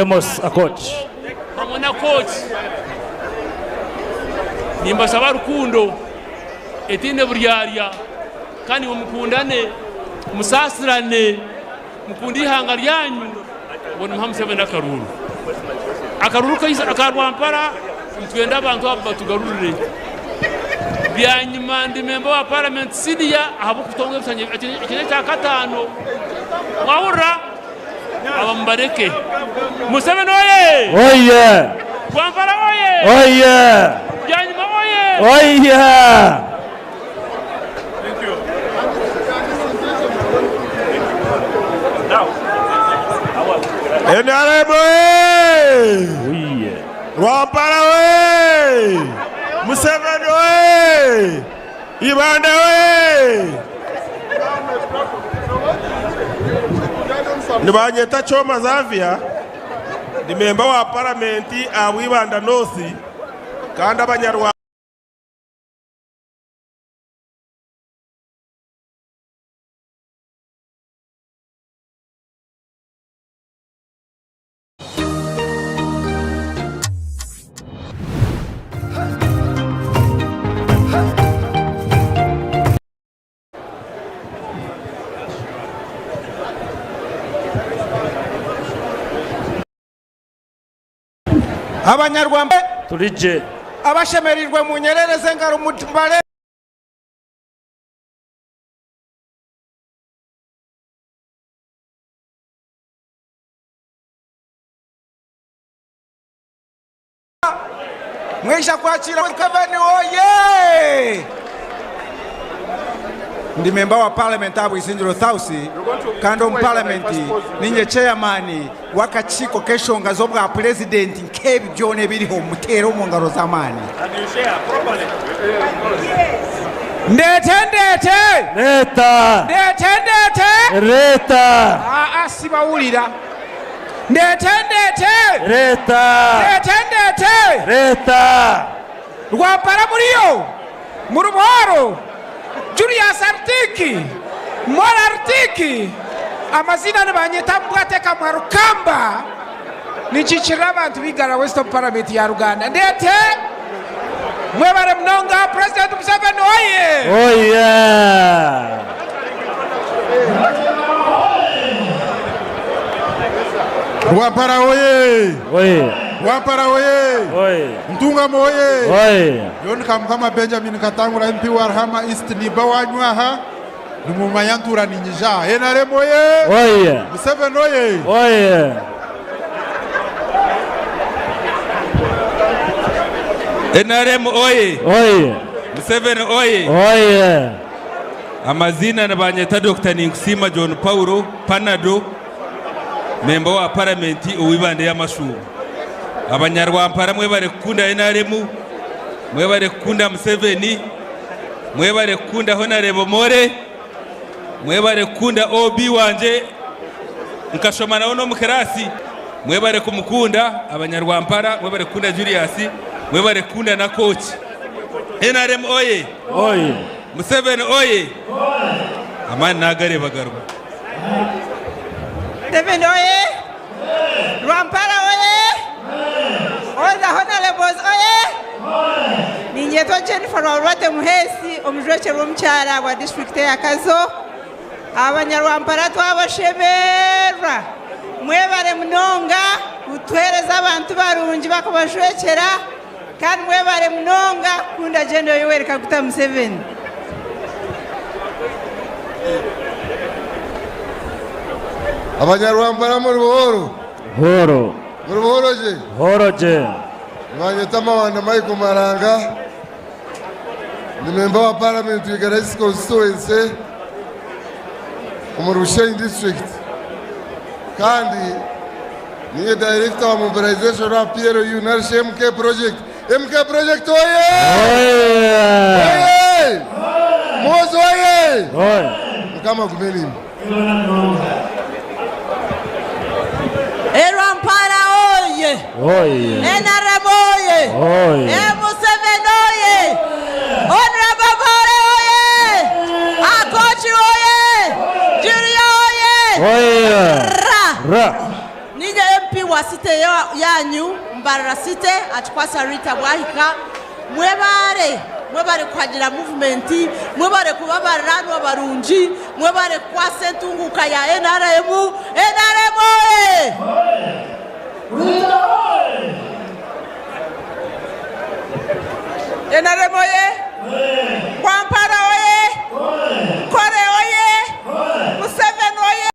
Amos Akot. Hamwe na kooki. Nimbashaba rukundo etaine buryarya kandi ngu mukundane, musaasirane, mukunde eihanga ryanyu obwo nimuha Museveni akaruuru. Akaruuru aka Rwampara nitwenda abantu abo batugarurire. Byanyima ndi memba wa paramenti siniya ahabw'okutonga ebishanja eki n'ekyakataano. Mwahurira? Aba mubareke. Museveni oye! Oye! Rwampara oye! Oye! Byanyima oye! Oye! NRM oye! Oye! Rwampara oye! Museveni oye! Ibanda oye! Nibanyeta Kyoma Xavier, ndi memba wa paramenti ahabwa Ibanda North kandi abanyarwanda. Abanyarwanda Turi gye. abashemereirwe munyerereze engaro mubare. Mwaija kwakiira Museveni oye! Ndi memba wa parliament aha Bwisingiro South kandi omu parliament ninye chairman w'akakiiko k'enshonga z'obwa purezidenti nk'ebi byona ebiriho muteere omu ngaro z'amaani. Ndeete ndeete! Reeta! Ndeete ndeete! Reeta! Aa sibawulira. Ndeete ndeete! Reeta! Ndeete ndeete! Reeta! Rwampara muriyo? Muri buhoro? Julius Arutiki, Mola Arutiki, amaziina nibanyeta Mbwateka Mwarukamba, ninkiikirira abantu b'Igara West omu Paramenti ya Ruganda. Ndeete! Mwebare munonga President Museveni oye! Oye! Rwampara oye! Oye! Rwampara oye! Oye! Ntungamo oye! Oye! Nyowe ni Kamukama Benjamin Katangura MP wa Ruhama East niba wanyu aha nimumanya ntuura ninyija aha. NRM oye! Oye! Museveni oye! Oye! NRM oye! Oye! Museveni oye! Oye! Amaziina nibanyeta Dokita Ninkusiima John Paulo, Panado, memba wa paramenti ow'Ibanda ey'amashuuma. Abanyarwampara mwebare kukunda NRM, mwebare kukunda Museveni, mwebare kukunda Honarebo More, mwebare kukunda OB wangye nkashoma nawe n'omu kiraasi, mwebare kumukunda abanyarwampara, mwebare kukunda Julius, mwebare kukunda na kooki. NRM oye! Oye! Museveni oye! Amaani nagareeba garuga. Museveni oye! Rwampara oye! All the honorables oye! Ninyetwa Jennifer Rwarwate Muheesi, omujwekyerwa omukyara wa disiturikiti eya Kazo. Abanyarwampara twabashemererwa. Mwebare munonga kutuheereza abantu barungi bakabajwekyera. Kandi mwebare munonga kukunda General Yoweri Kaguta Museveni. Abanyarwambara muri buhoro? Buhoro. Muri buhoro gye? Buhoro gye. Nibanyeta Mawanda Michael Maranga, ndi memba wa paramenti Igara East constituency omuri Bushenyi district kandi Niinye Director wa Mobilization aha PLU narishi MK Project. MK Project oye! Oye! Muhoozi oye! Mukama agume naimwe. Rwampara oye! NRM oye! Museveni oye! Honorable Bore oye! Akochi oye! Julia oye! Ra! Ra! Ninye MP wa City yanyu Mbarara City akikwasa Rita Bwahika. Mwebare, mwebare kuhagira movement, mwebare kuba abaranwa barungi, mwebare kukwasa entunguka ya NRM. NRM oye! NRM oye! Rwampara oye! Nkore oye! Museveni oye!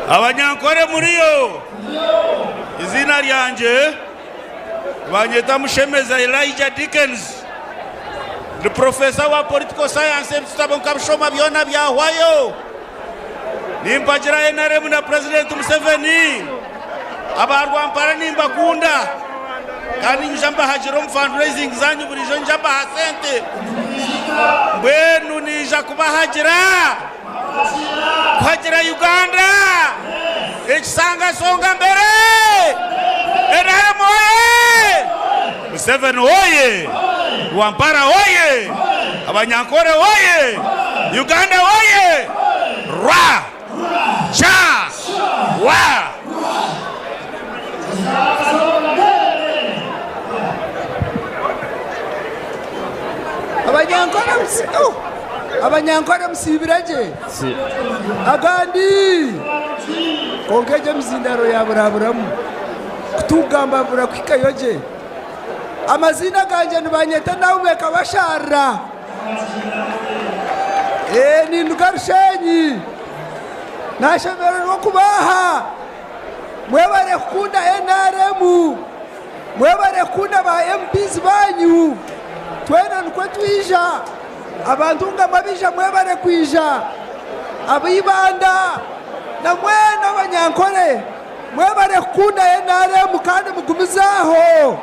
Abanyankore muriyo? Eiziina ryangye nibanyeta Mushemeza Elijah Dickens. Ndi Professor wa Political Science ebitabo nkabishoma byona byahwayo. Nimpagira NRM na President Museveni. Aba Rwampara nimbakunda kandi nyija mbahagira omu fundraising zanyu burijo nyija mbaha sente. Mbwenu niija kubahagira kuhagira Uganda ekisanga songa mbere. NRM oye! Museveni oye! Rwampara oye! Abanyankore oye! Uganda oye! Rwa! Cha! Wa! Abanyankore musi oh! Abanyankore musiibire gye agandi kwonka egyo emizindaro yaburaburamu kutugamba burakuhikayo gye amaziina gangye nibanyeta Naume Kabasharira ee ninduga Rushenyi nashemererwa okubaha mwebare kukunda NRM mwebare kukunda ba MPs banyu twena nikwo twija abantu nga mwabija mwebare kwija ab'Ibanda na mwena abanyankore mwebare kukunda NRM kandi mugumizaho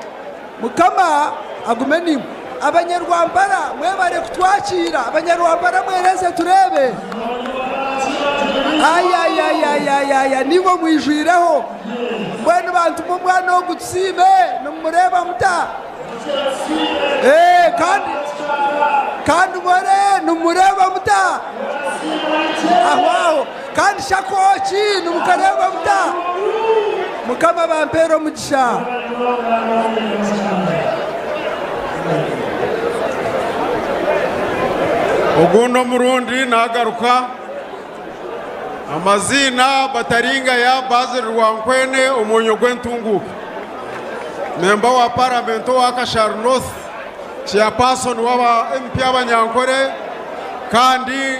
Mukama agume nimwe. Abanyarwampara mwebare kutwakiira. Abanyarwampara mwereze tureebe. Ayayayayayaya nibo mwijwireho. Mbwenu bantuma omwana ogu tusiime nimumureeba muta? Ee kandi kandi more nimumureeba muta? Aho aho kandi shakoki nimukareeba muta? Mukama abampeere omugisha. Ogundi omurundi nagaruka amaziina Bataringaya Basil Rwankwene omwonyo gw'entunguuka memba wa paramenti owa Kashari North, chairperson w'aba MP abanyankore kandi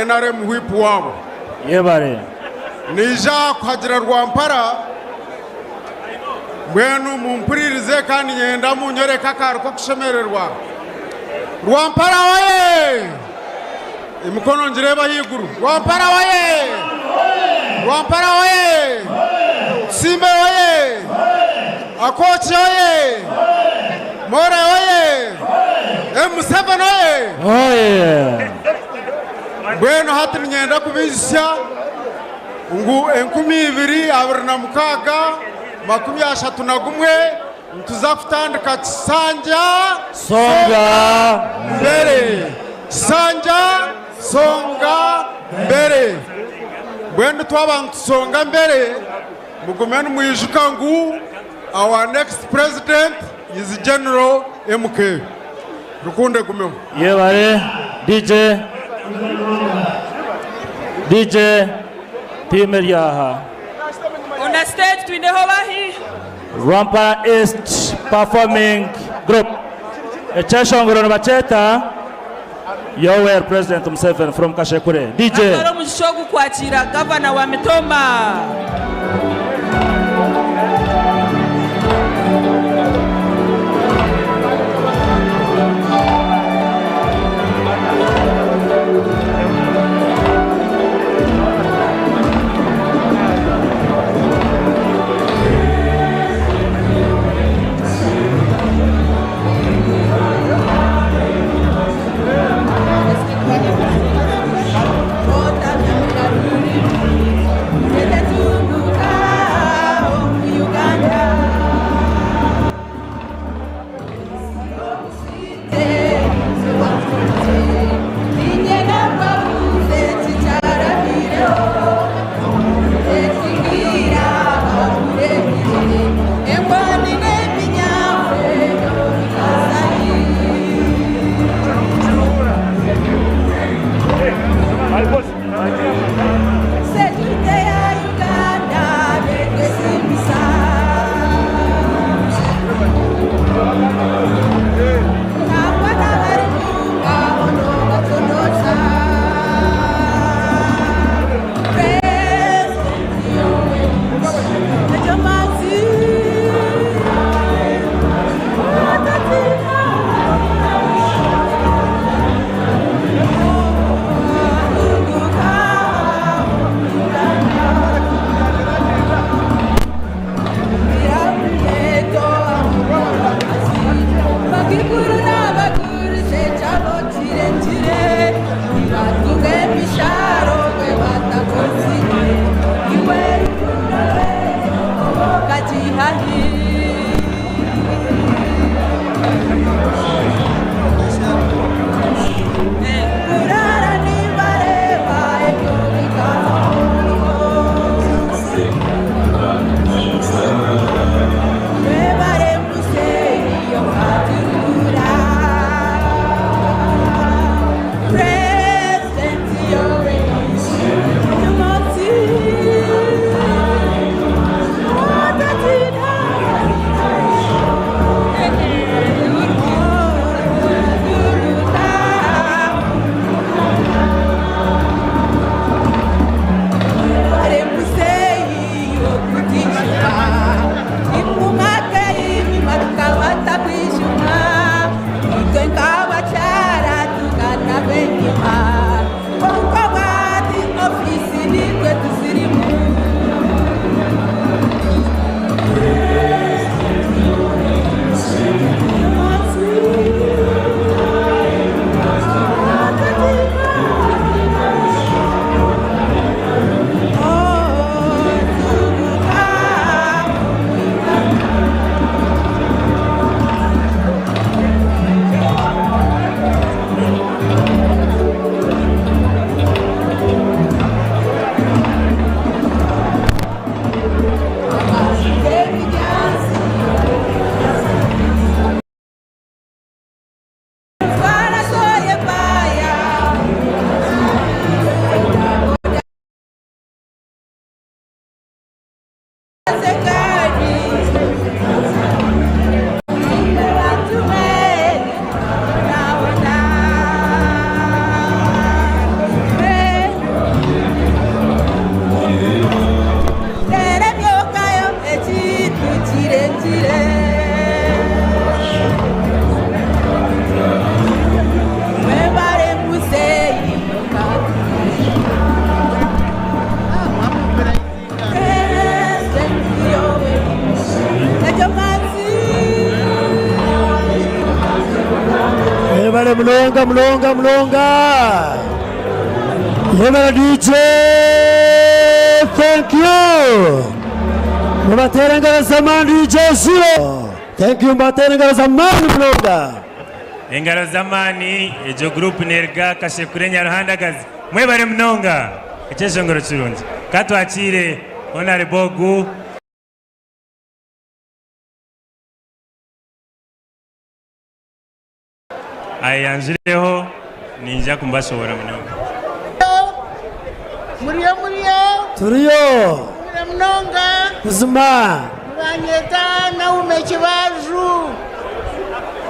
NRM whip waabo. Yebare. Naija kuhagira Rwampara, mbwenu mumpuririze kandi niinyenda munyoreke akaari k'okushemererwa. Rwampara oye! Emikono ngireebe ahaiguru. Rwampara oye! Rwampara oye! Tusiime oye! Akooki oye! More oye! Museveni oye! Oye! Mbwenu hati niinyenda kubaijusya ngu 2026 31 nituza kutandika Kisanja Songa Mbere. Kisanja Songa Mbere. Mbwenu twaba nitusonga mbere, mugume nimwijuka ngu our next president is General MK. Rukundo egumeho. Yebare DJ. DJ tiimu eri aha. On the stage twineho bahi? Rwampara East Performing Group. Ekyeshongoro nibakyeta Yoweri President Museveni from Kashekure. DJ. Natwara omugisha ogu kwakiira Gavana wa Mitooma. Yebale munonga munonga munonga. Yebale DJ. Thank you. Mubatere engaro z'amaani DJ Zero. Thank you mubatere engaro z'amaani munonga. Engaro z'amaani, egyo guruupu neeruga Kashekure Nyaruhandagazi. Mwebare munonga. Ekyeshongoro kirungi. Ka twakiire Honarebo ogu. Ayeyanjureho, niinyija kumubashoboora munonga. Muriyo muriyo? Turiyo. Mugumire munonga? Buzima. Nibanyeta Naume Kibaju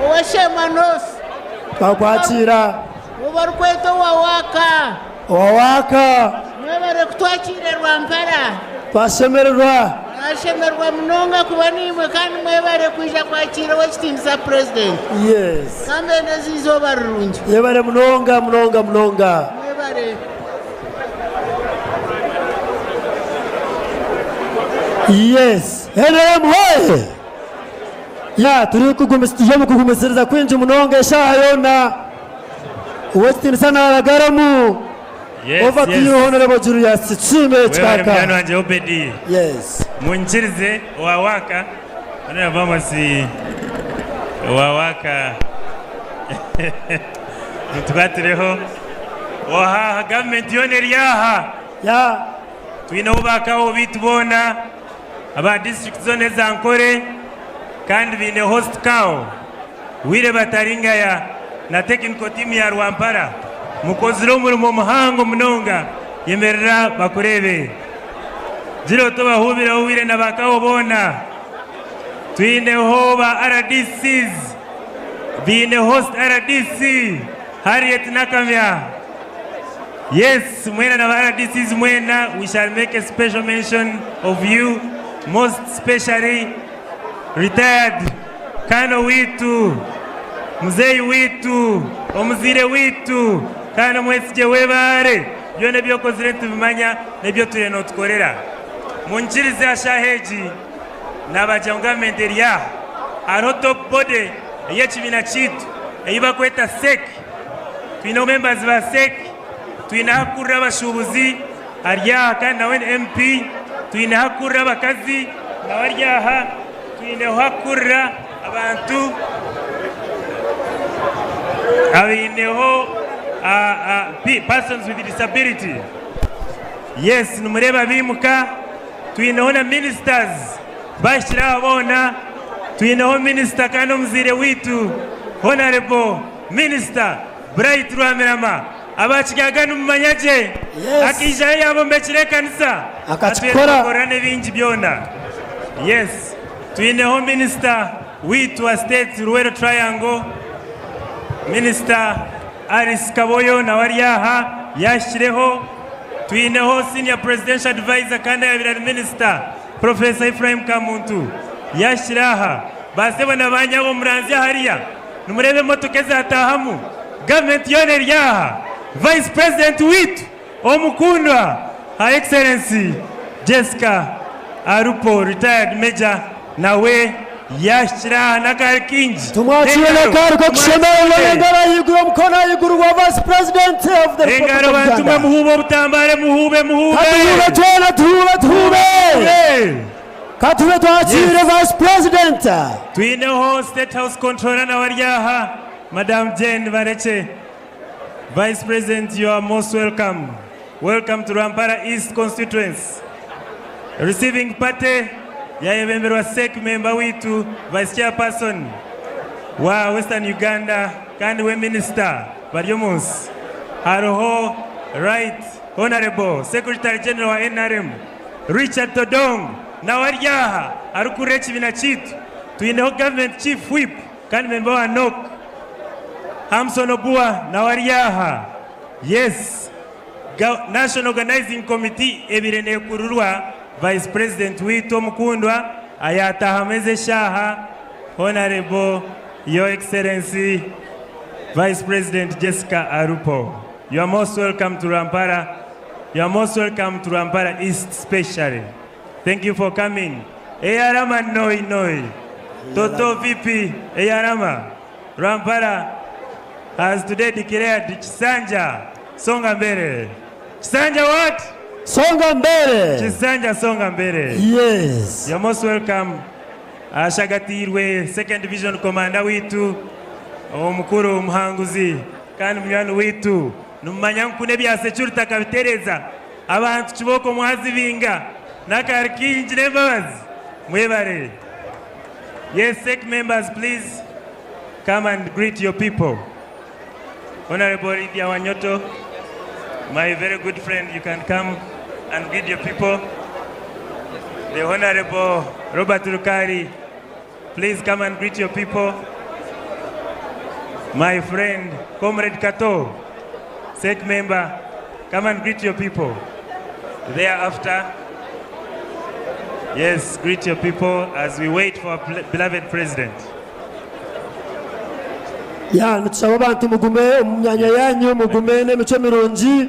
owa Sheema North. Twakwakira. Ou barikweta owa Waaka. Owa Waaka. Mwebare kutwakiira Rwampara. Twashemererwa. Twashemererwa munonga kuba naimwe kandi mwebare kwija kwakiira Owekitiinisa Purezidenti. Yes. Ka mbendeze eizooba rirungi. Yebare munonga munonga munonga. Mwebare. Yes. NRM hoye! Ya turi turi omu kugumisiriza kwingi munonga eshaaha yoona. Owekitiinisa naaragaramu. Yes, Over to yes. you Honorable Julius Tusiime Webale Kikaaka. munywani wangye Obedi. Yes. Munyikirize owa waaka Honorable Amos owa waaka mutukwatireho owahaha gavumenti yoona eri aha. Yeah. Twineho baakaho baitu boona aba disiturikiti zoona eza Ankole kandi baine host cow Wire Bataringaya na technical team ya Rwampara. Mukozire omurimo muhango munonga yemerera bakureebe. Gira oti obahuubireho Wire na ba cow boona. Twineho ba RDCs baine host RDC Harriet Nakamya. Yes, mwena na ba RDCs mwena, we shall make a special mention of you, most specially retired Colonel waitu, muzeeyi waitu, omuzaire waitu kandi omwesigye w'ebaare. Byona ebi okozire nitubimanya n'ebi otwire nootukorera. Munyikirize aha shaaha egi naabagira ngu gavumenti eri aha. Hariho top body ey'ekibiina kyaitu ei barikweta SEC. Twineho members ba SEC, twineho akurira abashuubuzi ari aha kandi nawe ni MP, twineho akurira abakazi nawe ari aha, twineho akurira abantu abaineho persons with disability. Yes, nimureeba baimuka, twineho na ministers bahikire aha boona, twineho minisita kandi omuzaire waitu Honourable Minisita Bright Rwamirama, aba Kigaga nimumanya gye, akaijayo yaabombekire ekanisa, Akakikora. atwetoroorera n'ebingi byona. Yes, twineho Minisita waitu wa State Luwero Triangle, Minisita Alice Kaboyo nawe ari aha yaahikireho. Twineho Senior Presidential Advisor kandi ayaabaire ari Minisita, Professor Ephraim Kamuntu yaahikire aha. Baasebo na baanyabo muranzye hariya. Nimureeba emotoka ezataahamu, gavumenti yoona eri aha. Vice President waitu omukundwa Her Excellency Jessica Alupo Retired Major nawe yaahikire aha n'akaari kaingi. Tumwakiire Engaro, n'akaari k'okushemererwa tumwakiire. n'engaro ahaiguru omukono ahaiguru gwa Vice President of the Republic Engaro of bantu mwe Uganda. muhuube obutambare muhuube muhuube. Katuhuube twena tuhuube tuhuube. Muhuube. Ka tube twakiire Vice President. Twineho State House Controller nawe ari aha, Madam Jane Barekye. Vice President you are most welcome. Welcome to Rwampara East Constituency. Receiving party yayebemberwa SEC member waitu Vice Chairperson wa Western Uganda kandi we Minister Baryomunsi. Hariho Right Honourable Secretary General wa NRM Richard Todong nawe ari aha arikukurira ekibiina kyaitu. Twineho Gavumenti Chief Whip kandi memba wa NOC, Hamson Obua nawe ari aha. Yes, National Organizing Committee ebaire nekurirwa Vice President waitu omukundwa ayatahamu ezi eshaaha, Honourable Your Excellency Vice President Jessica Alupo. You are most welcome to Rwampara. You are most welcome to Rwampara East specially. Thank you for coming. Eyarama noi noi. Toto VP Eyarama. Rwampara has today declared Kisanja Songa Mbere. Kisanja what? Songa Mbere. Kisanja Songa Mbere. Yes. You're most welcome. Ashagatiirwe Second Division Commander waitu omukuru omuhanguzi kandi munywani waitu. Nimumanya ngu kunu ebya security akabitereza. Abantu kibooko mwazibinga n'akaari kaingi n'embabazi. Mwebare. Yes, sec members please come and greet your people. Honorable Lydia Wanyoto, My very good friend, you can come and greet your people. The Honorable Robert Rukari, please come and greet your people. My friend, Comrade Kato, SEC member, come and greet your people. Thereafter, yes, greet your people as we wait for our beloved president. Ya nitushaba abantu mugume omu myanya yanyu mugume n'emicwe mirungi.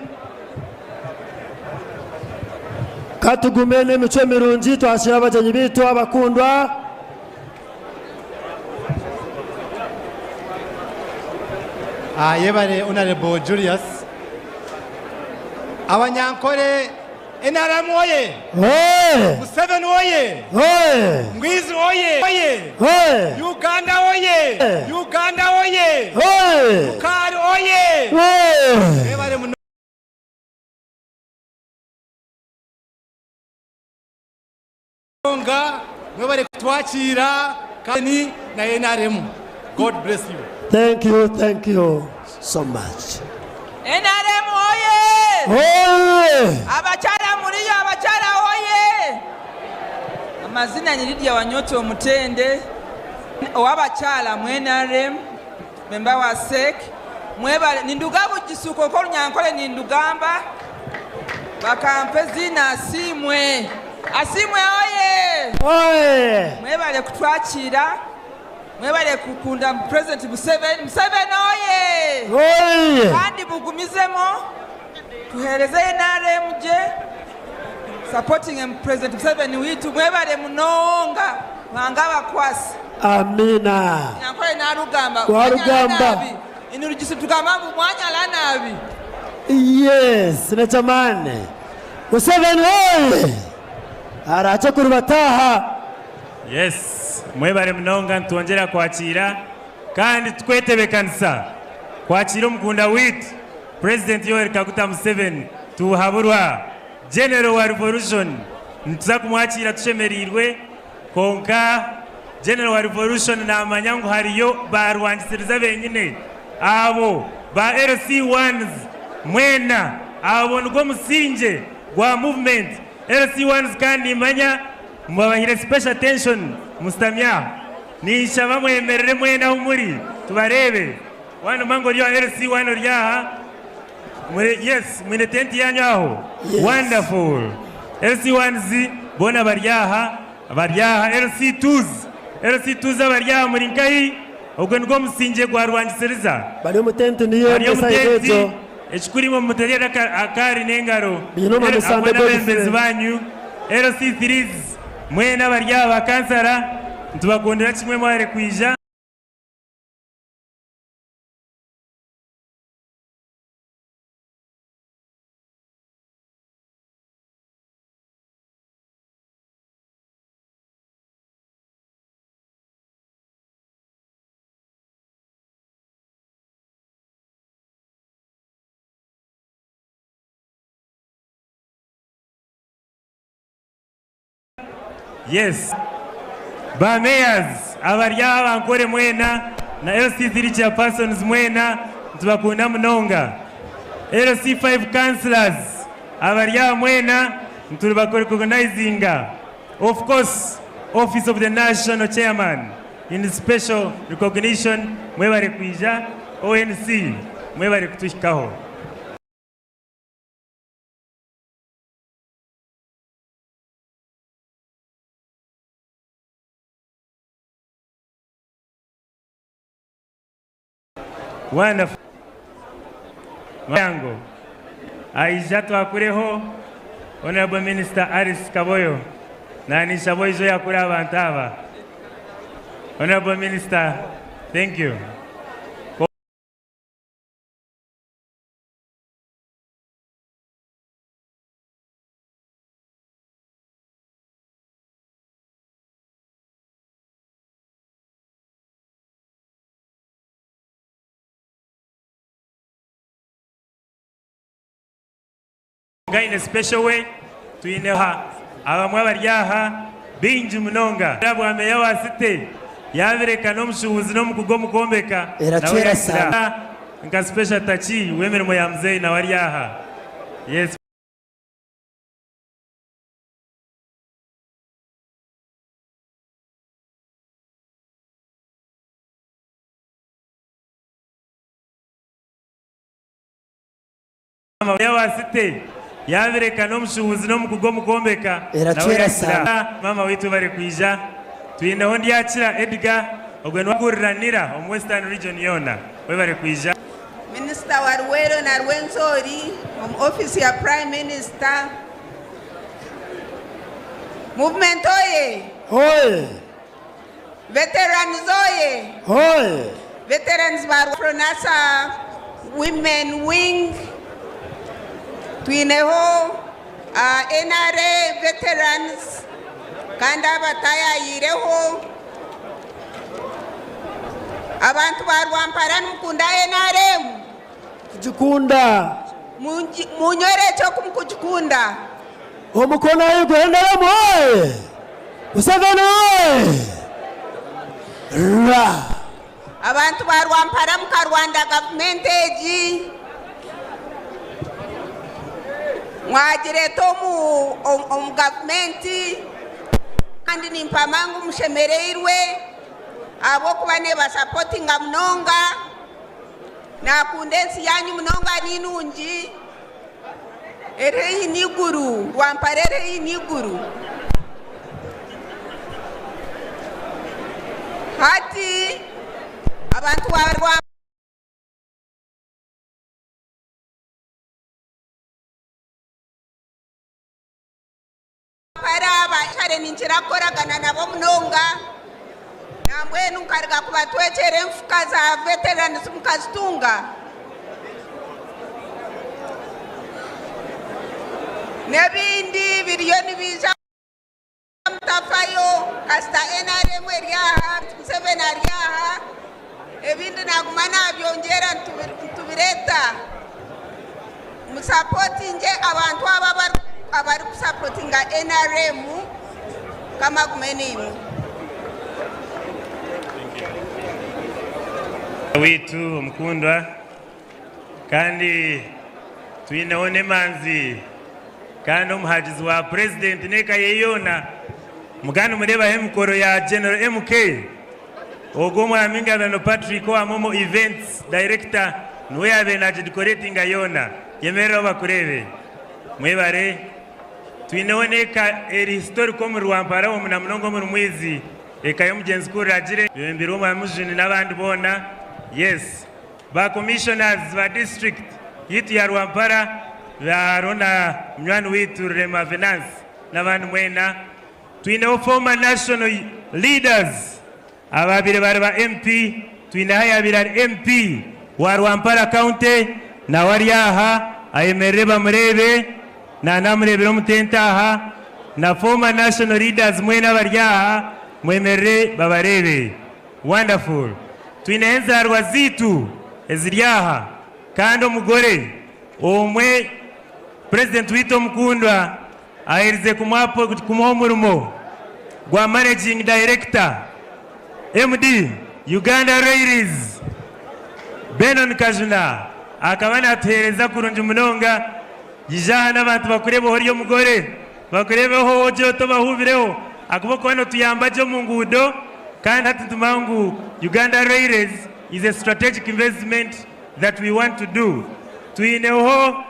Ka tugume n'emicwe mirungi twakira abagyenyi baitu abakundwa. Ah, yebare Honorable Julius. Abanyankore NRM oye! Oye! Museveni oye! Oye! Ngwizi oye! Oye! Oye! Uganda oye! Uganda oye! Oye! Rukari oye! Oye! Mwebare munonga, mwebare kutwakiira kandi na NRM. God bless you. Thank you, thank you so much. NRM oye! Oye! Abakyara muriyo, abakyara oye! Amazina ni Lydia Wanyoto Omutende, ow'abakyara mu NRM, memba wa SEC. Mwebale, ninduga Bugisuko ko Runyankore nindugamba, bakampa ezina Asiimwe. Asiimwe oye! Oye! Mwebale kutwakiira, mwebale kukunda President Museveni. Museveni oye! Oye! Kandi bugumizemo tuhereze NRM gye supporting President Museveni witu. Mwebale munonga mwanga abakwasi. Amina. Nyankore narugamba. Warugamba. Inurugisi tugamba ngu mwanyala nabi. Yes, n'eky'amaani. Museveni oye! Araakye kurubataha. Yes, mwebare munonga nitwongyera kwakiira kandi tukwetebekanisa kwakiira omukunda waitu President Yoweri Kaguta Museveni Tuhaburwa General wa Revolution. Nituza kumwakiira tushemereirwe, kwonka General wa Revolution namanya ngu hariyo barwangisiriza benyine abo ba LC1s mwena abo nigwo musingye gwa movement LC1s kandi nimanya mubabahire special attention musitami aho. Ninshaba mwemerere mwena ahu muri tubareebe. Wanu mango ori owa LC1 ori aha. Muri, yes, mwine tenti yanyu aho. Yes. Wonderful. LC1s boona bari aha, bari aha. LC2s, LC2s abari aha muri nkahi? Ogwo nigwo musingye gwa rwangisiriza. Bari omu tenti niyo Bari emwe omu sayidi tenti, egyo. ekikuru imwe mumuteerere akaari n'engaro. Biine omu Hamwe Sunday n'abeebembezi Godfrey. banyu. LC3s mwena abari aha bakansara, nitubakundira kimwe mware kwija. Yes. Ba mayors abari aha bankore mwena na LC3 chairpersons mwena nitubakunda munonga. LC5 councillors abari aha mwena nitubarecognizinga. Of course, Office of the National Chairman in special recognition mwebare kwija ONC mwebare kutuhikaho. Wonderful. Yango. Aija twakureho Honorable Minister Alice Kaboyo. Nanisha boijo yakura abantu aba. Honorable Minister, thank you. In a special way, twine ha abamwe abari aha bingi munonga. Bwa meya wa site yabireka n'omushubuzi n'omukugu omu kwombeka. Era Nawe kera yakira. sana. Nka special tachi w'emirimo ya muzeeyi nawe ari aha. Yes. Maama wa City yaabireka n'omushuubuzi n'omukugu omu kwombeka nawe Eracwera yakira. sana. Maama waitu webare kwija. Twineho Ndyakira Edgar ogwe niwe akurira NIRA omu Western Region yoona. Webare kwija. Minisita wa Luweero na Rwenzori omu ofiisi ya Prime Minister. Movement oye! Oye! Veterans oye! Oye! Veterans ba Fronasa Women Wing, twineho NRA Veterans kandi abatayaayireho. Abantu ba Rwampara nimukunda NRM? Tugikunda. Munyorekye oku mukugikunda. Omukono ahaiguru NRM oye! Museveni oye! Ra! Abantu ba Rwampara mukarwanda gavumenti egi mwagireeta omu gavumenti kandi nimpama ngu mushemereirwe ahabw'okuba neebasapotinga munonga. Naakunda ensi yaanyu munonga ninungi eri haihi n'eiguru, Rwampara eri haihi n'eiguru. Hati abantu ba Rwampara aba kare ninkira kukoragana nabo munonga nambwenu nkaruga kubatwekyera enfuka za veterans mukazitunga n'ebindi biriyo nibiija mutafayo kasita NRM eri aha Museveni ari aha ebindi naguma nabyongyera nitubireeta musapotingye abantu aba abarikusapotinga NRM Mukama agume naimwe. Waitu omukundwa kandi twineho n'emanzi kandi omuhagizi wa purezidenti n'eka ye yoona mukaba nimureebaho emikoro ya General MK ogwo omwami Ngabirano Patrick owa Momo Events Director niwe yaabaire naagidikoreetinga yoona. Yemereraho bakureebe. Mwebare. Twineho n'eka eri historical omuri Rwampara omu na munonga omuri Mwizi, eka y'omugyenzi Kuragire, bebembirwe Omwami Mujuni n'abandi boona. Yes, ba commissioners ba district yaitu ya Rwampara hariho na munywani waitu Rurema Venance n'abandi mwena. Twineho former national leaders Ababaire bari ba MP, twineho ayabaire ari MP wa Rwampara County nawe ari aha ayemerere bamureebe nanamureebera omu tente aha na former national leaders mwena abari aha mwemerere babareebe. Wonderful. Twineho enzaarwa zaitu eziri aha kandi omugore omwe President waitu omukundwa Aherize kumuha omurimo gwa Managing Director, MD, Uganda Railways, Benon Kajuna akaba natuheereza kurungi munonga. Ija aha n'abantu bakureebeho ori omugore, bakureebeho ogire oti obahuubireho ahakuba okuba notuyamba gye omu nguudo kandi hati nitumanya ngu Uganda Railways is a strategic investment that we want to do. Twineho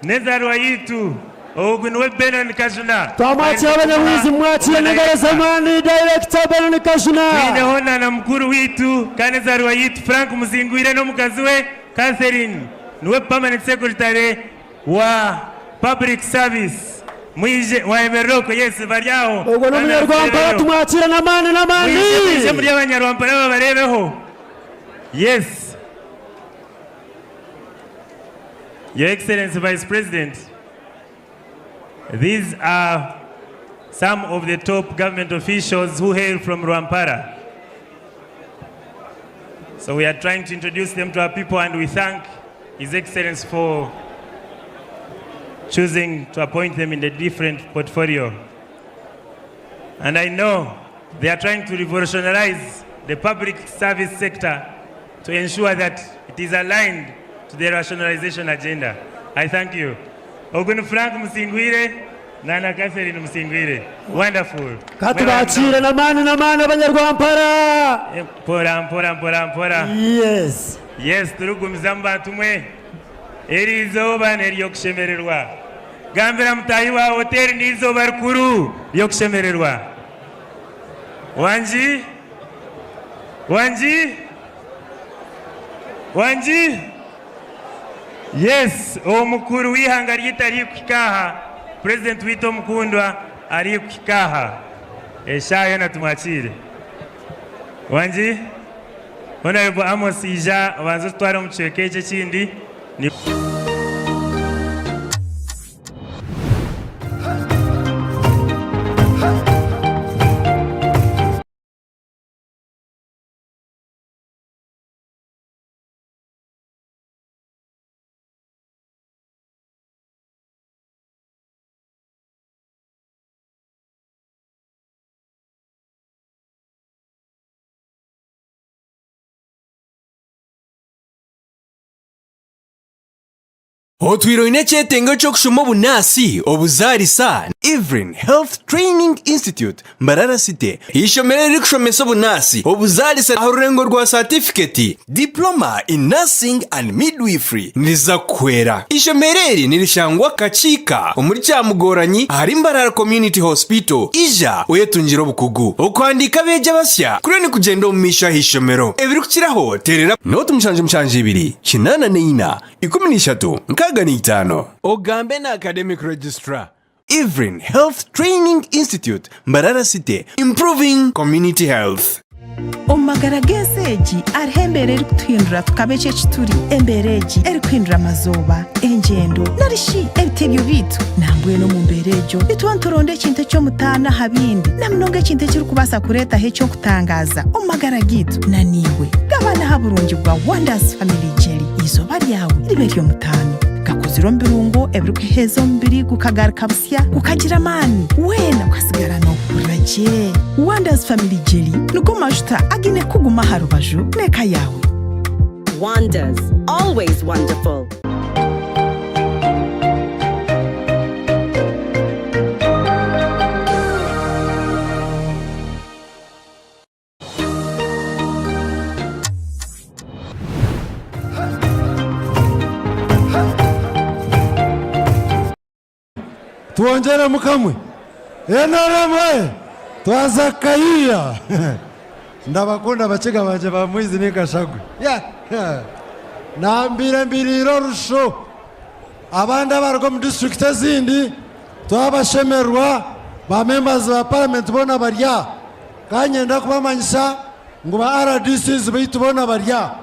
N'enzaarwa yaitu. Ogu niwe Benon Kajuna. Twamwakira abanyamwizi mumwakire n'engaro z'amaani Director Benon Kajuna. Twineho na na mukuru waitu kandi enzaarwa yaitu Frank Muzingwire n'omukazi we Catherine niwe Permanent Secretary wa Public Service. Mwije wayemerera okwo yes bari aho. Ogwo n'omunyarwampara tumwakire n'amaani n'amaani. Mwije mwije muri abanyarwampara babareebeho. Yes. Your Excellency Vice President, these are some of the top government officials who hail from Rwampara. So we are trying to introduce them to our people and we thank His Excellency for choosing to appoint them in the different portfolio. And I know they are trying to revolutionize the public service sector to ensure that it is aligned to the rationalization agenda. I thank you. Ogu ni Frank Musingwire na na Catherine Musingwire. Wonderful. Ka tubakiire n'amaani n'amaani Abanyarwampara! Mpora mpora mpora mpora. Yes. Yes, turikugumizamu bantu mwe. Eri izooba n'ery'okushemererwa. Gambira mutaahi waawe oti eri n'eizooba rikuru ry'okushemererwa. Wangi? Wangi? Wangi? Yes, omukuru w'eihanga ryaitu arikuhika aha, Purezidenti waitu omukundwa arikuhika aha. Eshaaha yoona tumwakiire. Wangi? Honourable Amos ija obanze otutware omu kicweka eki ekindi. Otwire oine ekyetengo ky'okushoma obunaasi, obuzaarisa, Evelyn Health Training Institute, Mbarara City, eishomero eririkushomesa obunaasi, obuzaarisa aha rurengo rwa saatifiketi, Diploma in Nursing and Midwifery, niriza kukuhwera. Eishomero eri nirishangwa Kakiika omuri Kyamugoranyi ahari Mbarara Community Hospital. Ija oyetungire obukugu. Okuhandiika abeegi abasya kuriyo nikugyenda omu maisho aha ishomero. Ebirikukiraho teerera. Nooti 72 84 13 65. Ogambe na Academic Registrar, Evelyn Health Training Institute, Mbarara City, Improving Community Health. Omu magara g'ensi egi hariho embeera erikutuhindura tukaba eki eki turi. Embeera egi erikuhindura amazooba, engyendo, nari shi ebitebyo byaitu. Nambwenu omu mbeera egyo nituba nituronda ekintu eky'omutaano aha bindi, na munonga ekintu ekirikubaasa kureetaho eky'okutangaaza omu magara gaitu. Na naiwe gabana aha burungi bwa Wonders Family Jelly. Eizooba ryawe ribe ery'omutaano. Gakozirwe omu birungo ebirikuheeza omubiri gukagaruka busya, gukagira amaani, weena okasigara noohurira gye. Wonders Family Jelly nigo majuta againe kukuguma aha rubaju n'eka yaawe. Wonders, always wonderful. Twongyeremu kamwe. NRM oye! Twaza Kayiiya! Ndabakunda abakiga bangye ba Mwizi ni Kashagwe. Yeah! Nambiire mbiriire orusho. Abandi abaruga omu disiturikiti ezindi twabashemererwa, ba members ba paramenti boona bari aha. Ka nyenda kubamanyisa ngu ba RDCs baitu boona bari aha.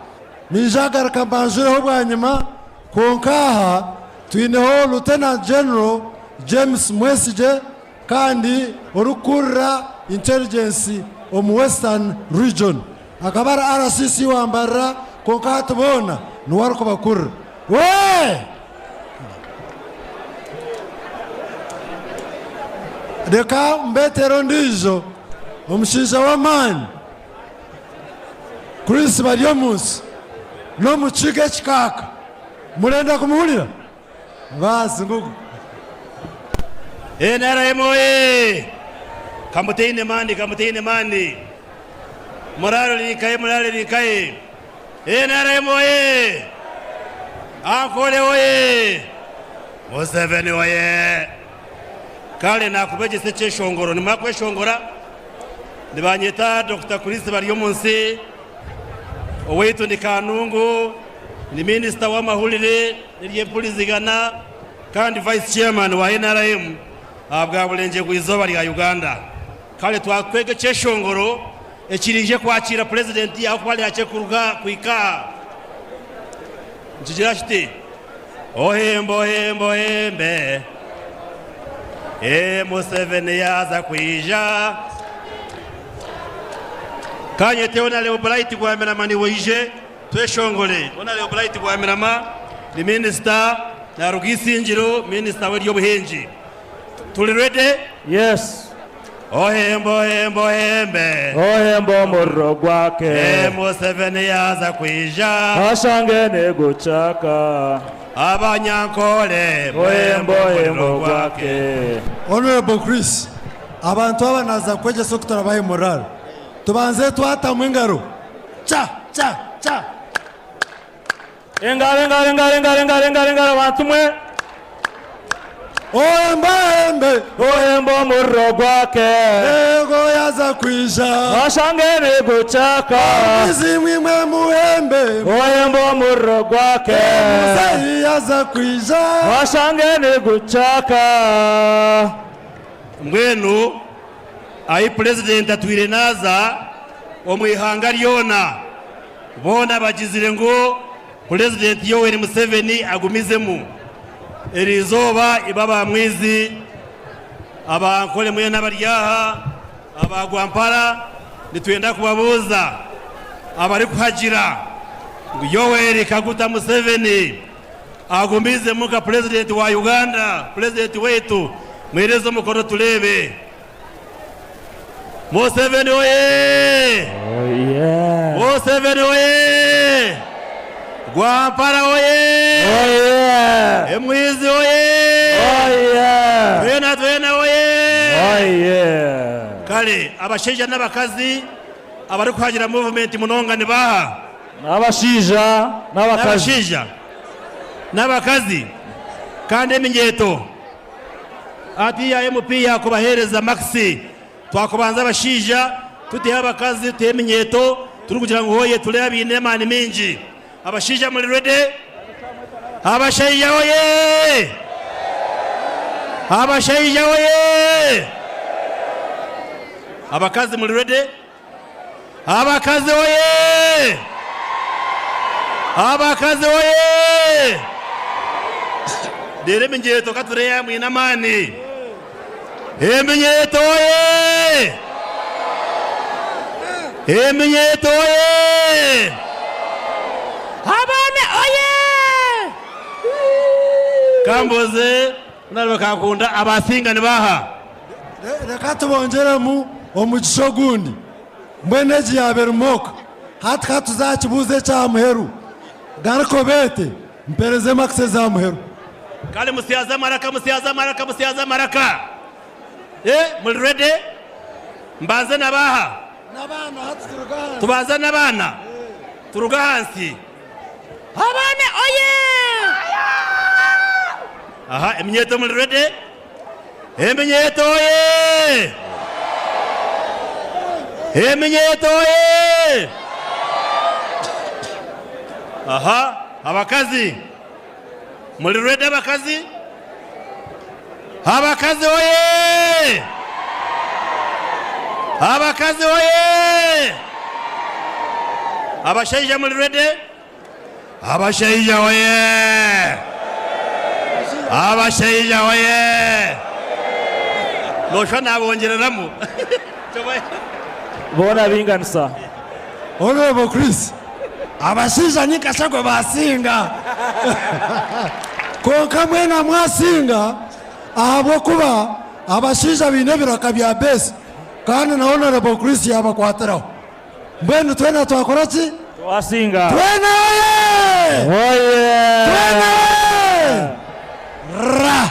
Niija kugaruka mbanjureho bwanyima kwonka aha twineho Lieutenant General James Mwesigye kandi orikukurira Intelligence omu Western Region. Akaba ari RCC wa Mbarara kwonka hati boona niwe arikubakurira. Wee! Reka mbeetere ondiijo omushaija w'amaani, Chris Baryomunsi, n'omukiga ekikaaka. Murenda kumuhurira? Baasi ngugu. NRM oye! Kamutaine maani, kamutaine maani. Murare nkahe, murare nkahe. NRM oye! Ankole oye! Museveni oye! Kare nakubegyesa ekyeshongoro, nimara kweshongora nibanyeta Dokita Chris Baryomunsi, owaitu ndi Kanungu, ndi minisita w'amahurire n'eby'empurizigana kandi vice chairman wa NRM ahabwa Burengyerwa Izooba rya Uganda. Kare twakwega ekyeshongoro ekiriije kwakiira Purezidenti ahakuba ari hakye kuruga kuhika aha. Nikigira kiti, Ohembe, ohembe, ohembe, ee Museveni yaaza kwija. Ka nyete Honarebo Bright Rwamirama niiwe oije tweshongore. Honarebo Bright Rwamirama ni minisita naaruga Isingiro, minisita w'eby'obuhingi. Turi ready? Yes. Ohembe ohembe ohembe. Ohembe omuriro gwake. Eh, Museveni yaza kwija. Ashange nigukyaka. Abanyankole Ohembe ohembe ogwake. Honorable Chris, abantu aba naza kukwegyesa oku turabahe morale. Tubanze twatamu engaro. Cha cha cha. Engaro engaro engaro engaro engaro engaro engaro bantu mwe. Ohembe ohembe. Ohembe omuriro gwake. Ego yaza kwija. Ashange nigukyaka. Mizimu imwe muhembe. Ohembe omuriro gwake. Muzeyi yaza kwija. Ashange nigukyaka. Mbwenu ahi Purezidenti atwire naaza omu ihanga ryona, boona bagizire ngu Purezidenti Yoweri Museveni agumizemu. Eriizooba ibo aba Mwizi, aba Ankole mwena abari aha, aba Rwampara, nitwenda kubabuuza abarikuhagira ngu Yoweri Kaguta Museveni agumizemu nka Purezidenti wa Uganda, Purezidenti waitu, muhereze omukono tureebe. Museveni oye! Museveni oye! Rwampara oye! Emwizi oye! Twena twena oye! Kare abashaija n'abakazi abarikuhagira movement munonga ni baaha? N'abashaija n'abakazi. N'abashaija n'abakazi kandi eminyeeto. Hati ya MP yakubahereza makisi twakubanza abashaija tuteho abakazi tuteho eminyeeto turikugira ngu hoye turi abaine amaani maingi. Abashaija muri ready? Abashaija hoye! Abashaija hoye! Abakazi muri ready? Abakazi oye! Abakazi oye! Reero eminyeeto ka tureebe mwine amaani. Eminyeeto oye! Eminyeeto oye! Abaana oye! Kambuuze nari bakankunda abasinga nibaha? Reka tubongyeremu omugisha ogundi. Mbwenu egi yaaba eri mock. Hati ka tuze aha kibuuzo eky'aha muheru. Garuka obeete, mpeereze makisi ez'aha muheru. Kare musyaze amaraka, musyaze amaraka, musyaze amaraka. Eh, muri ready? Mbanze na baaha? N'abaana, hati turuge ahansi. Tubanze n'abaana? Turuge ahansi. Abaana oye! Aha, eminyeeto muri ready? Eminyeeto oye! Eminyeeto oye! Aha, abakazi. Muri ready abakazi? Abakazi oye! Abakazi oye! Abashaija muri ready? Abashaija oye! Abashaija oye! Noshwa nabongyereramu. Boona bainganisa. Honourable Chris, abashaija ni kashagwe basinga. Kwonka mwena mwasinga ahabw'okuba abashaija baine ebiraka bya bass kandi na Honourable Chris yabakwatiraho. Mbwenu twena twakora ki? Twasinga. Twena oye! Oye! Twena oye! Ra!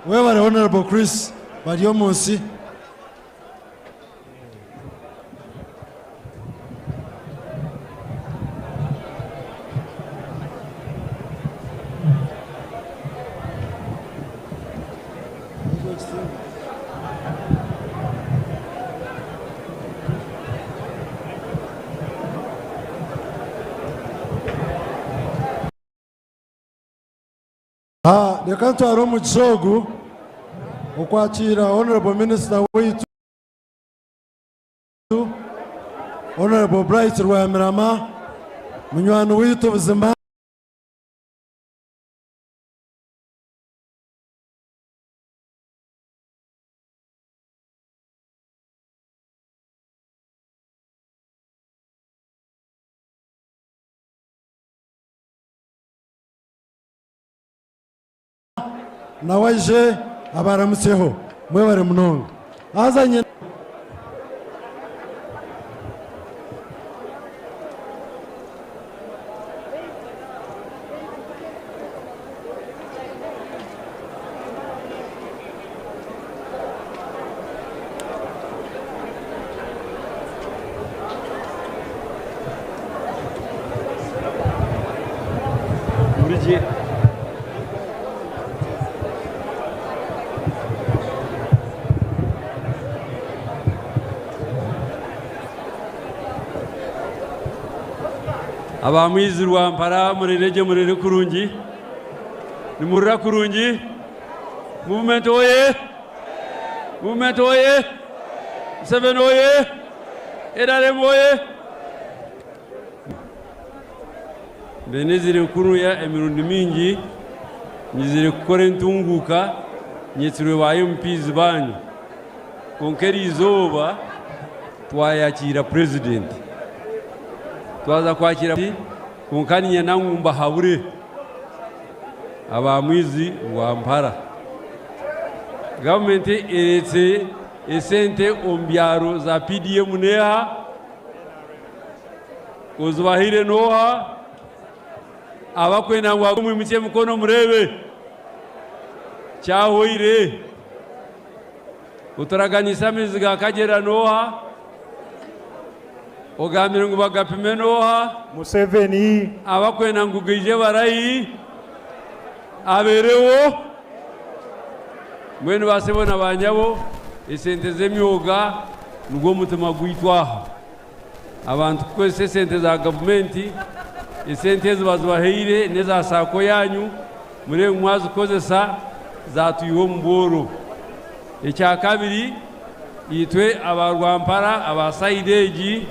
Webare Honourable Chris Baryomunsi. Reka ntware omugisha ogu okwakiira Honourable Minister waitu Honourable Bright Rwamirama munywani waitu buzima. Nawe aije abaramutseho. Mwebare munonga. Haza nyine. Gye. Aba Mwizi Rwampara murire gye murire kurungi. Nimurira kurungi. Movement oye! Movement oye! Museveni oye! NRM oye! Mbe kunuya emirundi mingi nyizire kukora entunguuka nyetsirwe ba MPs banyu kwonka eriizooba twayakiira purezidenti twaza kwakira kwonka niinyenda ngu mbahabure aba Mwizi Rwampara. Gavumenti ereetsire esente omu byaro za PDM neeha? Ozibahaire n'oha? Abakwenda ngu agwe mwimutsye emikono mureebe. Kyahwaire. Oturaganiise amaizi ga Kagyera n'oha? Ogambire ngu bagapime n'oha? Museveni. Abakwenda ngu gaije barahi? Abeerewo. Mbwenu baasebo na baanyabo, esente z'emyoga nigwo mutima gwaitu aha. Abantu kukozesa esente za gavumenti, esente ezi bazibahaire n'eza saako yaanyu, mureebe ngu mwazikozesa zaatwiha omu bworo. Ekyakabiri, itwe aba Rwampara, aba sayidi egi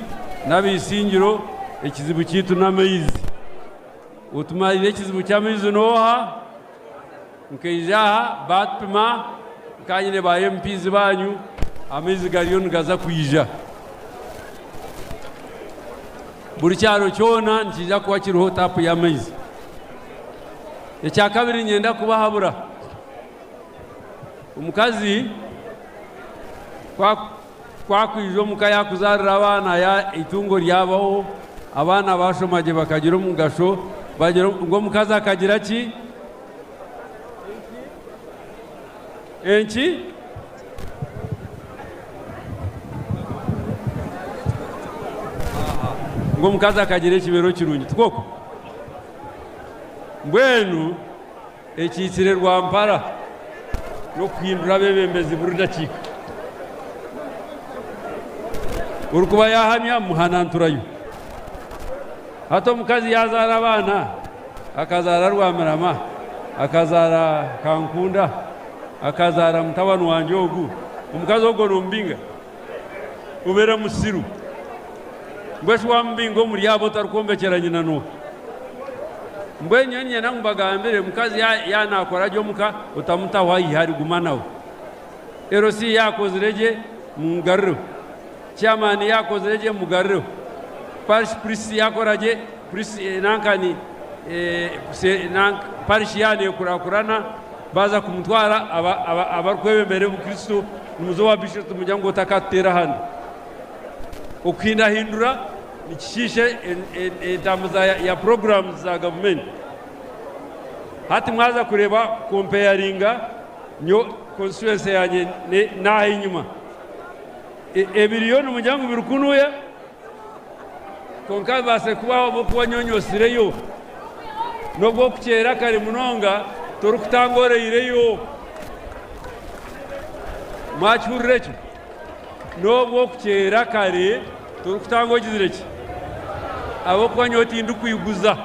n'abaisingiro, ekizibu kyaitu n'amaizi. Otumariire ekizibu ky'amaizi n'oha? Nkaija aha baatupima, nkanyine ba MPs baanyu, amaizi gariyo nigaza kwija. Buri kyaro kyona nikiija kuba kiriho taapu y'amaizi. Ekyakabiri niinyenda kubahabura, omukazi ku akwija omuka yaakuzaarira abaana, eitungo ryabaho, abaana baashoma gye bakagira omugasho, ngu omukazi akagira ki? Enki? Ngu omukazi akagira ekibero kirungi, tikwo okwo? Mbwenu ekiitsire rwampara n'okuhindura abeebembezi buri dakiika. Orikuba yaahamya muhananturayo. Hati omukazi yaazaara abaana, akazaara Rwamirama, akazaara Kankunda, akazaara mutabani wangye ogu, omukazi ogwo nomubinga? Obeera musiru. Mbwenu shi wamubinga omuri abo otarikwombekyera nyina n'oha? Mbwenu nyowe niinyenda ngu mbagambire, omukazi yaaba naakora gye omuka, otamutaho aha ihari, guma nawe. LC yaakozire gye, mumugarureho. Chairman yakozire gye mumugarureho, parish priest yakora gye priest nankani parish yaaba nekurakurana baaza kumutwara abarikwebembera obukristo nimuza owa bishop nimugira ngu otakatuteera hanu. Okuhindahindura nikishiisha entambuza ya programs za gavumenti. Hati mwaza kureeba kompeyaringa nyowe constituency yangye n'aha enyima. Ebiriyo nimugira ngu biri kunuya, kwonka bibaase kubaho ahabw'okuba nyowe nyotsireyo. N'obu okukyera kare munonga, torikutanga oraireyo. Mwakihurira ekyo? N'obu okukyera kare, torikutanga ogizire ki? Ahabw'okuba nyowe tindikwiguza.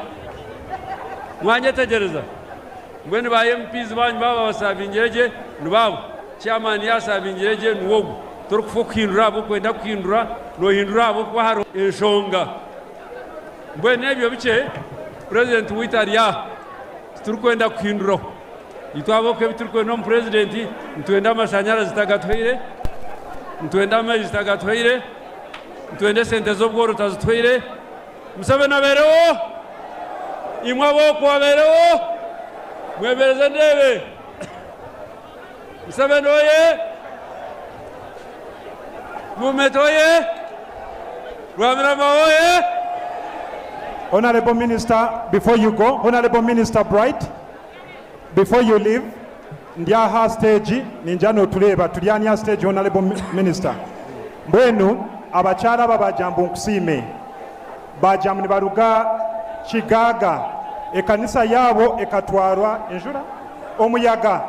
Mwanyetegyereza? Mbwenu ba MPs banyu baaba basaabingire gye nibaabo, chairman yaasaabingire gye niwe ogwo. Torikufa okuhindura ahabw'okwenda kuhindura, noohindura ahabw'okuba hariho enshonga. Mbwenu ebyo bikye, purezidenti waitu ari aha, titurikwenda kuhinduraho. Itwe ahabw'okuba ebi turikwenda omu purezidenti, nitwenda amashanyarazi tagatuhaire, nitwenda amaizi tagatuhaire, nitwenda esente z'obworo tazituhaire. Museveni abeereho! Imwe ab'okwo abeereho! Mwemereze ndeebe! Museveni oye! Movement oye! Rwamirama oye! Honorable Minister, before you go, Honorable Minister Bright, before you leave, ndi aha stage, ningira notureeba, turi aha stage, Honorable Minister. Mbwenu abakyara aba baagira mbu nkusiime, baagira mbu nibaruga Kigaaga. Ekanisa yaabo ekatwarwa enjura, omuyaga,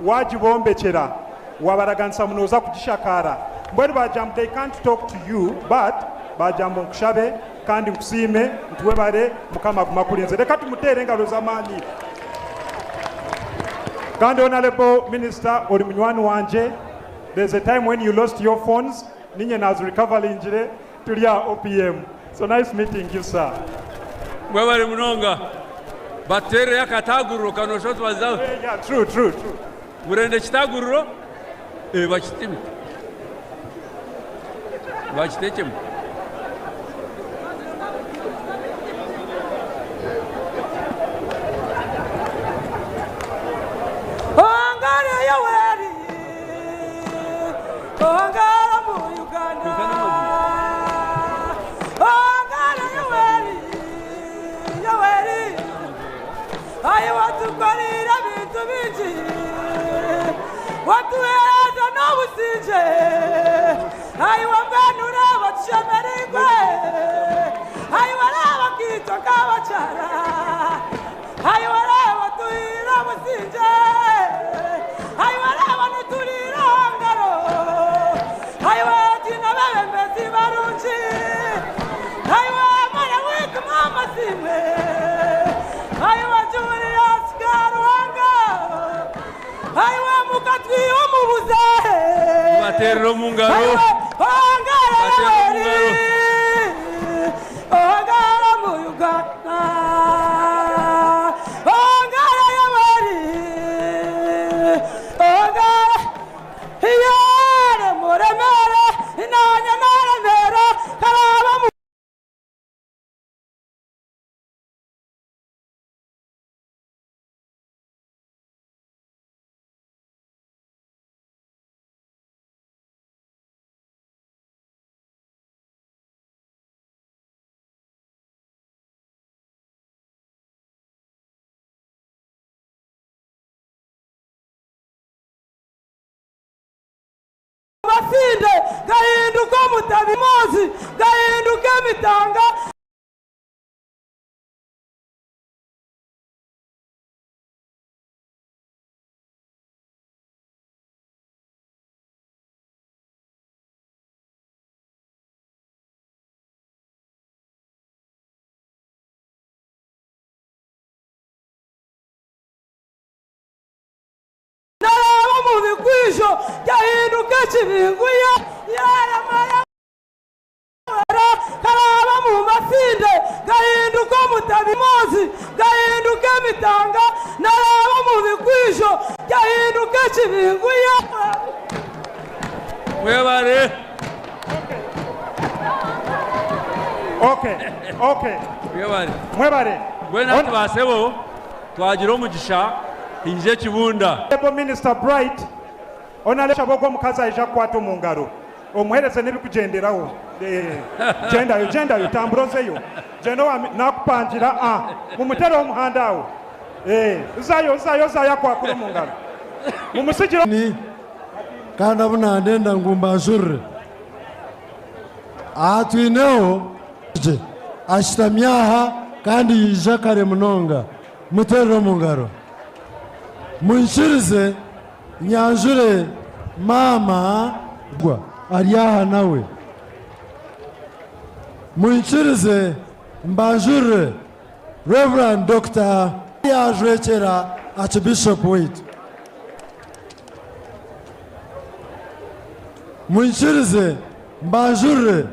waagibombekyera, waabaraganisa ngu nooza kugishakaara. Mbwenu baagira ngu they can't talk to you but baagira ngu nkushabe kandi nkusiime nti webare Mukama agume akurinze. Reka tumuteere engaro z'amaani. Kandi Honourable Minister ori munywani wangye, there's a time when you lost your phones, niinye naazirecoveringire turi aha OPM. So nice meeting you sir. Mwebare munonga. Batuteerereyo akataaguriro kanu noshusha oti baza. Yeah, true, true, true. Murenda ekitaaguriro? Eh, bakiteme. Bakiteekyemu. Ongara Yoweri, ongara mu Uganda. Ongara Yoweri, Yoweri, ayi watukorera bintu bingi, watuhereza n'obusingye, ayi wambwenura batushemereirwe, ayi waraba kitwa kabakyara, ayi waraba tuhira obusingye, ayi waraba nuturira ngaro, ayi watina bebembezi barungi, ayi wamara witu mama simwe, ayi wa Julius Karuhanga, ayi wa mukatwi omubuzehe, Bateerere omu ngaro. ayi wa ongara Bateerere omu Yoweri, ngaro. ongara mu Uganda, ongara Yoweri, ongara iyare muremere, inanya naremera, karaba mu masinde gahinduka omutabi mozi gahinduka emitanga naraba mu bikwisho gahinduka ekibinguya yaramara karaba mu masinde gahinduka omutabi mozi gahinduka emitanga naraba mu bikwisho gahinduka ekibinguya Mwebare. Okay, okay. Mwebare. Mwebare. Mbwenu hati basebo twagira omugisha haija ekibunda. Honorable Minister Bright, Honorable Shabogo omukazi aija kukwata omu ngaro omuhereze n'ebikugyenderaho. Eh, gyendayo, gyendayo, tambura ozeyo. Gyenda owa nakupangira, ah, mumutereho omuhanda aho. Eh, zayo, zayo, zayo akwakure omu ngaro. Mumusigire. Ni kandi abu nandenda ngu mbanjurire. Aha twineho gye ashutami aha kandi yaija kare munonga. Muteerere omu ngaro. Mwikirize nyanjure maama gwa ari aha nawe. Mwikirize mbanjurire Reverend Dr. yajwekyera Archbishop waitu. Mwikirize mbanjurire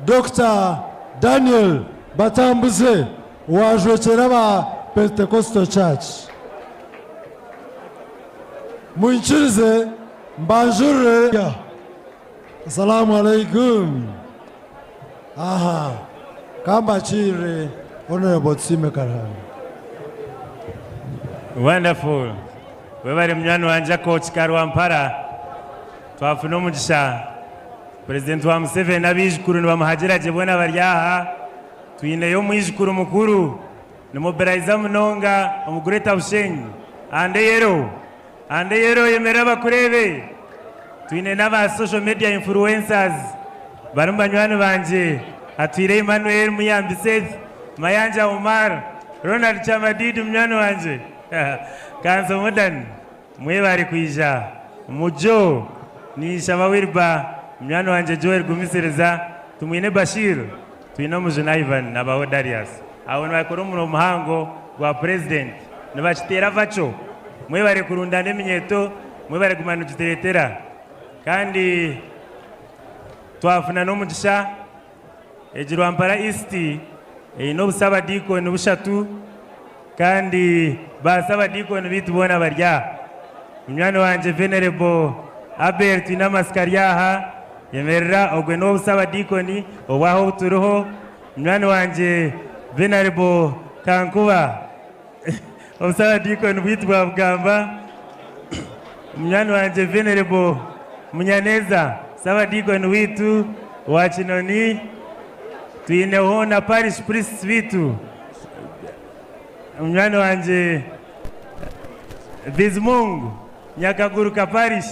Dr. Daniel Batambuze owajwekyera aba Pentecostal Church. Mwikirize mbanjurire. Assalamu alaikum. Aha. Kambakire Honorable Tusime Karuhanga. Wonderful. Webare munywani wangye Coach Karwampara. Twafuna omugisha. President wa Museveni n'abaijukuru nibamuhagira gye boona bari aha. Twineyo omwijukuru mukuru. Ni mobilizer munonga omu Greater Bushenyi. Ande yero. Ande yero yemerera bakureebe. Twine n'aba social media influencers barimu banywani bangye. Hatwire Emmanuel Muyambi Seth, Mayanja Omar. Ronald Kyamadidi munywani wangye. Kanso Modern mwebare kwija. Mujo ninshaba Wilber munywani wangye Joel Gumisiriza, Tumwine Bashir, twine Omujuni Ivan na Baho Darius. Abo nibakora omurimo muhango gwa Purezidenti. Nibakiteera vaco. Mwebare kurundana eminyeeto, mwebare kuguma nigitureetera. Kandi twafuna n'omugisha, egi Rwampara East eine obusabadiikoni bushatu kandi ba sabadiikoni baitu boona bari aha. Munywani wangye Venerable Abel Twinamasiko ari aha, yemerera, ogwe n'owobusabadiikoni obw'aha obu turiho. Munywani wangye Venerable Kankuba, obusabadiikoni bwaitu bwa Bugamba. Munywani wangye Venerable Munyaneza, sabadiikoni waitu owa Kinoni. Twineho na Parish Priests baitu. Munywani wangye Bizimungu Nyakaguruka Parish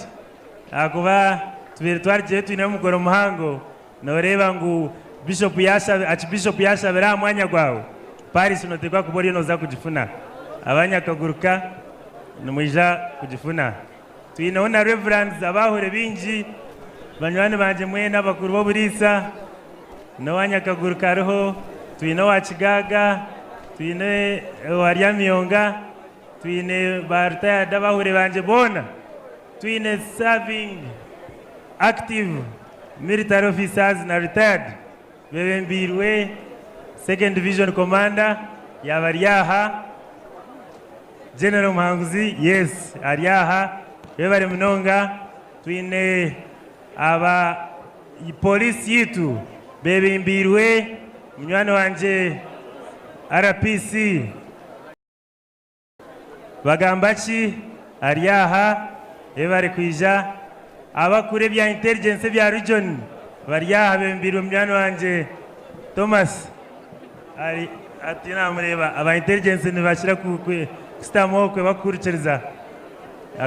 ahakuba tubaire twarugyeyo twine omukoro muhango noreeba ngu Bishop yashabi Archbishop yashabira aha mwanya gwawe Parish notekwa kuba oriyo noza kugifuna aba Nyakaguruka nimwija kugifuna. Twineho na Reverends abahure baingi banywani bangye mwena abakuru b'oburiisa. N'owa Nyakaguruka ariho, twine owa Kigaaga, twine owa Ryamiyonga, twine ba retired abahure bangye boona, twine serving active military officers na retired bebembeirwe second division commander yaaba ari aha, General Muhanguzi yes ari aha, webare munonga, twine aba Police yaitu bebembeirwe munywani wangye RPC Bagambaki ari aha yebare kwija, abakuru ebya intelligence ebya region bari aha bebembeirwe munywani wangye Thomas ari ati namureeba aba intelligence nibakira kusitama okwe bakuhurikiriza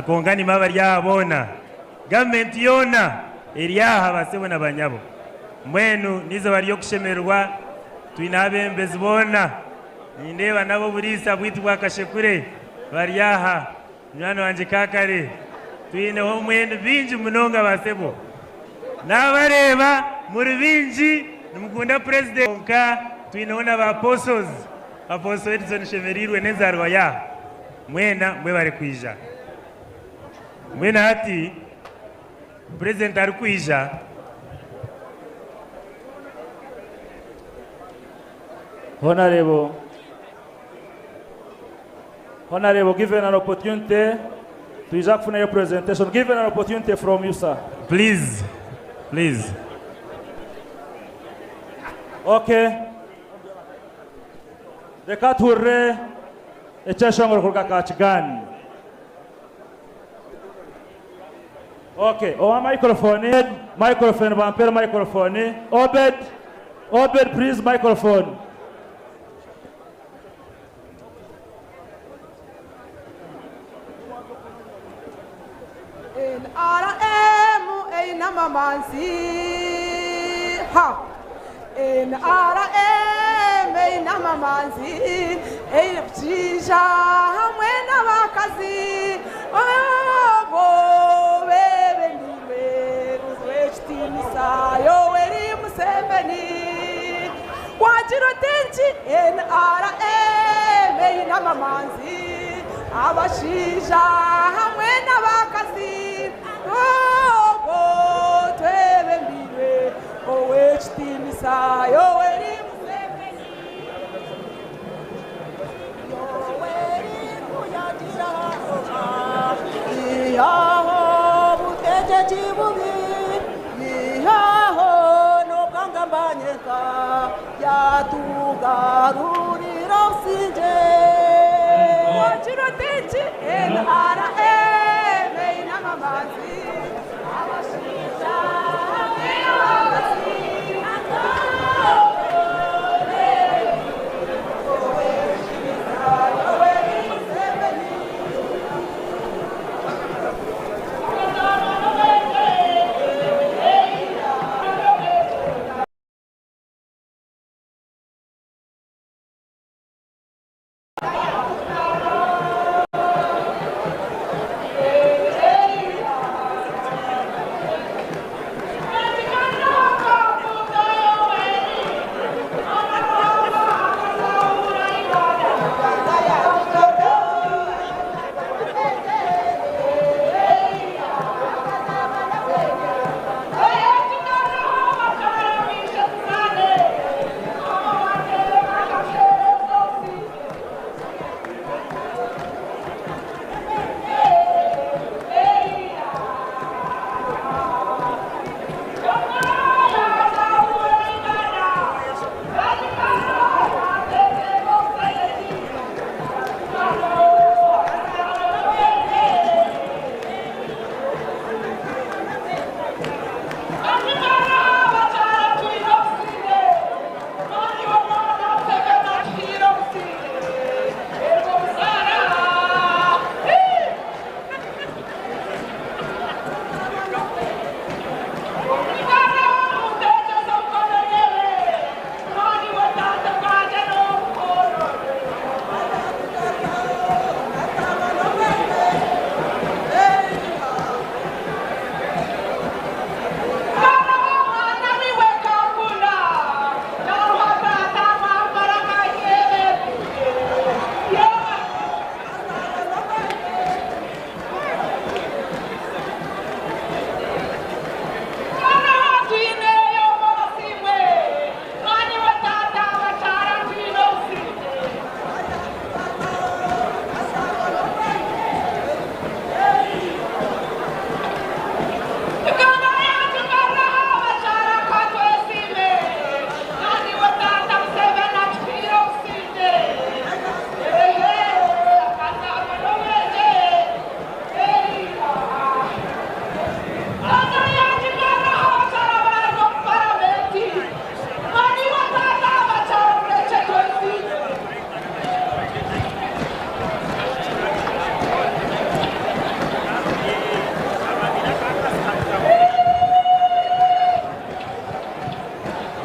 kwonka nimwe abari aha boona. Gavumenti yoona eri aha basebo na banyabo. Mbwenu n'eizooba ry'okushemererwa twine abeebembezi boona. Nindeeba n'ab'oburiisa bwaitu bwa Kashekure bari aha, munywani wangye Kakare. Twineho mbwenu baingi munonga basebo. Naabareeba muri baingi nimukunda Purezidenti. Kwonka twineho na ba Apostles, Apostle Edson Shemereirwe n'enzaarwa yaaha. Mwena mwebare kwija. Mbwenu hati Purezidenti arikwija. Honorable, Honorable, given an opportunity, twija kufunayo presentation. Given an opportunity from you, sir. Please, please. Okay. Reka tuhurire ekyeshongoro kuruga Kakigani. Okay, owa microphone, microphone bampere microphone. Obed, Obed please microphone. NRM eine amamanzi ha NRM eine amamanzi eine abashaija hamwe n'abakazi abo bebembirwe ow'ekitiinisa Yoweri Museveni wagira oti nki NRM eine amamanzi abashaija hamwe n'abakazi obwo twebembirwe ow'ekitiinisa Yoweri Museveni. Yoweri ku yaagira Ihaho obutegyeki bubi, ihaho n'obwangambanyeka, yatugarurira obusingye. Wagira oti ki? NRM eine amamanzi, abashaija hamwe n'abakazi.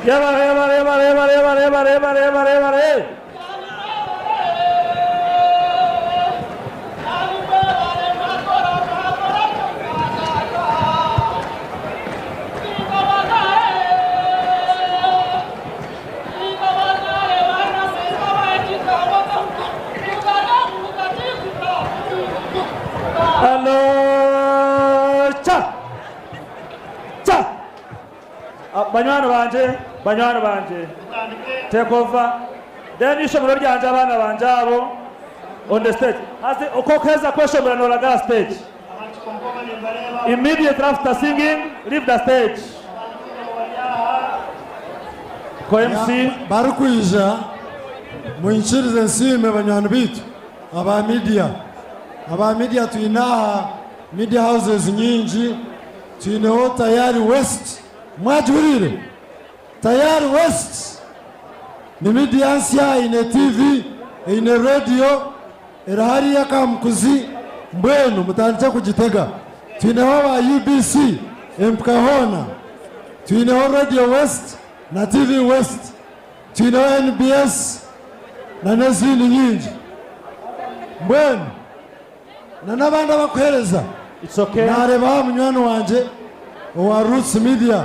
Yebare, yebare, yebare, yebare, yebare, yebare, yebare, yebare, yebare. Hello, cha. Cha. Ah, Banywani banje, banywani banje. Take over. Then ishomero ryanje abana banje abo on the stage. Hasi uko keza kweshomera noragara stage. Immediately after singing, leave the stage. Ko MC barikwija munkirize nsiime banywani bitu aba media aba media twine aha media houses nyingi twineho Tayari West mwagihurire Tayari West ni media nsya eine TV eine radio eri hariya Kamukuzi mbwenu mutandikye kugitega twineho aba UBC empika hoona twineho Radio West na TV West twineho NBS na n'ezindi nyingi mbwenu na n'abandi abakuheereza nareeba wa munywani wangye owa Roots Media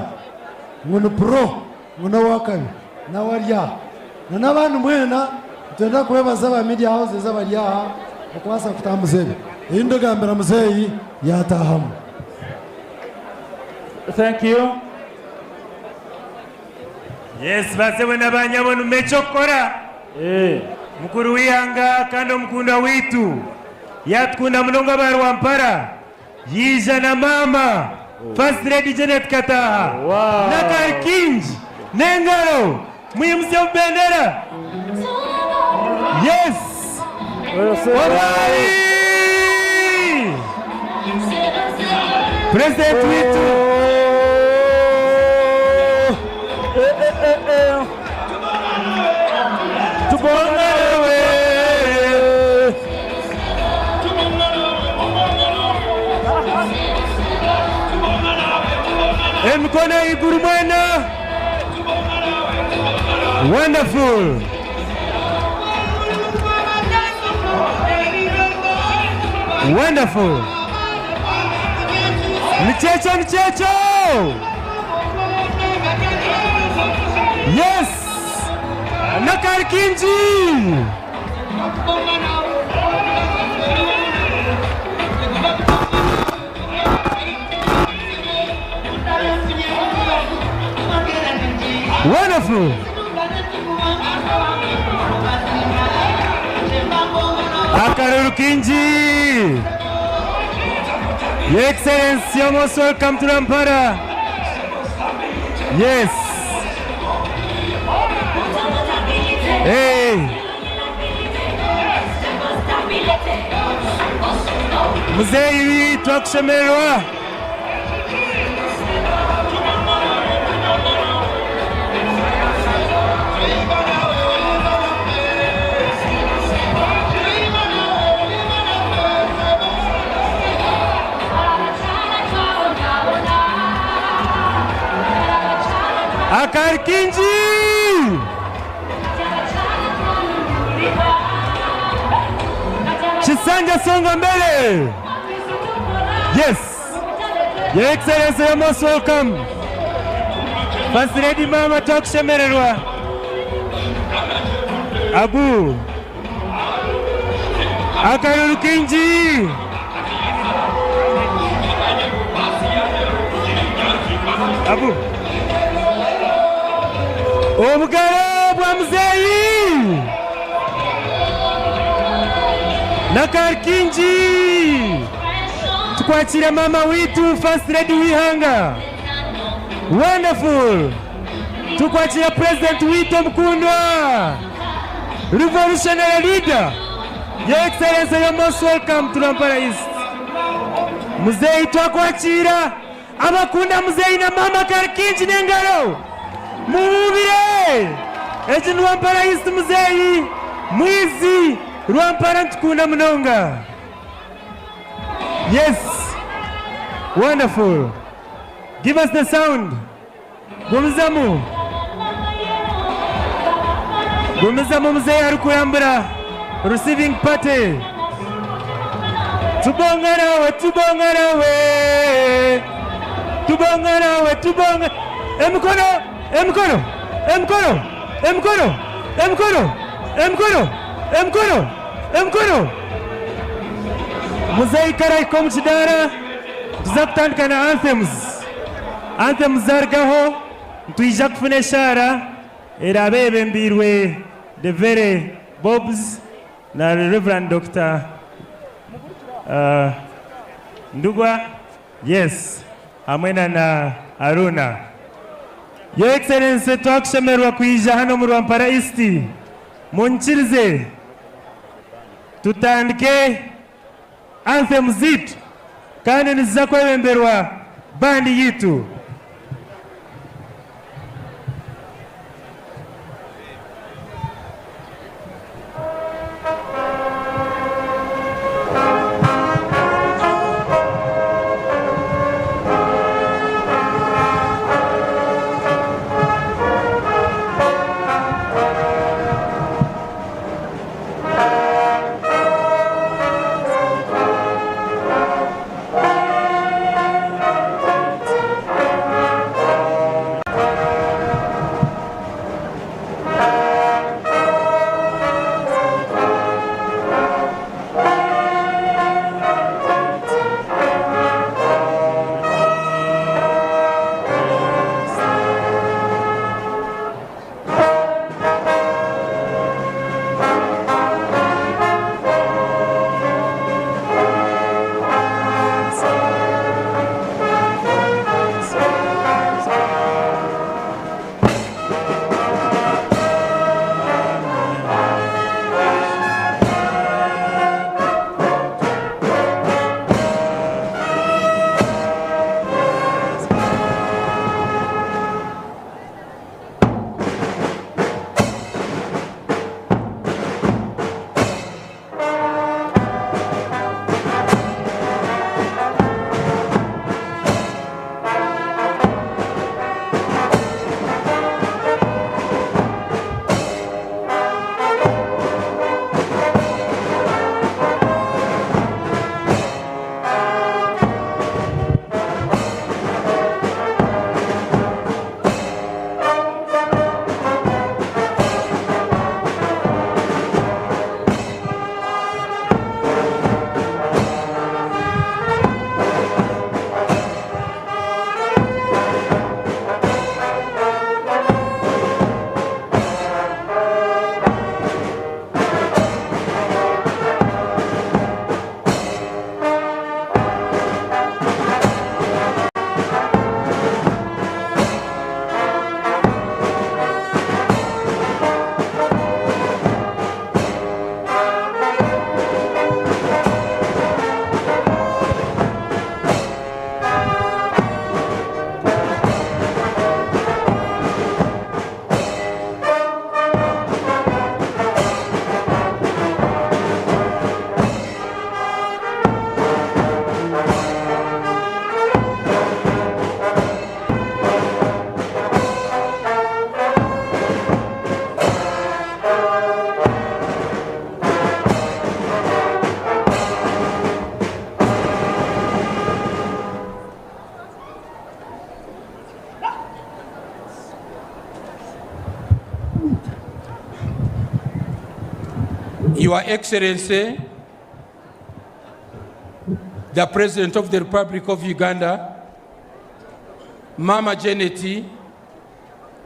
ngu ni pro ngu n'owakabi nawe ari aha na n'abandi mwena nitwenda kubebaza aba media houses abari aha okubaasa kutambuza ebi eyi ndagambira muzeeyi yatahamu. Thank you. Yes, basebo na banyabo nume eky'okukora. Mukuru w'eihanga kandi omukundwa waitu yatukunda munonga aba Rwampara yaija na maama First Lady Janet Kataaha n'akari kaingi n'engaro mwimutsye obubendera. Yes! Orwari! President waitu! Tubongerewe! Emikono ahaiguru mwena! Wonderful! Wonderful! Nikyekyo nikyekyo! Yes! N'akari kaingi! Wonderful! Akaruru kaingi! Your Excellency, you're most welcome to Rwampara. Yes. Hey. Muzeeyi twakushemererwa. Akari kaingi! Kisanja songa mbele! Yes! Your Excellency, you're most welcome. First Lady Mama twakushemererwa. Abu. Akaruru kaingi! Abu. Obugaro bwa muzeeyi! N'akari kaingi! Tukwakira mama witu First Lady w'ihanga. Wonderful! Tukwakira President witu omukundwa. Revolutionary leader. Your Excellency, you're most welcome to Rwampara East. Muzeeyi twakwakira abakunda muzeeyi na mama akari kaingi n'engaro. Muhubire! Egi ni Rwampara East muzeeyi. Mwizi Rwampara nitukunda munonga. Yes. Wonderful. Give us the sound. Gumizamu. Gumizamu muzeeyi arikurambura receiving party. Tubongarawe tubongarawe tubongarawe tubonga emikono emikono emikono emikono emikono emikono emikono emikono Muzeeyi karahika omu kidaara nituza kutandika na anthems. Anthems zarugaho nitwija kufuna eshaara eraabe eyebembeirwe the very Bobs na Rev. Dokita Ndugwa, yes, hamwe na na Haruna. Your Excellency twakushemererwa kwija hanu omu Rwampara East. Munyikirize tutandike anthem zaitu kandi niziza kwebemberwa bandi yaitu. Your Excellency, the President of the Republic of Uganda, Mama Janet,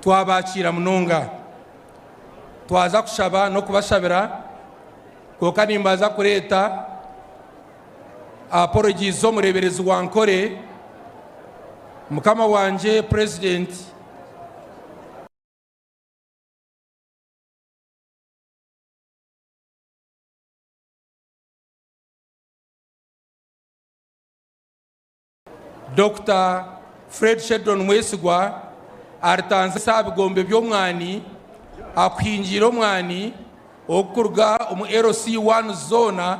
twabakiira munonga. Twaza kushaba n'okubashabira, kwonka nimbaza kureeta apologies z'omureeberezi wa Nkore, mukama wangye President. Dokita Fred Sheldon Mwesigwa aritanzire aha bigombe by'omwani akuhingiire omwani ogurikuruga omu LC1 zoona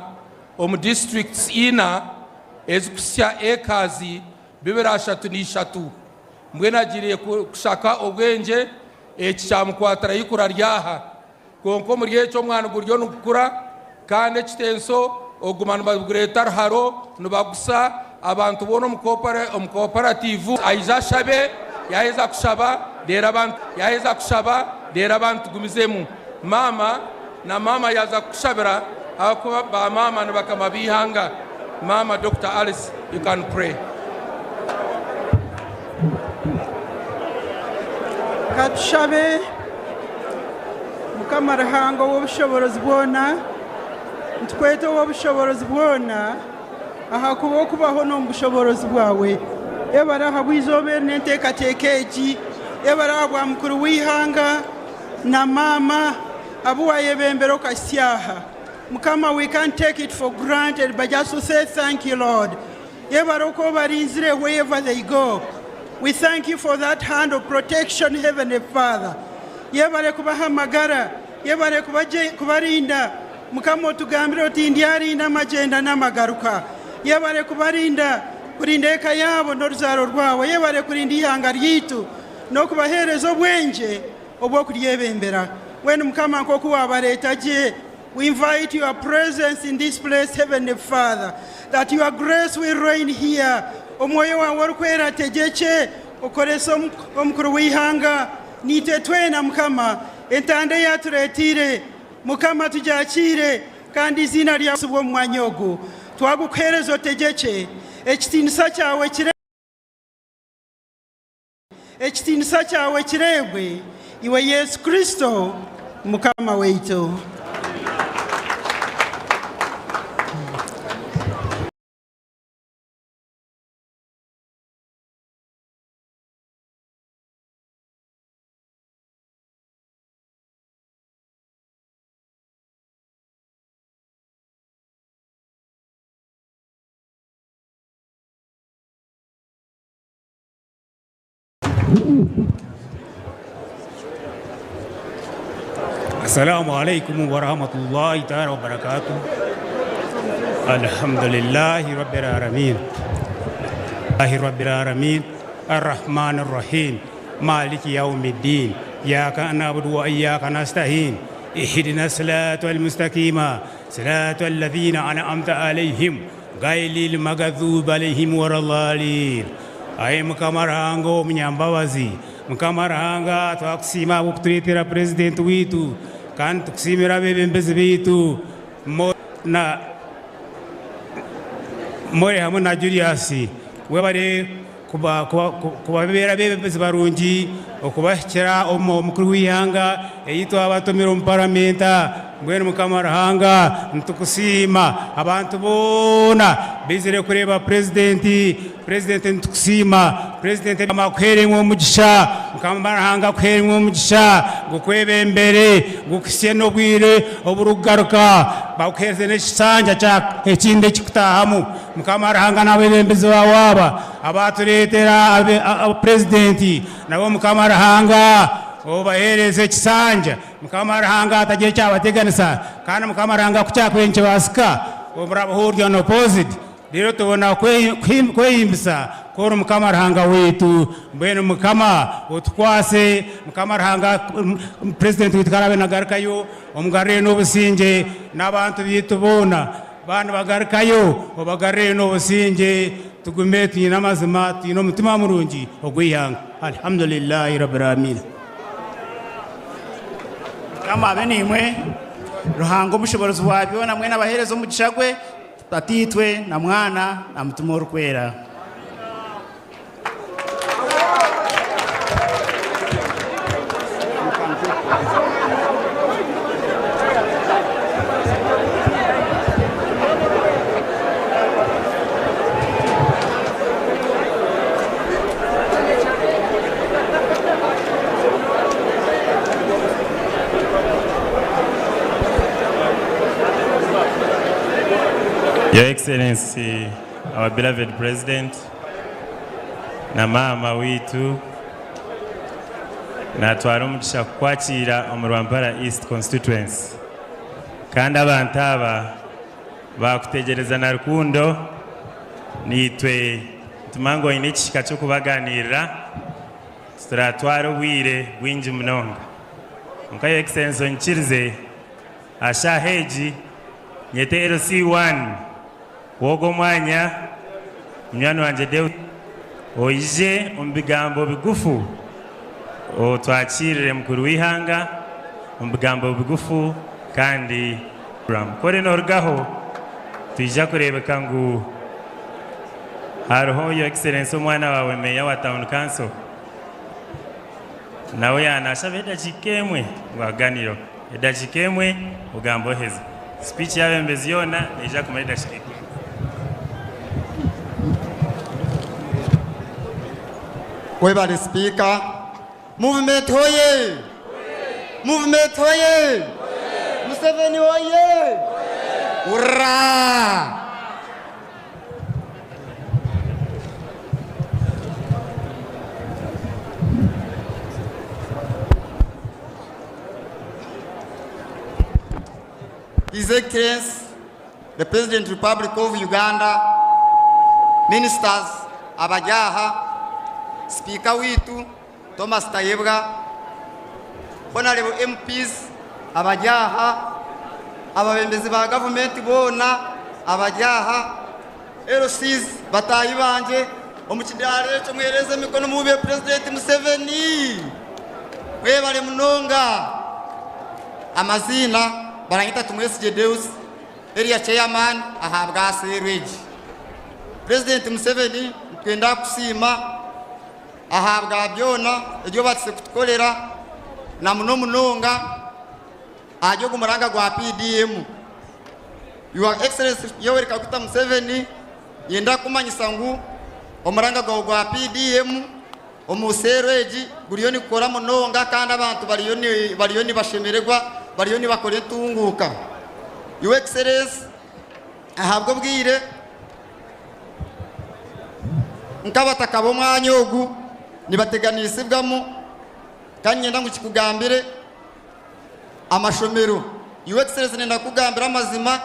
omu disiturikiti ina ezikuhitsya ekazi 233. Mbwenu agiire kushaka obwengye eki kyamukwatira ikura ryaha. Kwonka omuri ekyo omwani guriyo nigukura kandi ekitenso oguma nibagureeta ruharo nibagusa abantu boona omu cooperative aije ashabe yaheza kushaba reero abantu yaheza kushaba reero abantu tugumizemu. Maama na maama yaaza kukushabira ahakuba ba maama ni bakama b'eihanga. Maama Dokita Alice you can pray. Katushabe. Mukama Ruhanga ow'obushoboorozi bwona, nitukweta ow'obushoboorozi bwona, ahakuba okubaho n'omu bushoboorozi bwawe. Yebare ahabw'eizooba eri n'enteekateeka egi. Yebare ahabwa mukuru w'eihanga na maama abu waayebembera okahitsya aha. Mukama, we can't take it for granted, but just to say thank you, Lord. Yebare oku obarinzire wherever they go. We thank you for that hand of protection, Heavenly Father. Yebare kubaha amagara, yebare kubarinda. Mukama otugambire oti ndyarinda amagyenda n'amagaruka. Yebare kubarinda, kurinda eka yaabo n'oruzaaro rwabo. Yebare kurinda eihanga ryaitu n'okubaheereza obwengye obw'okuryebembera. Mbwenu Mukama nk'oku waabareeta gye, we invite your presence in this place, Heavenly Father, that your grace will reign here. Omwoyo waawe Orikwera ategyekye, okorese omukuru w'eihanga, naitwe twena, Mukama, entanda ei atureeteire, Mukama, tugyakiire, kandi eiziina ryawe risibwe omu mwanya ogu. Twagukuheereza otegyekye. Ekitiinisa kyawe kire. Ekitiinisa kyawe kireebwe, iwe Yesu Kristo, Mukama waitu. Assalamu alaikum warahmatullahi taala wabarakatuh. Alhamdulillahi rabbil alamin. Allahi rabbil alamin. Arrahmani rrahim. Maliki yaumiddin. Iyyaka na'budu wa iyyaka nasta'in. Ihdina sirata almustaqima. Sirata alladhina an'amta alaihim ghairil maghdubi alaihim waladhalin. Ai Mukama Ruhanga omunyambabazi, Mukama Ruhanga twakusiima ahabw'okutureetera Purezidenti waitu kandi tukusiimira abeebembezi baitu na Moi hamwe na Julius. Webare kubabeera abeebembezi barungi okubahikira omu mukuru w'eihanga ei twabatumire omu paramenta. Mbwenu Mukama Ruhanga nitukusiima. Abantu boona baizire kureeba Purezidenti. Purezidenti nitukusiima. Purezidenti Mukama akuheere omugisha. Mukama Ruhanga akuheere omugisha gukwebembere gukuhitsye n'obwire oburikugaruka bakuheereze n'ekisanja ekindi ekikutaahamu. Mukama Ruhanga n'abebembezi baawe aba abaatureetera Purezidenti nabo Mukama Ruhanga obaheereze ekisanja. Mukama Ruhanga hatagira ekyabateganisa kandi Mukama Ruhanga ku kyakubaire nikibaasika omurabaho ori unopposed reero tubona kwehimbisa ku ori Mukama Ruhanga waitu. Mbwenu Mukama otukwase Mukama Ruhanga President waitu ku araabe nagarukayo omugarure n'obusingye n'abantu baitu boona baaba nibagarukayo obagarure n'obusingye tugume twine amazima twine omutima murungi ogw'eihanga. Alhamdulillahi Rabbil Aalamiina. Mukama abe naimwe. Ruhanga omushoboorozi wa byona mwena abaheereze omugisha gwe, Tataitwe na Mwana na Mutima Orikwera. Your Excellency, our beloved President, na maama waitu, natwara omugisha kukwakiira omu Rwampara East Constituency. Kandi abantu aba Baakutegyereza na rukundo, naitwe nitumanya ngu oine ekihika ky'okubaganiirira, tituratware obwire bwingi munonga. Kwonka Your Excellency onyikirize aha shaaha egi nyete LC1 w'ogu omwanya munywani wangye Deus oije omu bigambo bigufu otwakiirire mukuru w'eihanga omu bigambo bigufu kandi Ku ori norugaho twija kureebeka ngu hariho Your Excellency omwana waawe Meeya wa Town Council nawe yaaba nashaba edakiika emwe ngu aganireho. Edakiika emwe ogambe oheze. Speech y'abebembezi yoona neija kumara edakiika ikumi. Webale sipiika. Movement hoye! Movement hoye! Museveni hoye! Hurraa! His Excellency the President Republic of Uganda, Ministers abari aha, Sipiika waitu Thomas Tayebwa, Honarebo MPs abari aha, ababembezi ba gavumenti boona abari aha, LCs bataahi bangye, omu kidaara ekyo muheereze emikono muhubire Purezidenti Museveni. Mwebare munonga. Amaziina baranyeta Tumwesigye Deus, Area Chairman ahabwa seeru egi. Purezidenti Museveni nitwenda kukusiima ahabwa byona ebi obatsire kutukorera na muno munonga ahari ogu muranga gwa PDM. Your Excellency Yoweri Kaguta Museveni niinyenda kukumanyisa ngu omuranga gwawe gwa PDM omu seeru egi guriyo nigukora munonga kandi abantu bariyo nibashemererwa bariyo nibakora entunguuka. Your Excellency ahabw'obwire nk'abataka b'omwanya ogu nibateganisibwamu kandi niinyenda ngu kikugambire amashomero. Your Excellency niinyenda kukugambira amazima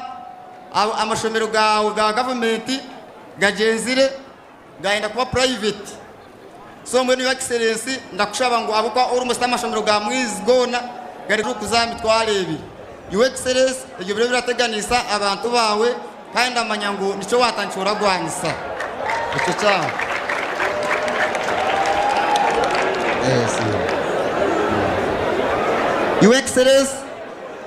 amashomero gaawe ga gavumenti gagyenzire gayenda kuba private. So mbwenu Your Excellency ndakushaba ngu ahabw'okuba almost amashomero ga Mwizi goona gari kuza aha mitwaro ebiri. Your Excellency ebyo biriyo birateganisa abantu baawe kandi ndamanya ngu nikyo watandikire oragwanisa ekyo kyawe. Your Excellency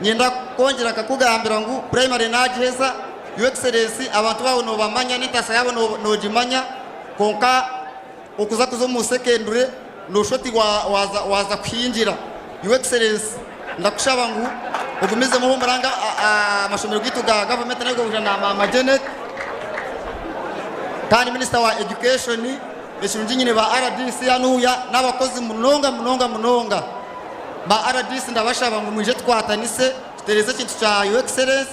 nyenda kwongyera nkakugambira ngu primary nagiheza. Your Excellency abantu baawe nobamanya n'entasa yaabo nogimanya kwonka okuza kuza omu secondary noshusha oti waaza kuhingira. Your Excellency ndakushaba ngu ogumizemu omuranga amashomero gaitu ga gavumenti nago na Maama Janet kandi Minister wa Education ekirungi nyine ba rdc hanuya n'abakozi munonga munonga munonga. Ba rdc ndabashaba ngu mwije tukwatanise tutereeze ekintu kya Your Excellency.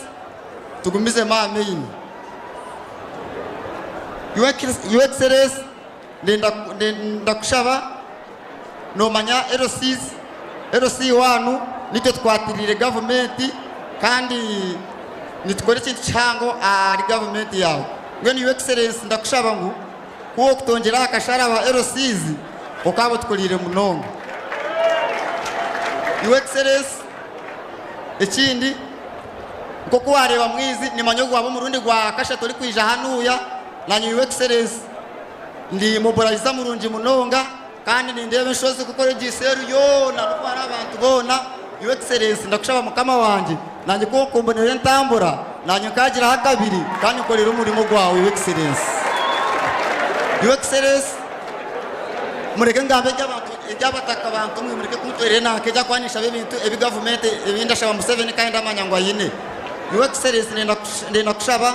Tugumizemu amaino. Your Excellency, ndakushaba nomanya LCs, LC wanu nitwe tukwatiriire gavumenti kandi nitukora ekintu kihango ahari gavumenti yaawe. Mbwenu Your Excellency ndakushaba ngu ku okutongyera aha kashare aba LCs okaaba otukoriire munonga. Your Excellency, ekindi Nk'oku waareeba mwizi, nimanya ogu gwaba omurundi gwa kashatu orikwija hanuya. Nanye Your Excellency, ndi mobilizer murungi munonga kandi nindeeba enshozi kukora egi seeru yoona n'oku hariho abantu boona. Your Excellency, ndakushaba mukama wangye, nanye ku okumbonera entambura, nanye nkagiraho akabiri kandi nkorere omurimo gwawe Your Excellency. Your Excellency, mureke ngambe eby'abantu eby'abataka bantu mwe mureke kuntwerera enanka egi ahakuba ninshaba ebintu ebi gavumenti ebi ndashaba Museveni kandi ndamanya ngu aine. Your Excellency ndenda ndenda kushaba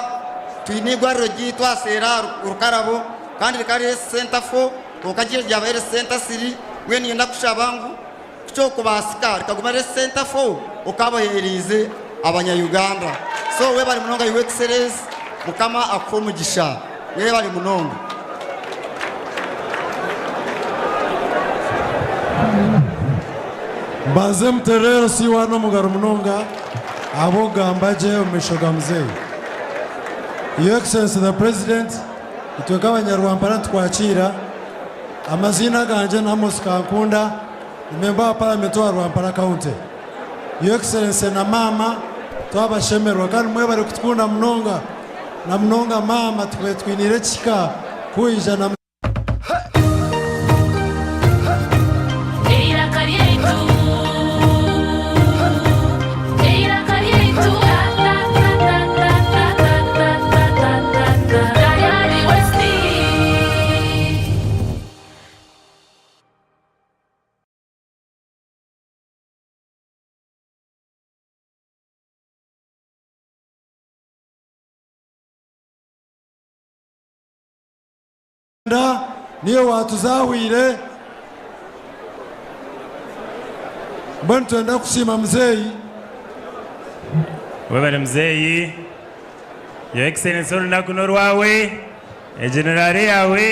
twine eigwariro ryaitu aha seeri aha Rukarabo kandi rikaba riri Center for kwonka ryo ryaba riri Center Siri mbwenu niinyenda kushaba ngu ku kyokubaasika rikaguma riri Center for okaba oheereize abanya Uganda. So webare munonga Your Excellency Mukama akuhe omugisha. Webare munonga. Mbanze muterere LC1 omugaro munonga ahabw'okugamba gye omu maisho ga muzeeyi. Your Excellency the President, itwe nk'abanyarwampara nitukwakiira. Amaziina gangye ni Amos Kankunda, ndi memba wa paramenti owa Rwampara County. Your Excellency na maama twabashemererwa kandi mwebare kutukunda munonga na munonga maama tukube twiniire ekihika kwija na Eiraka ryaitu, eiraka ryaitu, ta ta ta ta ta ta ta ta ta ta ta ta Kayari West. Niiwe waatuzahwire. Mbwenu nitwenda kusiima muzeeyi. Webare muzeeyi. Your Excellency orunaku n'orwawe, egi ni rally yaawe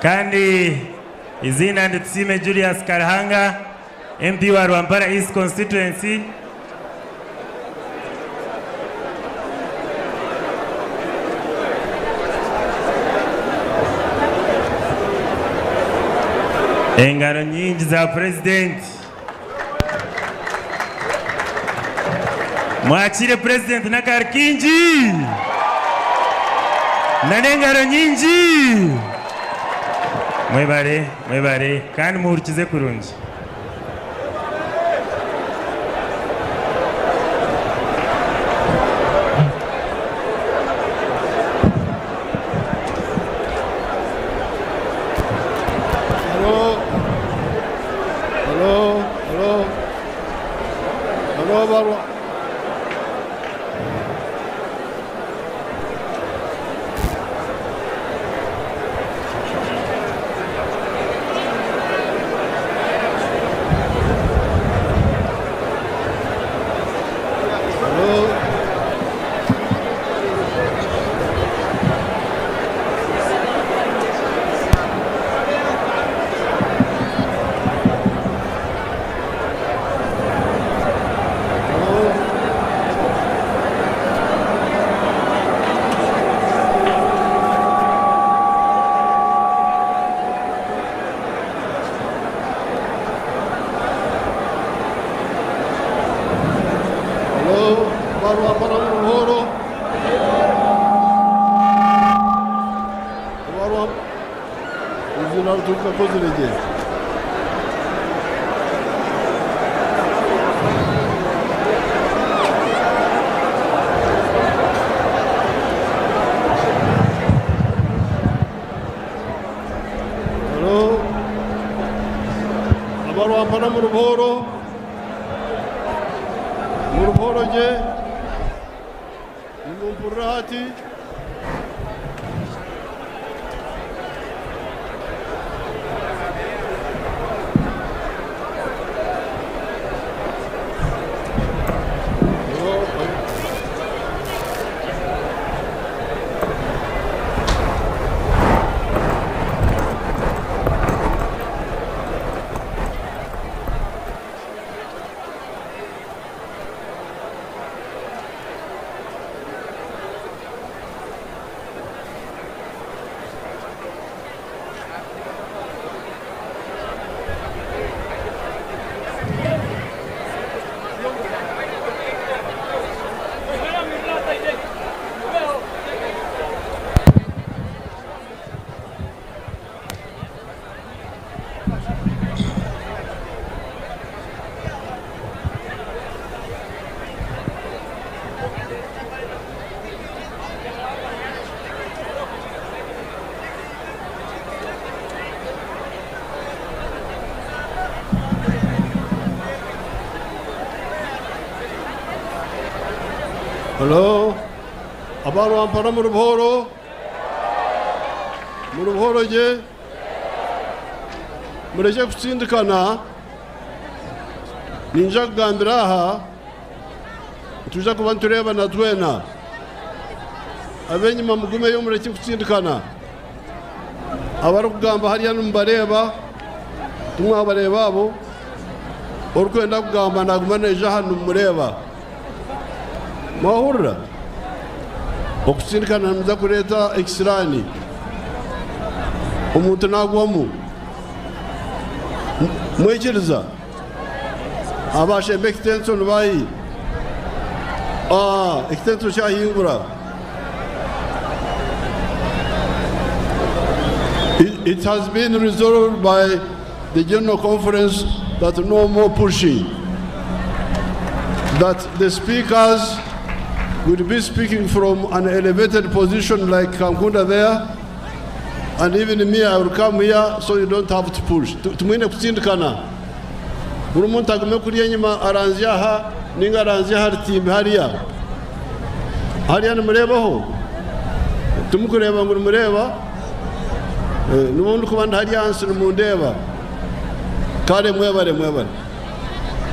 kandi eiziina ndi Tusiime Julius Karuhanga, MP wa Rwampara East Constituency. Engaro nyingi za Purezidenti. Mwakiire Purezidenti n'akaari kaingi n'engaro nyingi. Mwebare, mwebare kandi muhurikize kurungi. Halo, halo, halo, halo, barwa. Halo. Halo, barwa bara buhoro. Barwa izina ruturuka kozirege. Halo. Abarwampara mu rubuhoro. Mu rubuhoro gye. Nimumpurira hati. Halo. Abarwampara mu rubuhoro. Mu rubuhoro gye. Mureke kutsindikana. Ninja kugambira aha. Nituja kuba nitureebana twena. Ab'enyima mugumeyo mureke kutsindikana. Abarikugamba hariya nimubareeba. Timwabareeba abo. Orikwenda kugamba naguma naija aha nimumureeba. Mwahurira? Okutsindikana nimuza kureeta ekisiraani. Omuntu nagwamu. Mwikiriza? Abashemba ekitenso nibahi? Ah, ekitenso kyahingura. It has been resolved by the General Conference that no more pushing, that the speakers will be speaking from an elevated position like Kankunda there, and even me, I will come here so you don't have to push. Tumwine kutsindikana. Buri muntu agume kuriya enyima aranzye aha ninga aranzye aha rutimbi hariya. Hariya nimureebaho? Timukureeba ngu nimureeba? Eh, n'obu ndikuba ndi hariya ahansi nimundeeba. Kare mwebare mwebare.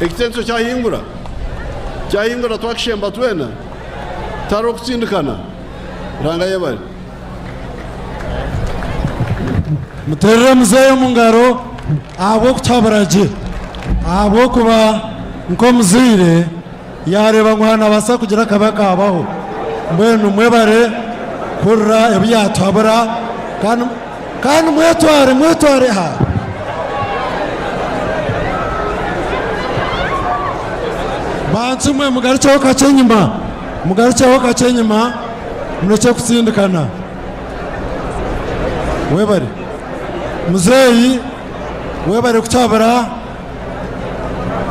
Ekitenso kyahingura? Kyahingura twakishemba twena? Tihariho kutsindikana? Ruhanga ayebare. Muteerere muzeeyi omu ngaro ahabw'okutuhabura gye ahabw'okuba nk'omuzaire yaareeba ngu nabaasa kugira akabi akaabaho. Mbwenu mwebare kuhurira ebi yaatuhabura kandi kandi mwetware mwetware ha. Bantu mwe mugarukyeho kakye enyima mugarukyeho kakye enyima murekye kutsindikana. Webare muzeeyi webare kutuhabura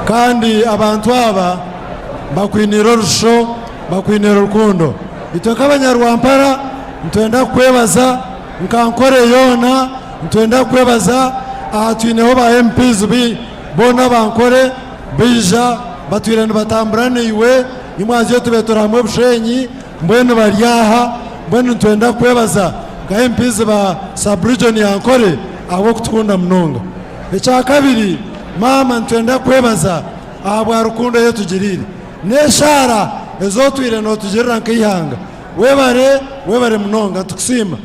kandi abantu aba bakwiniire orushusho bakwiniire rukundo. Itwe nk'abanyarwampara nitwenda kukwebaza nka Nkore yoona nitwenda kukwebaza aha twineho ba MPs boona aba Nkore baija batwire nibatambura naiwe nimwazyo tube turi hamwe Bushenyi Mbwenu bari aha, mbwenu nitwenda kukwebaza nka MPs ba sub region ya Ankole ahabw'okutukunda munonga. Ekyakabiri maama nitwenda kukwebaza ahabwa rukundo ei otugiriire n'eshaara ezi otwire notugirira nk'eihanga. Webare, webare munonga nitukusiima.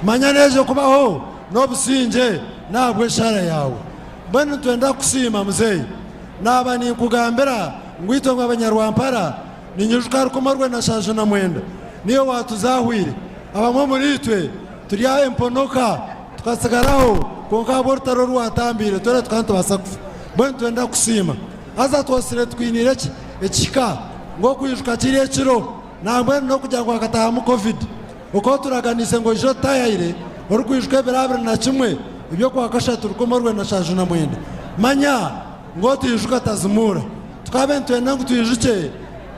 Manya neija kubaho n'obusingye n'ahabw'eshaara yaawe. Mbwenu nitwenda kukusiima muzeeyi. Naaba ninkugambira ngu itwe ngu abanyarwampara Ninyijuka rukumi rwenda 79 niyo waatuzaahwire. Abamwe omuriitwe turi aha emponoka tukatsigaraho, kwonka ahabw'orutaro oru waatambiire twena tukaba nitubaasa kufa. Mbwenu nitwenda kukusiima. Haza twosire tukwiniire eki ekihika ngu okwijuka kiri ekiro, nambwenu n'okugira ngu hakataahamu Covid. Oku oturaganiise ngu oije otutaayaire orikwijuka ebiro 21 eby'Okwakashatu 1979. Manya ngu otaijuka tazimuura. Tukabe nitwenda ngu twijukye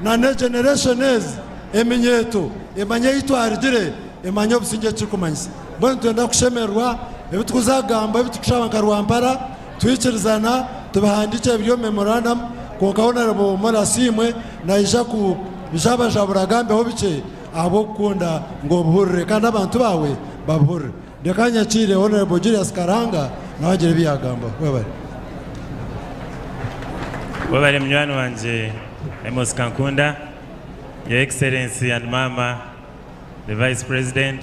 na ne generation ezi eminyeeto emanye ei twarugire, emanye obusingye eki kirikumanyisa. Mbwenu nitwenda kushemererwa ebi turikuza kugamba, ebi turikushaba nka Rwampara twikirizana tubihandiikye biri omu memorandum kwonka Honourable Molly Asiimwe naija kubijabajabura agambeho bikye ahabw'okukunda ngu obuhurire kandi abantu baawe babuhurire. Reka nyakiire Honourable Julius Karanga nawe agire ebi yaagambaho. Webare. Webare munywani wangye Amos Kankunda, Your Excellency and Mama the Vice President,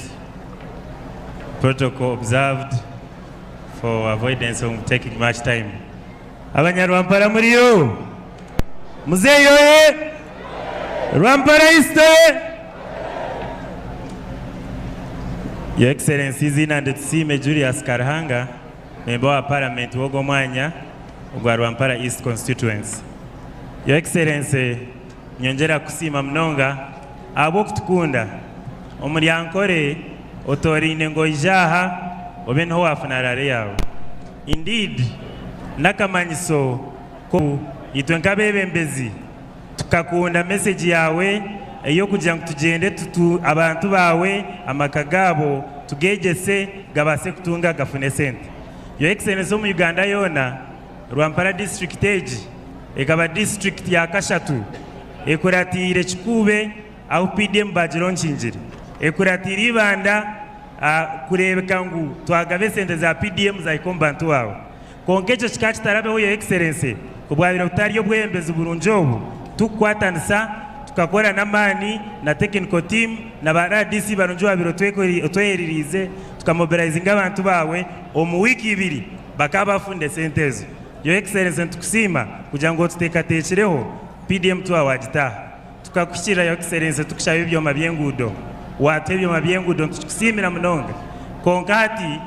protocol observed for avoidance of taking much time. Abanyarwampara muriyo? Muzeeyi oye! Rwampara East oye! Your Excellency eiziina ndi Tusiime Julius Karuhanga, memba wa Paramenti w'ogu omwanya ogwa Rwampara East Constituency. Your Excellency nyongyera kukusiima munonga ahabw'okutukunda. Omuri Ankore otooraine ngu oije aha obe niho waafuna rally yaawe. Indeed n'akamanyiso ku itwe nk'abeebembezi tukakunda message yaawe ey'okugira ngu tugyende tutu abantu baawe amaka gaabo tugeegyese gabaase kutunga gafune esente. Your Excellency omu Uganda yoona Rwampara district egi ekaba district ya kashatu ekuratiire Kikuube ahu PDM bagironkingire ekuratiire Ibanda kureebeka ngu twagaba esente za PDM zahika omu bantu baawe. Kwonka ekyo kikaba kitarabeho Your Excellency ku bwabaire butari obwebembezi burungi obu tukukwatanisa tukakora n'amaani na technical team na ba rdc barungi owabaire otwehereriize tukamobilizinga abantu baawe omu wiiki ibiri bakaba bafunda esente ezo. Your Excellency nitukusiima kugira ngu otuteekateekireho PDM twaba wagitaaha. Tukakuhikirira Your Excellency tukushaba ebyoma by'enguudo. Waatuha ebyoma by'enguudo nitukikusiimira munonga. Kwonka hati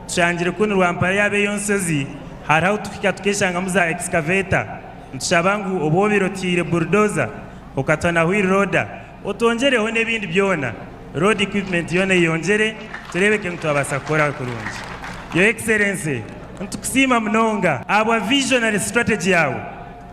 tushangire ku ni Rwampara yaaba ey'enshozi hariho ahu tukuhika tukeshangamu za excavator. Nitushaba ngu obu obaire otuhaire bulldozer okatuha na wheel loader otwongyereho n'ebindi byona, road equipment yoona eyongyere tureebeke ngu twabaasa kukora kurungi. Your Excellency, nitukusiima munonga ahabwa visionary strategy yaawe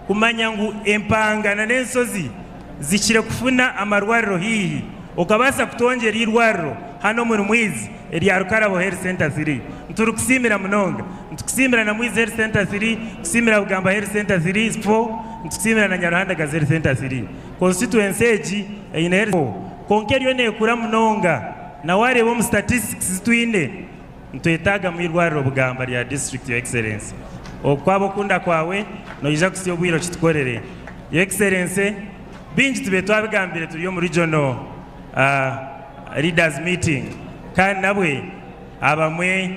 kumanya ngu empanga na n'ensozi zihikire kufuna amarwariro haihi okabaasa kutwongyera eirwariro hanu omuri Mwizi erya Rukarabo Health Centre 3. Niturikusiimira munonga. Nitukusiimira na Mwizi Health Centre 3, kusiimira Bugamba Health Centre 3, 4, nitukusiimira na Nyaruhandagazi Health Centre 3. Constituency egi eine Health 4 kwonka eriyo neekura munonga na waareeba omu statistics ezi twine, Nitwetaagamu eirwariro Bugamba rya District Your Excellency. Oku kwaba okunda kwawe, noija kutsya obwire okitukorere. Your Excellency, bingi tubaire twabigambire turi omu Regional Leaders Meeting kandi nabwe abamwe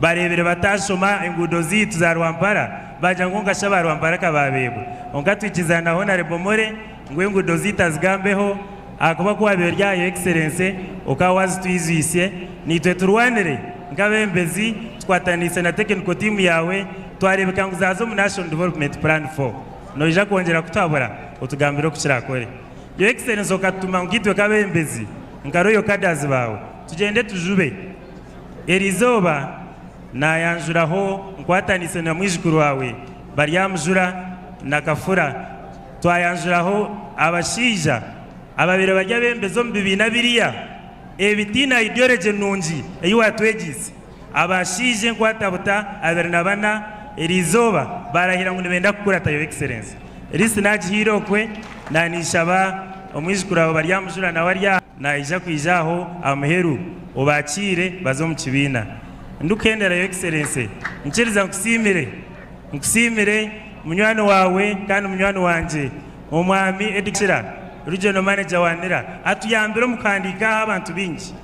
bareebire batashoma enguudo zaitu za Rwampara baagira ngu kwonka shi aba Rwampara ka baabeebwa. Kwonka twikiriza na Honarebo More ngu enguudo zaitu azigambeho. Ahakuba ku waabaire ori aha Your Excellency okaba waazitwijwisye, naitwe turwanire nk'abeebembezi tukwataniise na technical team yaawe twareebeka ngu zaaza omu National Development Plan 4. Noija kwongyera kutuhabura otugambire oku kiraakore. Your Excellency okatutuma ngu itwe nk'abeebembezi nka Royal Cadres baawe tugyende tujube. Eriizooba naayanjuraho nkwataniise na mwijukuru waawe Baryamujura na Kafura. Twayanjuraho abashaija ababaire bari abembezi omu bibiina biriya ebitaine ideology nungi ei watwegiise. Abashaija enkwatabuta 24 eriizooba barahira ngu nibenda kukurata Your Excellency. List nagihaire okwe na ninshaba omwijukuru wawe Baryamujura nawe ari aha naija kwija aho aha muheru obakiire baze omu kibiina. Ndikuhendera Your Excellency nkiriza nkusiimire. Nkusiimire munywani waawe kandi munywani wangye Omwami Eddie Kira, Regional Manager wa nira, atuyambire omu kuhandiika aha abantu baingi.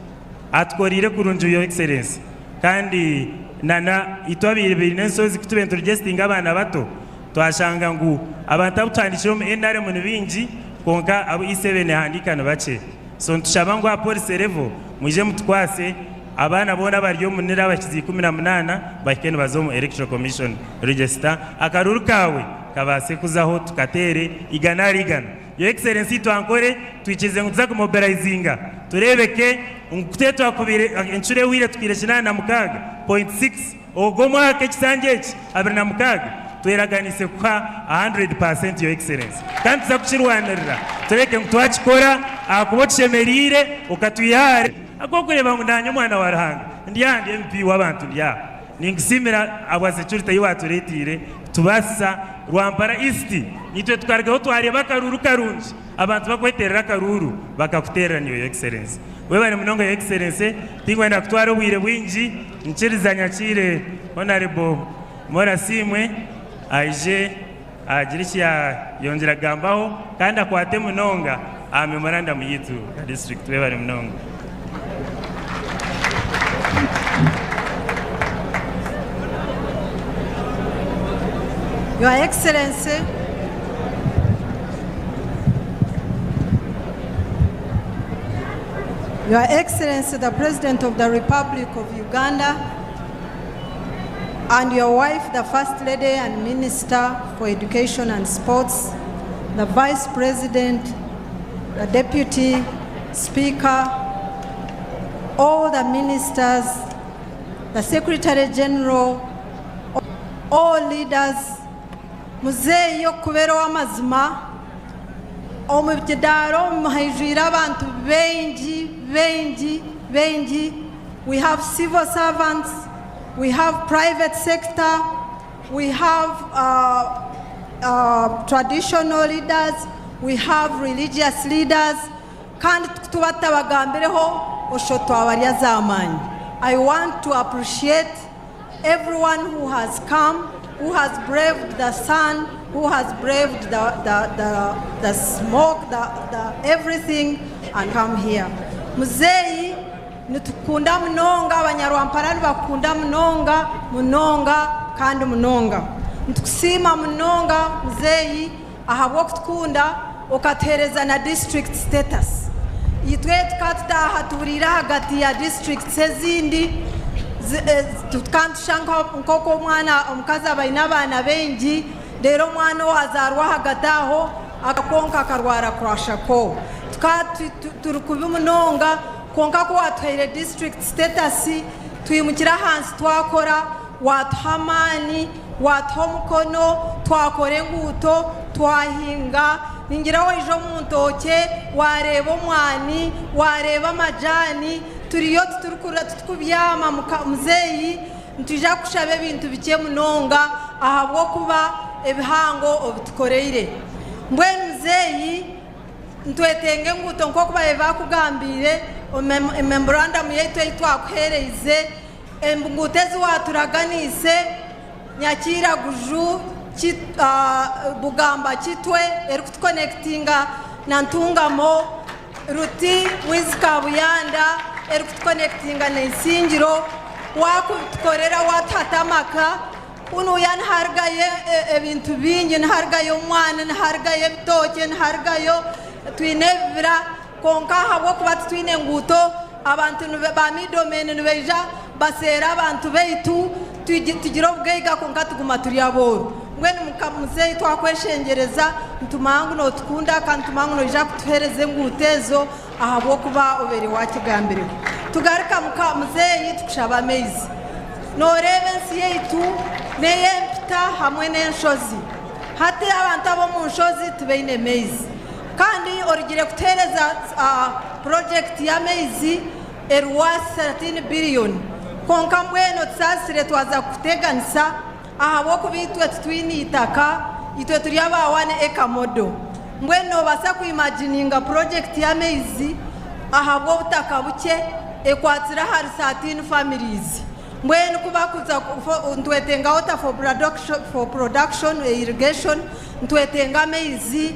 Atukoreire kurungi Your Excellency kandi na itwe abaire baine ensozi ku tubaire nituregistinga abaana bato twashanga ngu abantu abu tuhandiikire omu nrm ni baingi kwonka abu E7 ehandiika ni bakye. So nitushaba ngu aha policy level mwije mutukwase abaana boona abari omu nira abahikize 18 bahike nibaza omu Electoral Commission register akaruuru kaawe kabaase kuzaho tukateere igana ahari igana. Your Excellency itwe Ankole twikirize ngu tuza kumobilizinga tureebeke ngu kutube twakubire encuro ehweire tukwire 86.6 Ogu omwaka ekisanja eki 26 tweraganiise kuha 100% Your Excellency kandi tuza kukirwanirira tureebeke ngu twakikora ahakuba otushemereire okatwiha hare ahabw'okureeba ngu naanye omwana wa Ruhanga ndi aha ndi MP w'abantu ndi aha. Ninkusiimira ahabwa security ei waatureeteire kutubaasisa Rwampara East naitwe tukarugaho twareeba akaruuru karungi abantu bakweteerera akaruuru bakakuteerera Your Excellency. Webare munonga Your Excellency tinkwenda kutwara obwire bwingi. Nkiriza nyakiire Honarebo Moore Asiimwe aije agire eki yayongyera kugambaho kandi akwate munonga aha memorandamu yaitu ya disiturikiti. Webare munonga. Your Excellency, Your Excellency, the President of the Republic of Uganda, and your wife, the First Lady and Minister for Education and Sports, the Vice President, the Deputy Speaker, all the ministers, the Secretary General, all leaders, Muzeeyi okubeera ow'amazima, omu kidaara omu haijwire abantu baingi, baingi, baingi. We have civil servants, we have private sector, we have uh, uh, traditional leaders, we have religious leaders, kandi tuba tutabagambireho osho twabarya z'amaani. I want to appreciate everyone who has come, who has braved the sun, who has braved the, the, the, the smoke, the, the everything, and come here. Muzeeyi, nitukunda munonga, abanyarwampara nibakunda munonga, munonga, kandi munonga. Nitukusiima munonga, muzeeyi, ahabw'okutukunda okatuheereza na district status. Itwe tukaba tutaaha tuburiire ahagati ya districts ezindi, tukaba nitushusha nk'oku omwana omukazi aba aine abaana baingi. Reero omwana owaazaarwa ahagati aho akakonka akarwara kwashiorkor. Tukaba turi kubi munonga kwonka ku waatuhaire district status twimukire ahansi twakora, waatuha amaani, waatuha omukono, twakora enguuto, twahinga. Ningira waija omu ntookye waareeba omwani, waareeba amajaani, turiyo titukubyama muzeeyi. Nitwija kukushaba ebintu bikye munonga ahabw'okuba ebihango obitukoreire. Mbwenu muzeeyi nitwetenga enguuto nk'oku baabaire baakugambiire omu memorandum yaitu ei twakuheereize, enguuto ezi waaturaganiise, Nyakiraguju, Bugamba Kitwe erikutukonekitinga na Ntungamo, Ruti Mwizi Kabuyanda erikutukonekitinga na Isingiro, wakutukorera watuhata amaka kunuya niharugayo ebintu bingi, niharugayo omwani, niharugayo ebitookye, niharugayo twine ebibira kwonka ahabw'okuba titwine nguuto abantu ba middlemen nibaija baseera abantu baitu tugira obugaiga kwonka tuguma turi abooro. Mbwenu muzeeyi twakweshengyereza nitumanya ngu nootukunda kandi nitumanya ngu noija kutuheereza enguuto ezo ahabw'okuba obaire waakigambireho. Tugaruka muzeeyi tukushaba amaizi. Nooreeba ensi yaitu n'ey'empita hamwe n'enshozi. Hati abantu ab'omu nshozi tibaine maizi. Kandi orugire kutuheereza purojekiti y'amaizi eri worth 13 billion. Kwonka mbwenu otusaasire twaza kukuteganisa ahabw'okuba itwe titwine eitaka, itwe turi aba one acre model. Mbwenu noobaasa kuimagininga purojekiti y'amaizi ahabw'obutaka bukye ekwatsire ahari 13 families. Mbwenu ku bakuza nitwetenga water for production, irrigation, nitwetenga amaizi,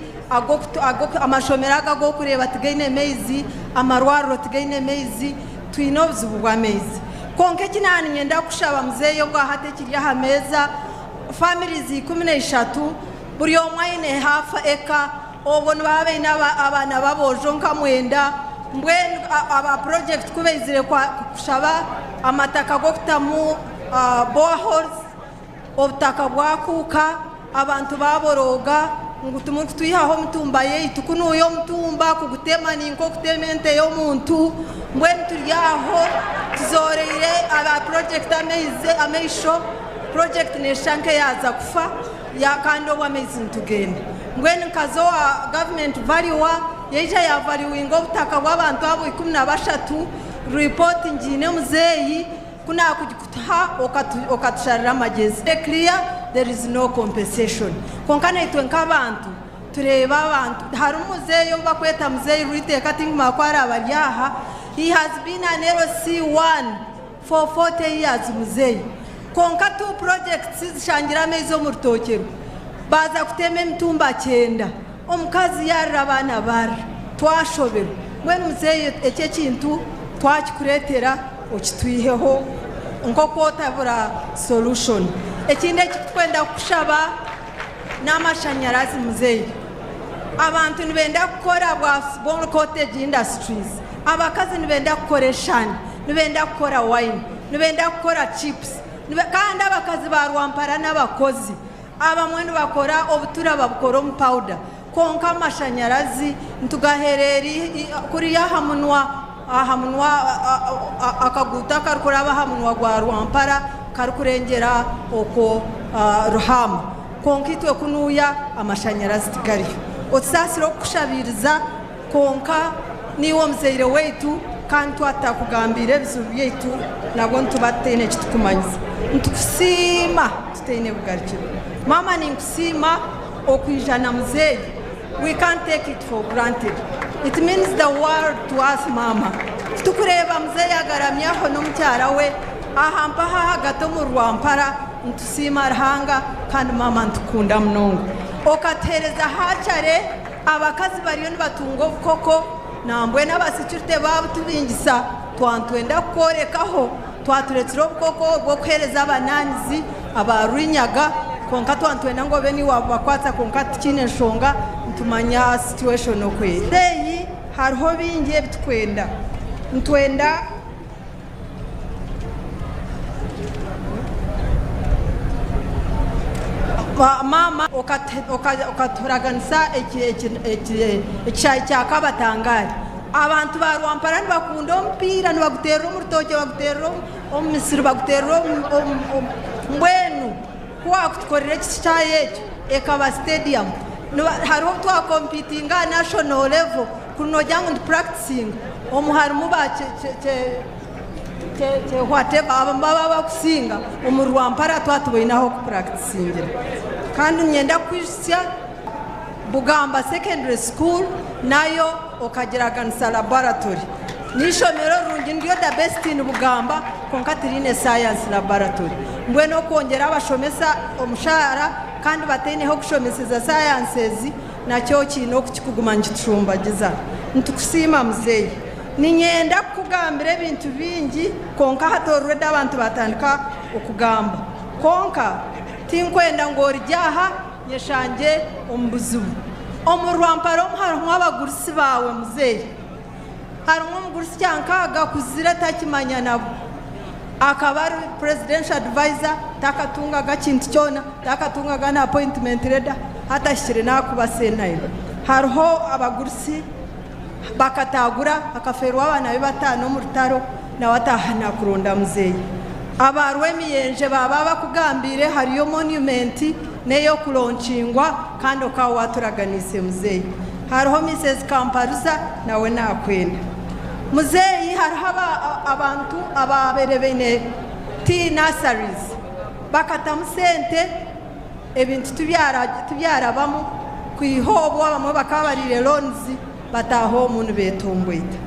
amashomero aga ag'okureeba tigaine maizi, amarwariro tigaine maizi, twine obuzibu bw'amaizi. Kwonka eki naaniinyenda kukushaba muzeeyi obwahati ekiri aha meeza, families 13, buri omwe aine half acre, obwo nibaba baine abaana b'aboojo nka mwenda, mbwenu aba project ku baizire kushaba amataka g'okutamu boreholes, obutaka bwakuuka, abantu baaborooga ngu timurikutwihaho emitumba yaitu, kunuuya omutumba kugutema ni nk'okutema ente y'omuntu, mbwenu turi aho tuzooreire aba project amaisho, project neeshusha nk'eyaaza kufa kandi obwo amaizi nitugenda. Mbwenu nkaza owa government valuer, yaija yaavaluwinga obutaka bw'abantu abo 13, report ngiine muzeeyi, ku naakugikutuha okatusharira amagyezi. Clear there is no compensation. Kwonka naitwe nk'abantu tureeba abantu, harimu muzeeyi ou bakweta muzeeyi Rwiteeka tinkumanya ku araabe ari aha, he has been an LC1 for 40 years muzeeyi. Kwonka two projects zishangire amaizi omu rutookye rwe, baaza kutema emitumba kyenda, omukazi yaarira abaana baarira, twashoberwa. Mbwenu muzeeyi eki ekintu twakikureetera okitwiheho nk'oku otabura solution. Ekindi eki turikwenda kukushaba n'amashanyarazi muzeeyi. Abantu nibenda kukora bwa small cottage industries, abakazi nibenda kukora eshani, nibenda kukora wine, nibenda kukora chips, kandi abakazi ba Rwampara n'abakozi. Abamwe nibakora obutura babukora omu powder, kwonka amashanyarazi nitugahereera kuriya aha munwa, aha munwa, akaguuto akarikuraba aha munwa gwa Rwampara karikurengyera okwo Ruhama. Kwonka itwe kunuuya amashanyarazi tigariyo. Otusaasire okukushabiiriza, kwonka niiwe omuzaire waitu kandi twatakugambiire ebizibu byaitu nabwo nituba tutaine eki tukumanyisa. Nitukusiima tutaine bugarukiro. Maama ninkusiima okwija na muzeeyi. We can't take it for granted. It means the world to us maama. Kutukureeba muzeeyi agarami aho n'omukyara we aha mpaha ahagati omu Rwampara, nitusiima Ruhanga kandi maama nitukukunda munonga. Okatuheereza hakyare abakazi bariyo nibatunga obukoko nambwenu abasecurite baabutubingisa twantwenda kukworekaho twatureetsire obukoko bw'okuheereza abanaanizi aba Rwinyaga kwonka twantwenda ngu obe niiwe waabubakwatsa kwonka tikiine nshonga nitumanya situation oku eri. Muzeeyi hariho bingi ebi tukwenda. Nitwenda. Maama okaturaganisa ekishaayi kya Kabatangari. Abantu ba Rwampara nibakunda omupiira, nibaguteerera omu rutookye, baguteerera omu misiri, baguteerera omu mbwenu ku waakutukorera ekishaayi ekyo ekaba stadium. Hariho obu twakompitinga aha national level kuri noogira ngu nitupurakitinga omu harimu ba whatever abo baba abakusinga omu Rwampara twaba tuboine ah'okupurakitingira. Kandi niinyenda kukwijutsya Bugamba Secondary School nayo okagiraganisa laboratory. N'eishomero rirungi niryo the best in Bugamba kwonka tiriine science laboratory. Mbwenu okwongyera abashomesa omushaara kandi bataine h'okushomeseza sciences nakyo kiine oku kirikuguma nikitushumbagiza. Nitukusiima muzeeyi. Niinyenda kukugambira ebintu bingi kwonka hati already abantu baatandika okugamba. Kwonka tinkwenda ngu orugye aha nyeshangye omu buzibu. Omu rwampara omu harimu abagurusi baawe muzeeyi. Harimu omugurusi kyankaaga akuzire takimanya nabwo. Akaba ari presidential advisor takatungaga kintu kyona, takatungaga na appointment letter, hati ahikire nakuba senator. Hariho abagurusi bakatagura akafeerwa abaana be bataano omu rutaro nawe ataaha nakuronda muzeeyi. Aba Rwemiyenje baaba bakugambiire hariyo monument n'ey'okulonkingwa kandi okaba waaturaganiise muzeeyi. Hariho Mises Kamparuza nawe naakwenda. Muzeeyi hariho abantu abaabaire baine tea nurseries bakatamu sente ebintu tibyarabamu kwiha obwo abamwe bakaba bariire loans bataaha omu nibeetomboita.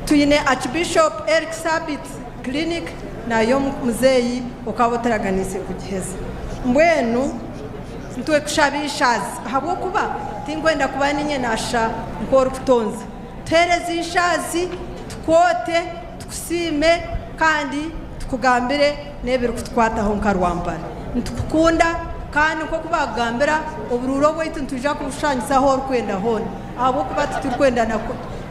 Twine Archbishop Eric Sabiiti Clinic nayo muzeeyi okaba otaraganiise kugiheza. Mbwenu ntwe kushaba eishaazi ahabw'okuba tinkwenda kuba niinye naashusha nk'orikutonza. Tuheereze eishaazi, tukwote, tukusiime kandi tukugambire n'ebirikutukwataho nka Rwampara. Nitukukunda kandi nk'oku baakugambira oburuuru obwaitu nitwija kubushushanisa ahu orikwenda hoona ahabw'okuba titurikwenda na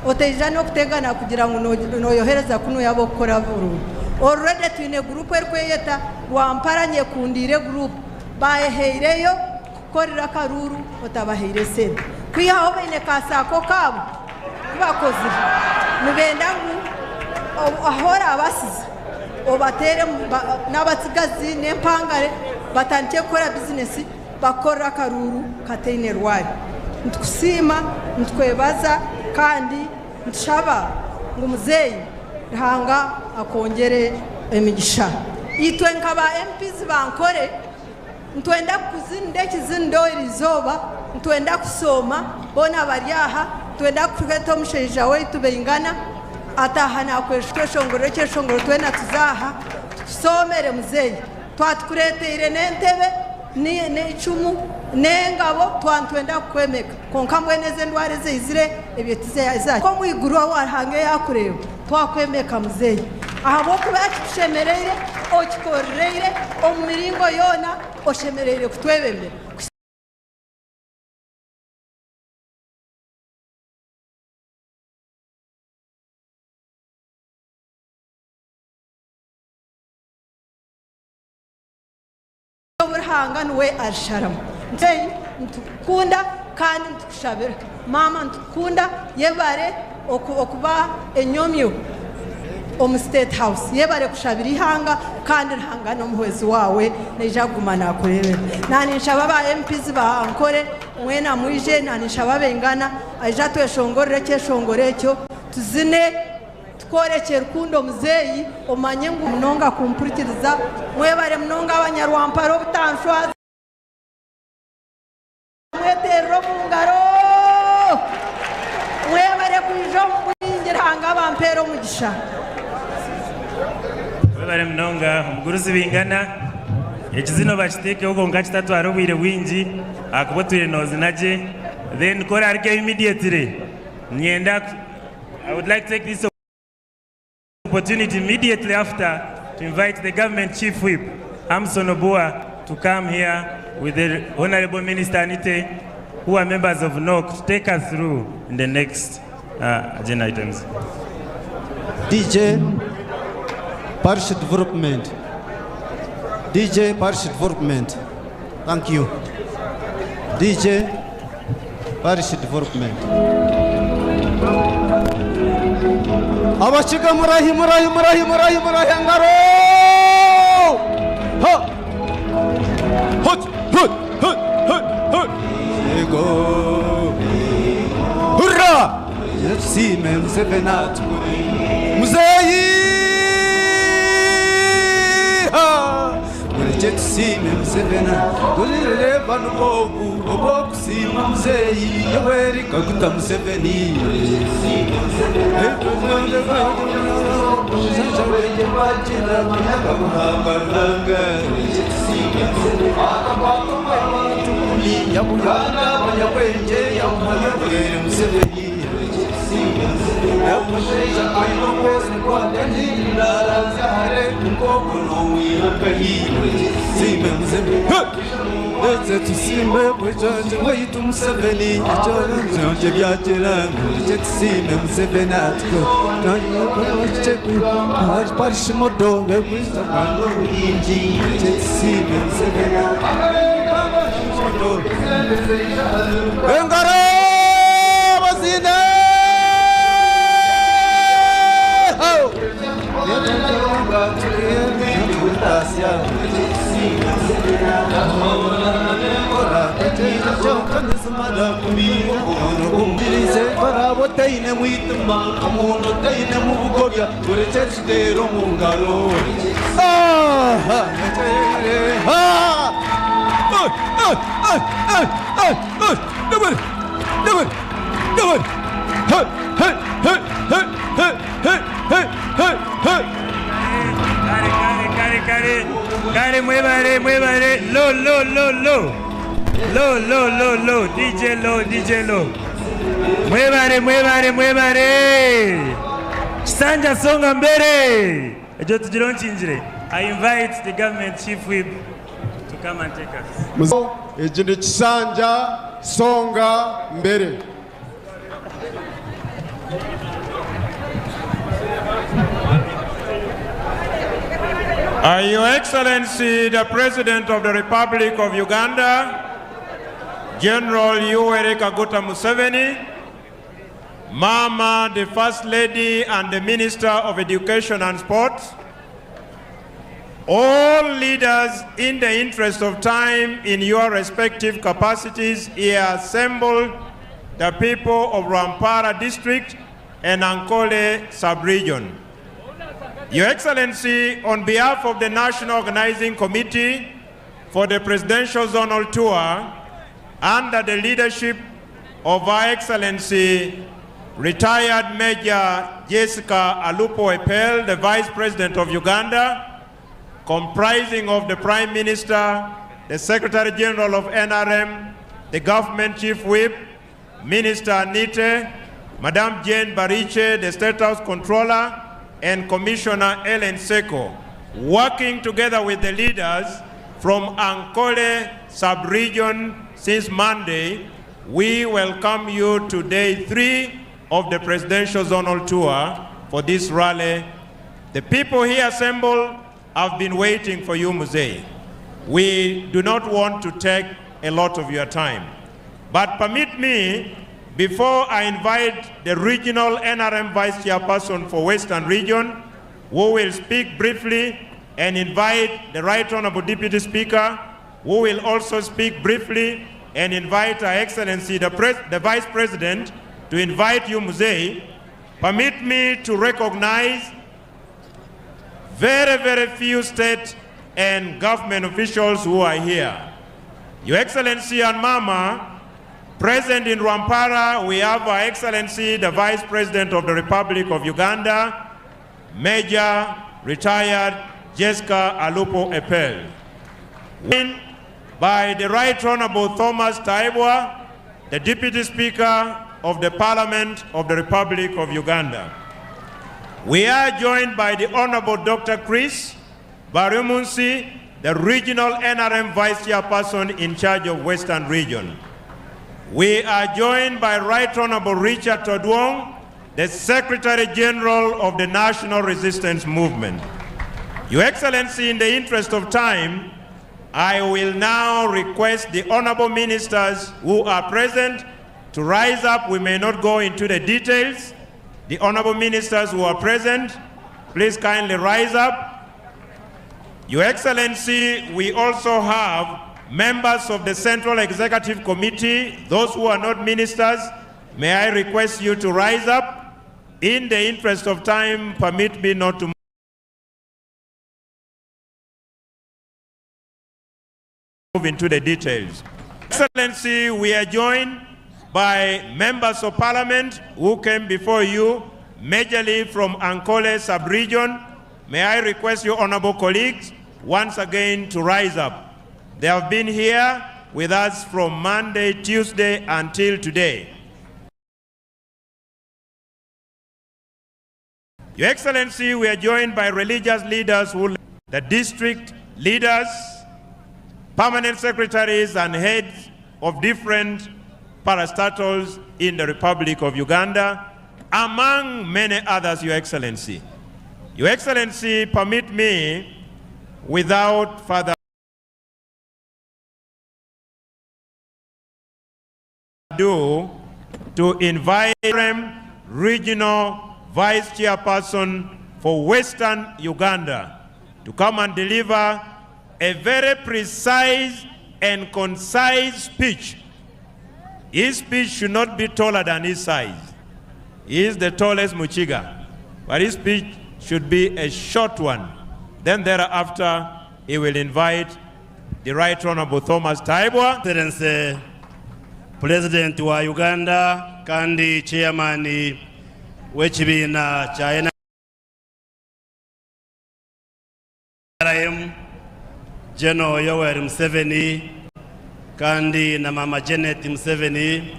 Otaija n'okutegana kugira ngu noyohereza kunu yaaba okukora oburuuru. Already twine group erikweyeta Rwampara Nyekundiire group bayeheireyo kukukorera akaruuru otabahaire sente. Kwihaho baine ka saako kaabo kubakozire nibenda ngu ahu orabasize obateere n'abatsigazi n'empangare batandikye kukora bizinesi bakukorere akaruuru kataine rwari. Nitukusiima, nitukwebaza kandi nitushaba ngu muzeeyi Ruhanga akwongyere emigisha. Itwe nka ba MPs ba Nkore nitwenda kukuzinira ekizinindo eriizooba, nitwenda kusooma boona bari aha, nitwenda kureeta omushaija waitu Baingana ataaha nakweshongora ekyeshongoro twena tuze aha tukusoomere muzeeyi. Twatukureeteire n'entebe, n'eicumu, n'engabo, twaba nitwenda kukwemeka. Kwonka mbwenu ezi endwara ezaizire, ebyo tiza. Omu iguru ahu Ruhanga yaakureeba, twakwemeka muzeeyi. Ahabw'okuba ekikushemereire okikorereire omu miringo yoona, oshemereire kutwebembera. Obu Ruhanga niwe arisharamu. Muzeeyi nitukukunda kandi nitukushabira. Maama nitukukunda yebare okuba enyomyo omu state house. Yebare kushabira eihanga kandi Ruhanga n'omuhwezi waawe naija kuguma nakureebera. Naninshaba ba MPs ba Ankore mwena mwije naninshaba Bengana aije atweshongorere ekyeshongoro ekyo tuzine. Tukworekye rukundo muzeeyi omanye ngu munonga kumpurikiriza. Mwebare munonga abanyarwampara obutanshwaza mweterere omu ngaro. Mwebare kwija omu bwingi Ruhanga abampeere omugisha. Webare munonga omugurusi Bingana. Ekizina obakiteekeho kwonka kitatwara obwire bwingi ahakuba otwire noozina gye. Then ku orarugeyo immediately niinyenda I would like to take this opportunity immediately after to invite the government chief whip, Hamson Obua, to come here with the Honorable Minister Anite, who are members of NOC, to take us through in the next agenda items. DJ Parish Development DJ Parish Development. Thank you. DJ, Parish Development. Abakiga murahi murahi murahi murahi murahi engaro! Ha! Hut hut hut hut hut! Yego! Hurra! Tusiime Museveni atukore. Muzeeyi! Ha! Murekye tusiime Museveni Turirire banu ogu obw'okusiima muzeeyi Yoweri Kaguta Museveni Engaro bazine! Otaine mwitima omuntu otaine mu bugobya turekye tuteere omu ngaro. Kare, kare, kare, kare. Kare, mwebare, mwebare. Low, low, low, low. Low, low, low, low. DJ low, DJ low. Mwebare, mwebare, mwebare. Kisanja songa mbere. Ekyo tugire onkingire. I invite the government chief whip to come and take us. Egi ni Kisanja Songa Mbere. Your Excellency, the President of the Republic of Uganda, General Yoweri Kaguta Museveni, Mama, the First Lady and the Minister of Education and Sports, all leaders in the interest of time in your respective capacities here assembled, the people of Rwampara District and Ankole Sub-Region. Your Excellency, on behalf of the National Organizing Committee for the Presidential Zonal Tour, under the leadership of Her Excellency, retired Major Jessica Alupo Epel, the Vice President of Uganda, comprising of the Prime Minister, the Secretary General of NRM, the Government Chief Whip, Minister Anite, Madame Jane Bariche, the State House Controller, and Commissioner Ellen Seko, working together with the leaders from Ankole sub-region since Monday, we welcome you to day 3 of the Presidential Zonal Tour for this rally. The people here assembled have been waiting for you, Muzei. We do not want to take a lot of your time. But permit me, before I invite the regional NRM Vice Chairperson for Western Region, who will speak briefly, and invite the Right Honorable Deputy Speaker, who will also speak briefly, and invite Her Excellency, the Vice President, to invite you, Muzei. Permit me to recognize very, very few state and government officials who are here. Your Excellency and Mama, present in Rwampara, we have Her Excellency, the Vice President of the Republic of Uganda, Major Retired Jessica Alupo Epel. By the Right Honorable Thomas Tayebwa, the Deputy Speaker of the Parliament of the Republic of Uganda. We are joined by the Honorable Dr. Chris Baryomunsi, the Regional NRM Vice Chairperson in charge of Western Region. We are joined by Right Honorable Richard Todwong, the Secretary General of the National Resistance Movement. Your Excellency, in the interest of time, I will now request the honorable ministers who are present to rise up. We may not go into the details. The honorable ministers who are present, please kindly rise up. Your Excellency, we also have members of the Central Executive Committee, those who are not ministers, may I request you to rise up. In the interest of time, permit me not to move into the details. Excellency, we are joined by members of parliament who came before you, majorly from Ankole sub-region. May I request your honorable colleagues once again to rise up. They have been here with us from Monday, Tuesday until today. Your Excellency, we are joined by religious leaders who the district leaders, permanent secretaries and heads of different parastatals in the Republic of Uganda, among many others, Your Excellency. Your Excellency, permit me, without further ado, to invite Regional Vice Chairperson for Western Uganda to come and deliver a very precise and concise speech. His speech should not be taller than his size. He is the tallest Muchiga, but his speech should be a short one. Then thereafter, he will invite the Right Honorable Thomas Tayebwa. Excellency, President wa Uganda kandi Chairman w'ekibiina kya NRM General Yoweri Museveni kandi na Mama Janet Museveni,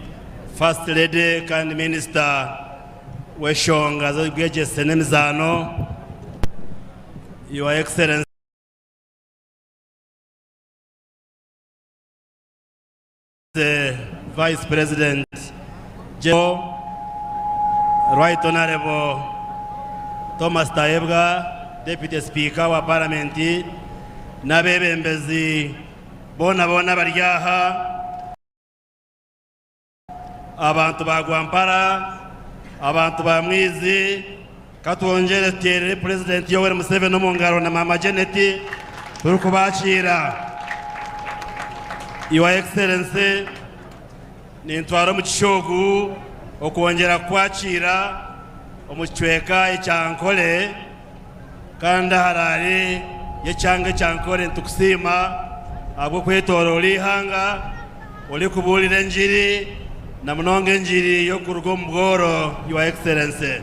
First Lady kandi Minister w'eshonga z'obwegyese n'emizaano, Your Excellency Vice President General Right Honorable Thomas Tayebwa, Deputy Speaker wa Parliament, n'abebembezi boona boona bari aha, abantu ba Rwampara, abantu ba Mwizi, katwongere tuterere President Yoweri Museveni omu ngaro na Mama Janet turikubakiira. Your Excellency, nintwara omu kishogu okwongera kukwakira omu kicweka ekya Ankole kandi aharare y'ekyanga ekya Ankole. Nitukusiima ahabw'okwetooroora ihanga orikubuurira enjiri, na munonga enjiri y'okuruga omu bworo. Your Excellency,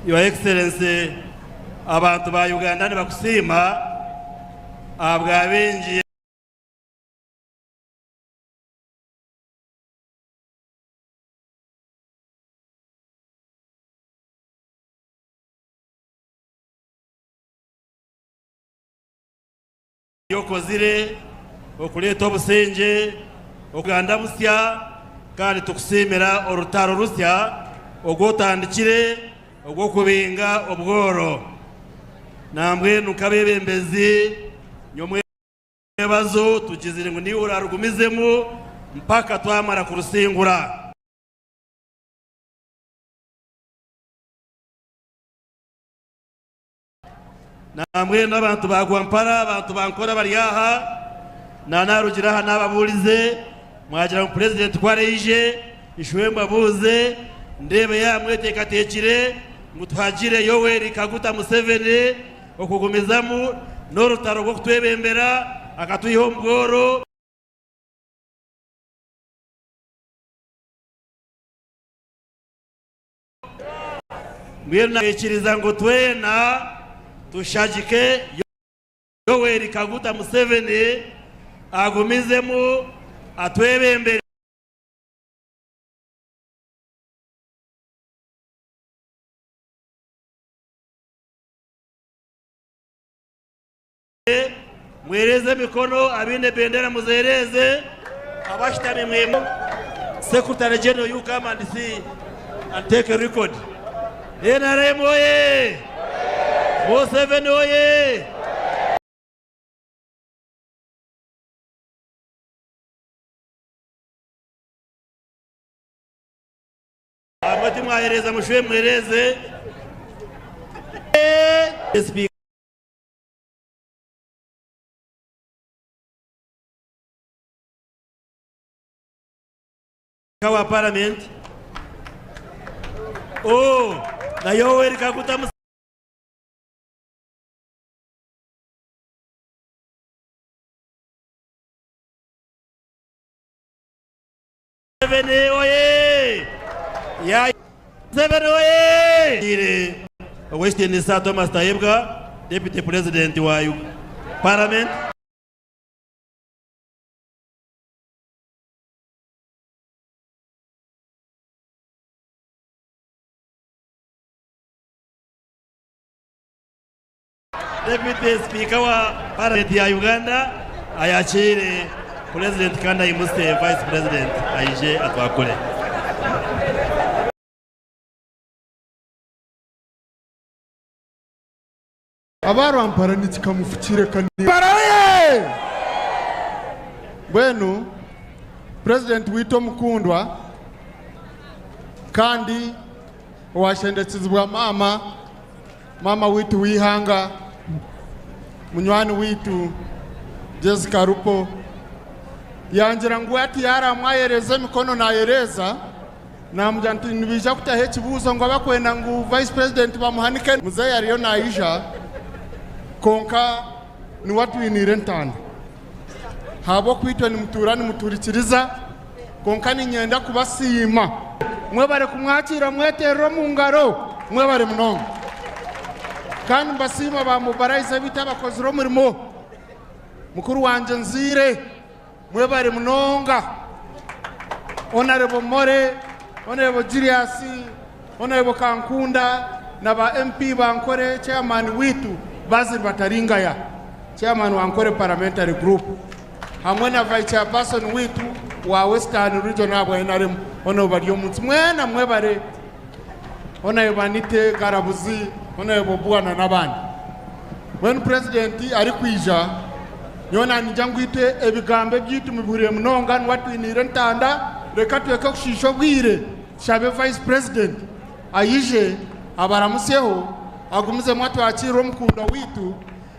Your Excellency, abantu ba Uganda nibakusiima ahabwa bingi okozire okuleeta obusingye Uganda busya, kandi tukusiimira orutaro rusya ogwotandikire ogw'okubinga obworo. Nambwenu nk'abebembezi nyomwebazo tugizire ngu niwe orarugumizemu mpaka twamara kurusingura. Nambwenu abantu ba Rwampara, abantu ba Ankole bari aha, nanarugira aha nababuurize mwagira ngu purezidenti ku araije ishwe mbabuuze ndebe yamweteekateekire ngu tuhagire Yoweri Kaguta Museveni okugumizamu n'orutaro rw'okutwebembera akatwiha omu bworo. Mbwenu naikiriza ngu twena tushagike Yoweri Kaguta Museveni agumizemu atwebembere. Mwereze emikono, abaine bendera muzeereze, abashutami mwemu. Secretary General, you come and see and take a record. NRM oye! Museveni oye! Abamwe timwahereeza mushube mwereeze. Sipiika wa Paramenti, Oh, na Yoweri Kaguta Museveni oye! Ya Museveni oye! Ow'ekitiinisa Thomas Tayebwa, Deputy President wa Parliament. Deputy Speaker wa Parliament ya Uganda ayakiire Purezidenti kandi aimuse Vice President aije atwakure. Aba Rwampara nikikamufukire ka ni. Mpara oye! Mbwenu Purezidenti waitu omukundwa kandi owashendekizibwa maama, maama waitu w'eihanga, munywani waitu Jessica Rupo, yangira ngu hati yaramwayereza emikono nayereeza, namugira nti nibaija kutaho ekibuuzo ngu abakwenda ngu Vice President bamuhanike, muzeeyi ariyo naija, kwonka niwe atwiniire entanda. Ahabw'okuba itwe nimutuura nimuturikiriza, kwonka niinyenda kubasiima. Mwebare kumwakiira mweterera omu ngaro. Mwebare munonga. Kandi mbasiima ba mobaraiza baitu abakozire omurimo. Mukuru wangye Nziire, mwebare munonga. Honarebo More, Honarebo Julius, Honarebo Kankunda na ba MP ba Ankole, Chairman waitu Basil Bataringaya, Chairman wa Ankole Parliamentary Group hamwe na Vice Chairperson waitu wa Western Region ahabwa NRM Honourable Baryomunsi. Mwena mwebare. Honourable Anite Garabuzi, Honourable Bwana n'abandi. Mbwenu Purezidenti arikwija, nyowe naanyija ngu itwe ebigambo ebyaitu mubihuriire munonga, niwe atwiniire entanda, reka tureke kushiisha obwire, tushabe Vice President aije abaramutsyeho, agumizemu atwakiirire omukundwa waitu.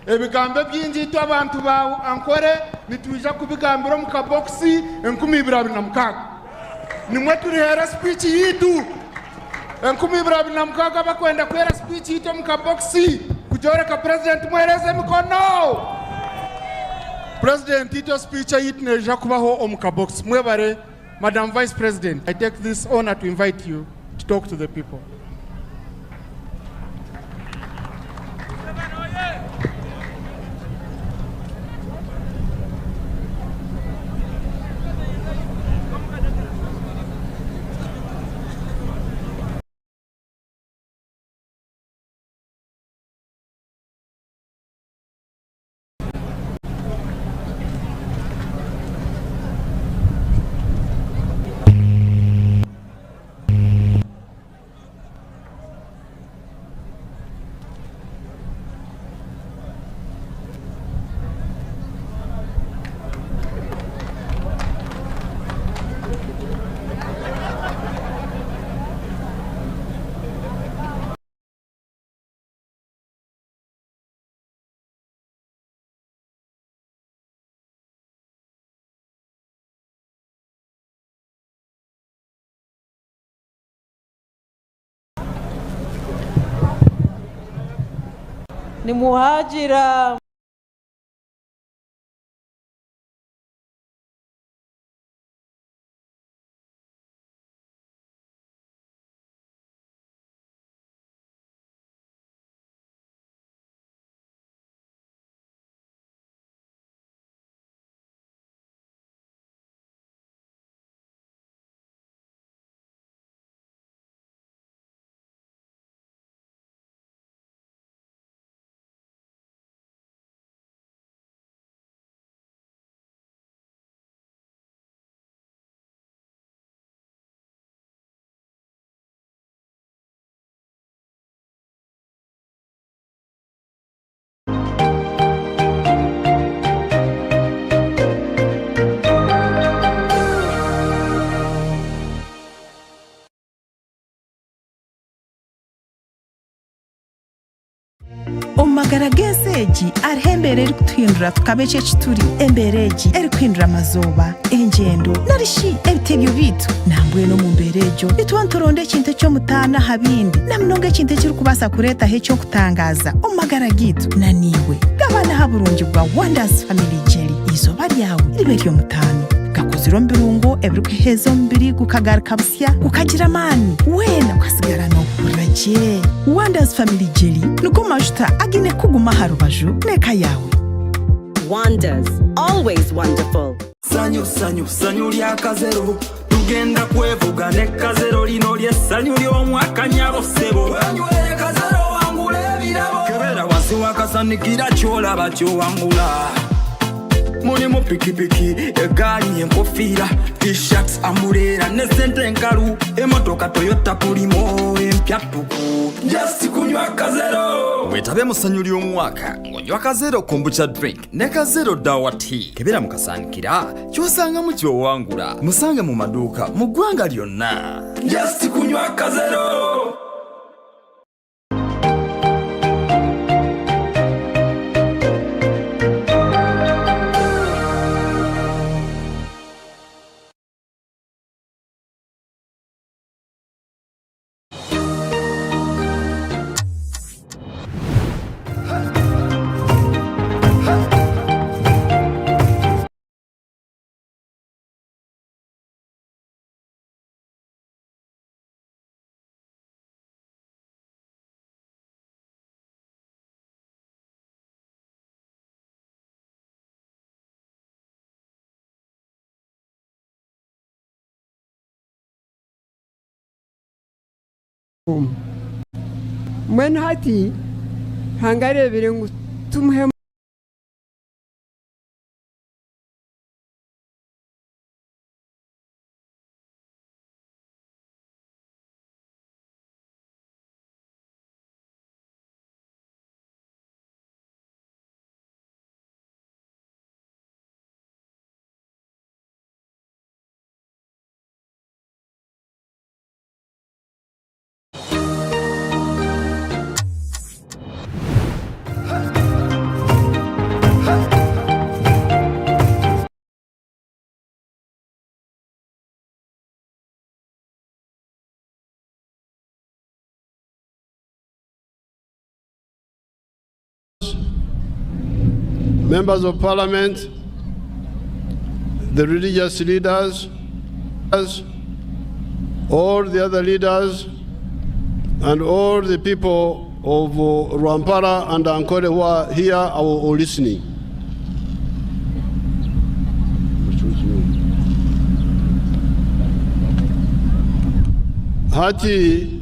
Ebigambo ebingi itwe abantu ba Ankole nitwija kubigambira omu kabokisi 2026. Nimwo turiheera sipiiki yaitu. 2026 abakwenda kuheera sipiiki yaitu omu kabokisi kugyoreka Purezidenti muheereze emikono. Purezidenti itwe sipiiki eyaitu neija kubaho omu kabokisi. Mwebare Madam Vice President. I take this honor to invite you to talk to the people. Nimuhaagira. egi hariho embeera erikutuhindura tukaba eki eki turi, embeera egi erikuhindura amazooba, engyendo, nari shi ebitebyo byaitu. Nambwenu omu mbeera egyo nituba nituronda ekintu eky'omutaano aha bindi, na munonga ekintu ekirikubaasa kureetaho eky'okutangaaza omu magara gaitu. Na naiwe gabana aha burungi bwa Wonders Family Jelly, eizooba ryawe ribe ery'omutaano. Gakozirwe omu birungo ebirikuheeza omubiri gukagaruka busya, gukagira amaani, weena okasigara noohurira gye. Wonders Family Jelly nigo majuta againe kukuguma aha rubaju n'eka yaawe. Wonders, always wonderful. Sanyu sanyu sanyu lya kazero tugenda kwevuga ne kazero lino ly'essanyu ly'omwaka nyabo ssebo wenywere kazero wangula ebirabo kebera wansi wakasanikira kyolaba kyowangula mulimu pikipiki egaali enkofiira t-shirts amuleera ne sente enkalu emotoka toyota pulimo empya ttuku just kunywa kazero Wetabe mu ssanyu ly'omwaka ng'onywa Kazero Kombucha Drink ne Kazero Dawa Tea. Kebera mu kasaanikira ky'osangamu ky'owangula. Musange mu maduuka mu ggwanga lyonna. Just kunywa Kazero. Mbwenu hati Ruhanga areebire ngu tumuhe. Members of Parliament, the religious leaders, all the other leaders, and all the people of Rwampara and Ankole who are here or listening. Hati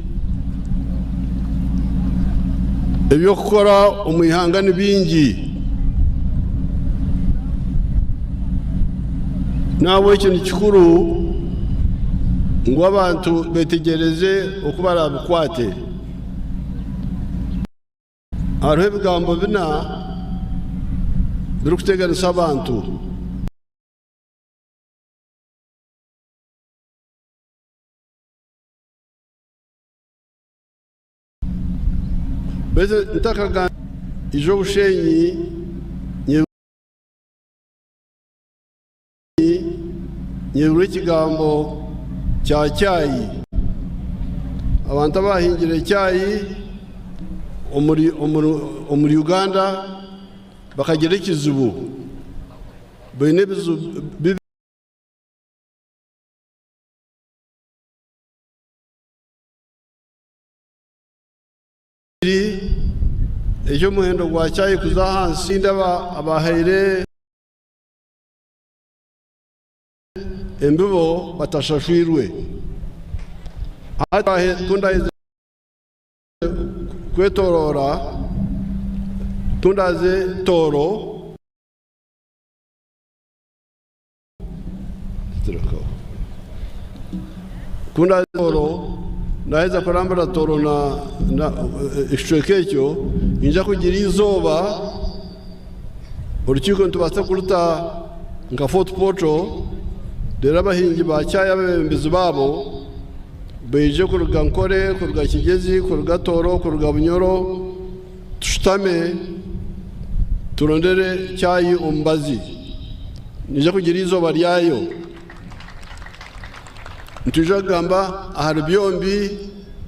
eby'okukora omu ihanga ni bingi n'ahabw'ekyo ni kikuru ngu abantu beetegyereze oku baraabikwate. Hariho ebigambo bina birikuteganisa abantu. Beitu ntakagambire ija obushenyi nyebirwe ekigambo kya kyayi. Abantu abahingire kyayi omuri Uganda bakagira ekizibu, baine ebizibu bibiri. Eky'omuhendo gwa kyayi kuza ahansi ndaba abahaire embibo batashashwirwe. Hati ku ndaheze kwetoroora tundaze Tooro. Ku ndaaze Tooro, naaheza kurambura Tooro na na ekicweka ekyo, niinyija kugira eizooba orukiiko nitubaasa kuruta nka Fort Portal, reero abahingi ba chai abeebembezi baabo baije kuruga Nkore, kuruga Kigezi, kuruga Tooro, kuruga Bunyoro, tushutame Turondere chai omubazi. Nija kugira eizooba ryayo. Nitwija kugamba ahari byombi,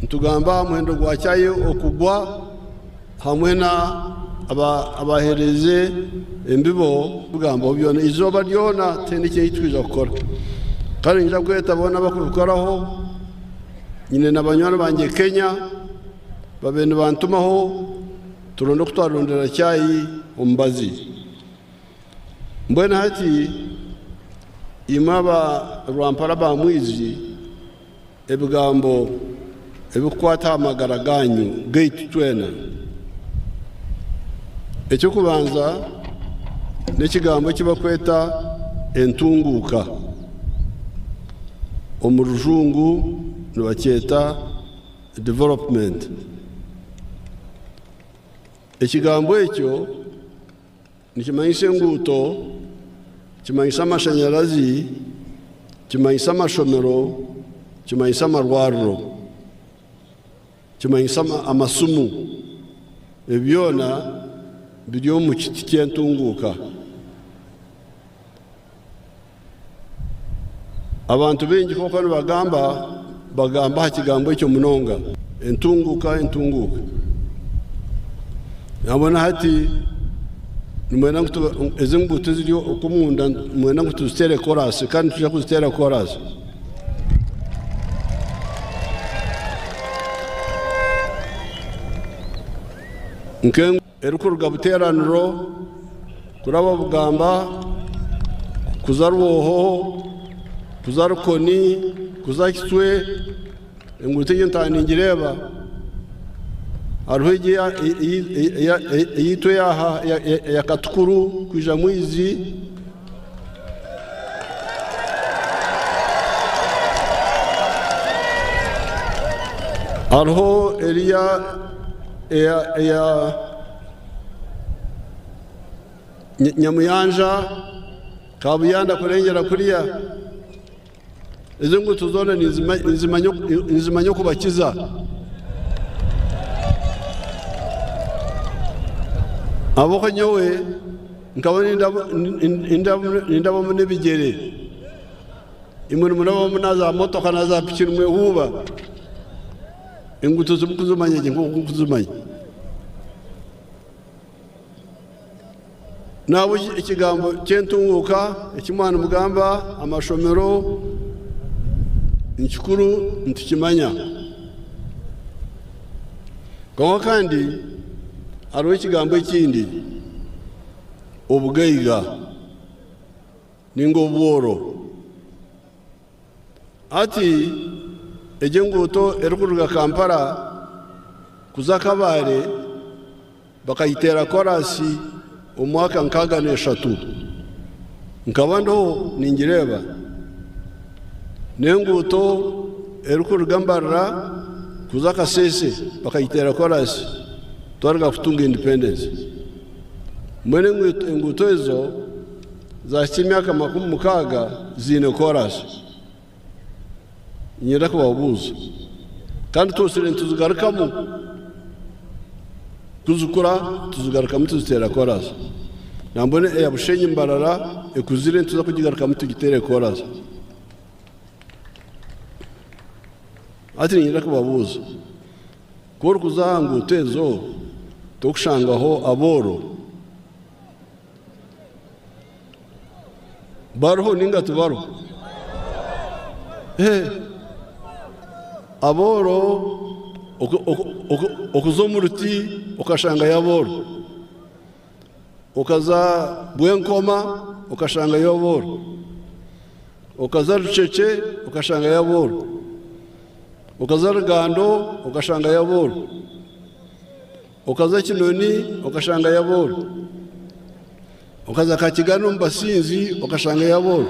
nitugamba aha muhendo gwa chai okugwa hamwe na abaheereze embibo kugambaho byona. Eizooba ryona tihaine ekindi eki twija kukora. Kandi niinyija kweta boona abakubikoraho, nyine na banywani bangye Kenya babaire nibantumaho turonde oku twarondera chai omubazi. Mbwenu hati imwe aba Rwampara ba Mwizi, ebigambo ebikukwata aha magara ganyu gaitu twena. Eky'okubanza n'ekigambo eki bakweta entunguuka. Omu rujungu nibakyeta development. Ekigambo ekyo nikimanyisa enguuto, kimanyisa amashanyarazi, kimanyisa amashomero, kimanyisa amarwariro, kimanyisa amasimu. Ebi byona biri omu kiti ky'entunguuka. Abantu baingi ku barikuba nibagamba, bagamba aha kigambo ekyo munonga, entunguuka, entunguuka. Nabona hati nimwenda ngu ezi enguuto eziri oku omunda nimwenda ngu tuziteere koraasi kandi nitwija kuziteera koraasi. Erikuruga Buteeraniro kuraba Bugamba kuza Rwoho kuza Rukoni kuza Kitwe, enguuto egyo ntaaha ningireeba. Hariho egyo eyaitu ey'aha eya Katukuru kwija Mwizi. Hariho eriya eya Nyamuyanja, Kabuyanda kurengyera kuriya. Ezo nguuto zoona nizimanya okubakiza. Ahabw'okuba nyowe nkaba nindabamu n'ebigyere, imwe nimurabamu na zaamotoka na zaapiki nimwehuuba. Enguuto timurikuzimanya gye nk'oku ndikuzimanya. Nahabweki ekigambo ky'entunguuka eki mwaba nimugamba amashomero ni kikuru nitukimanya. Kwonka kandi hariho ekigambo ekindi obugaiga ninga obworo. Hati egi enguuto erikuruga Kampala kuza Kabale bakagiteera koraasi omu mwaka 63. Nkaba ndiho ningireeba. N'enguuto erikuruga Mbarara kuza Kasese bakagiteera koraasi twaruga kutunga independence. Mbwenu enguuto ezo zaahitsya emyaka 60 ziine koraasi. Niinyenda kubabuuza kandi twosire nituzigarukamu kuzikura tuzigarukamu tuziteera koraasi. Nambwenu eya Bushenyi Mbarara ekuzire nituza kugigarukamu tugiteere koraasi. Hati niinyenda kubabuuza, ku orikuza aha nguuto ezo torikushangaho abooro? Bariho ninga tibariho? Abooro okuza omu ruti okashangayo abooro, okaza Bwenkoma okashangayo abooro, okaza Rucece okashangayo abooro, okaza Rugando okashangayo abooro. Okaza Kinoni okashangayo abooro, okaza Kakiganda omu basinzi okashangayo abooro.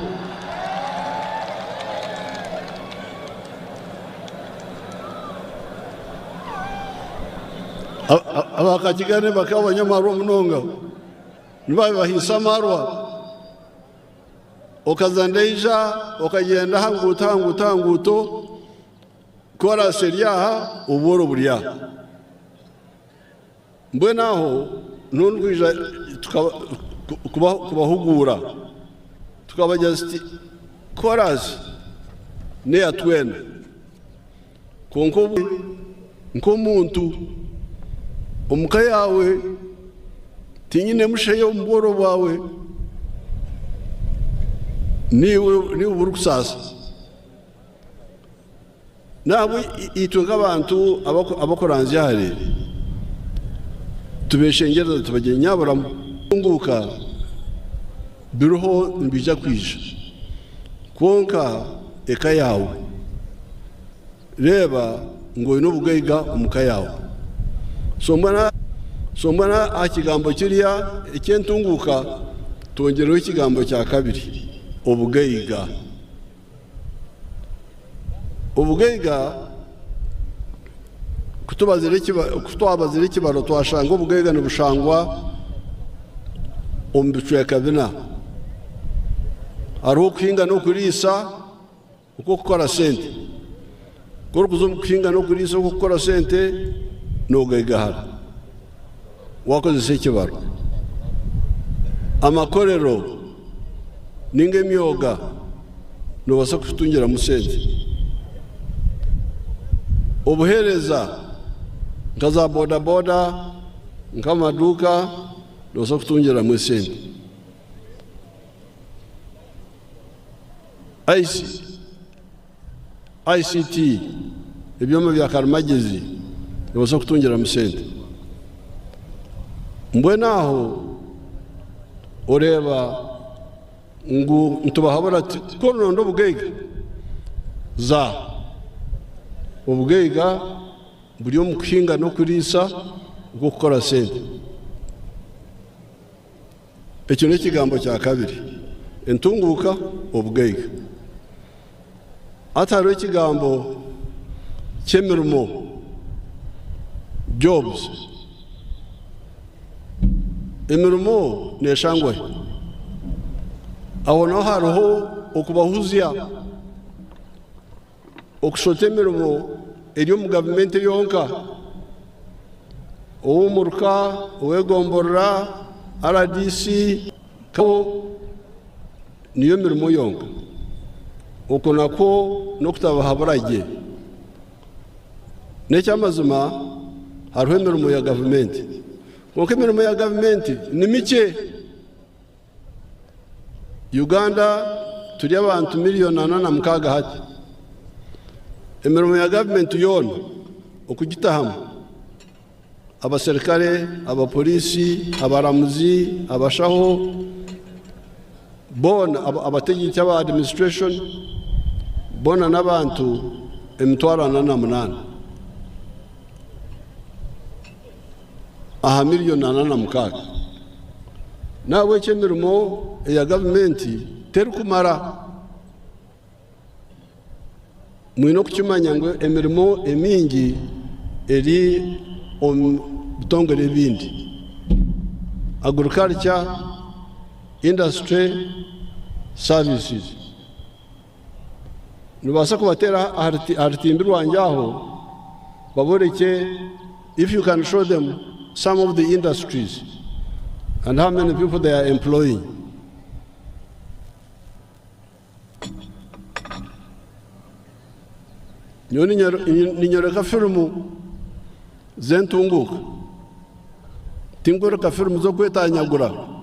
Aba Kakiganda bakaba banywa amarwa munonga, nibabahiisa amarwa. Okaza Ndeija okagyenda aha nguuto aha nguuto aha nguuto, Koraasi eri aha, obworo buri aha. Mbwenu aho niho ndikwija Kubahuguura tukabagira tuti koraasi n'eya twena kwonka nk'omuntu omu ka yaawe tinyine musheya omu bworo bwawe niiwe niiwe burikusaasa. Nahabwe itwe nk'abantu abakuranzya hare tubeshengyereza tubagira nyabura nguuka biriho nibiija kwija kwonka eka yaawe reeba ngu oine obugaiga omu ka yaawe. So mbwenu aha kigambo kiriya eky'entunguuka twongyereho ekigambo kya kabiri obugaiga. Obugaiga ku twabazire ekibaro twashanga obugaiga nibushangwa omu bicweka bina. Hariho okuhinga n'okuriisa okw'okukora sente. Ku orikuza omu kuhinga n'okuriisa okw'okukora sente noogaigahara waakozesa ekibaro. Amakorero ninga emyoga noobaasa kutungiramu sente. Obuheereza nka za bodaboda, nk'amaduuka noobaasa kutungiramu esente. ICT, ebyoma bya karimagyezi noobaasa kutungiramu sente. Mbwenu aho oreeba ngu nitubahabura tuti ku orikuronda obugaiga, za. Obugaiga buri omu kuhinga n'okuriisa okw'okukora sente. Ekyo n'ekigambo kya kabiri, entunguuka, obugaiga. Hati hariho ekigambo ky'emirimo, jobs. Emirimo neeshangwa hi? Aho naho hariho okubahuzya, okushota emirimo eri omu gavumenti yonka, ow'omuruka, ow'egomborora, RDC, niyo mirimo yonka. Okwo nakwo n'okutabahabura gye. N'eky'amazima hariho emirimo ya gavumenti, kwonka emirimo ya gavumenti ni mikye. Uganda turi abantu 46,000,000 hati. Emirimo ya gavumenti yoona okugitahamu abaserikare, abapoliisi, abaramuzi, abashaho, boona abategyeki aba administration boona n'abantu 408,000 aha 46,000,000. N'ahabw'ekyo emirimo eya gavumenti terikumara. Mwine okukimanya ngu emirimo emingi eri omu bitongore ebindi, agriculture, industry, services. Nibaasa kubateera aha rutimbi rwangye aho baborekye if you can show them some of the industries and how many people they are employing. Nyowe ninyoreka firimu z'entunguuka, tinkworeka firimu z'okwetanyagura.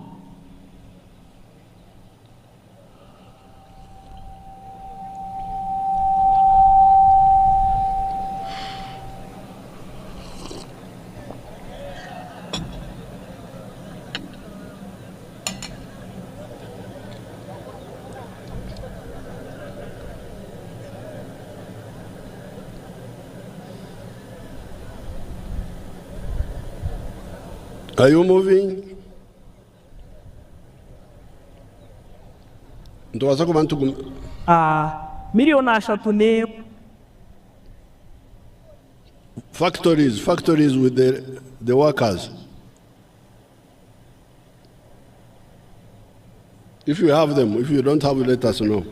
Are you moving? Nitubaasa kuba nituguma. 31,000,000. Factories, factories with the workers. If you have them, if you don't have, let us know.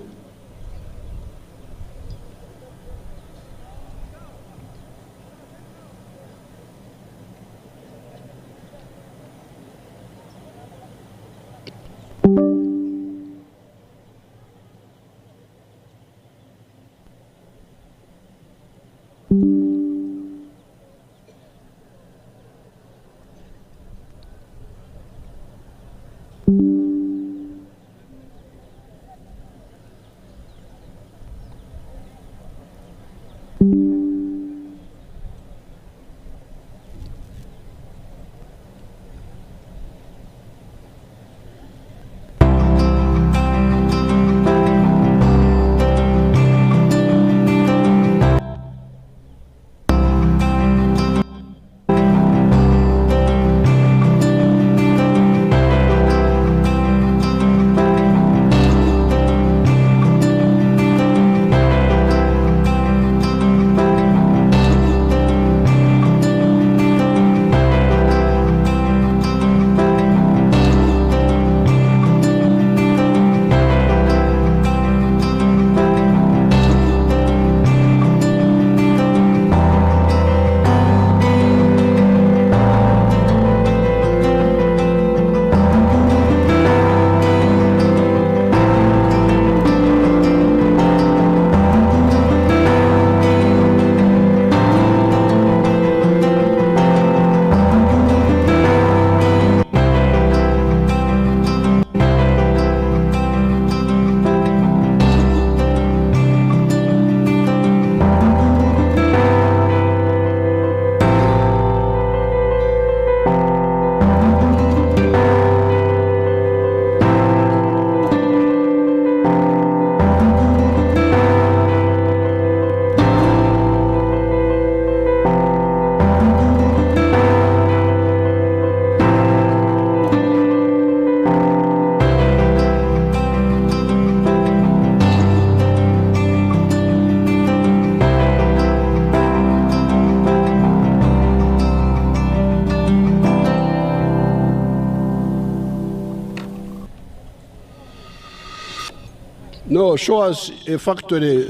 No, show us a factory,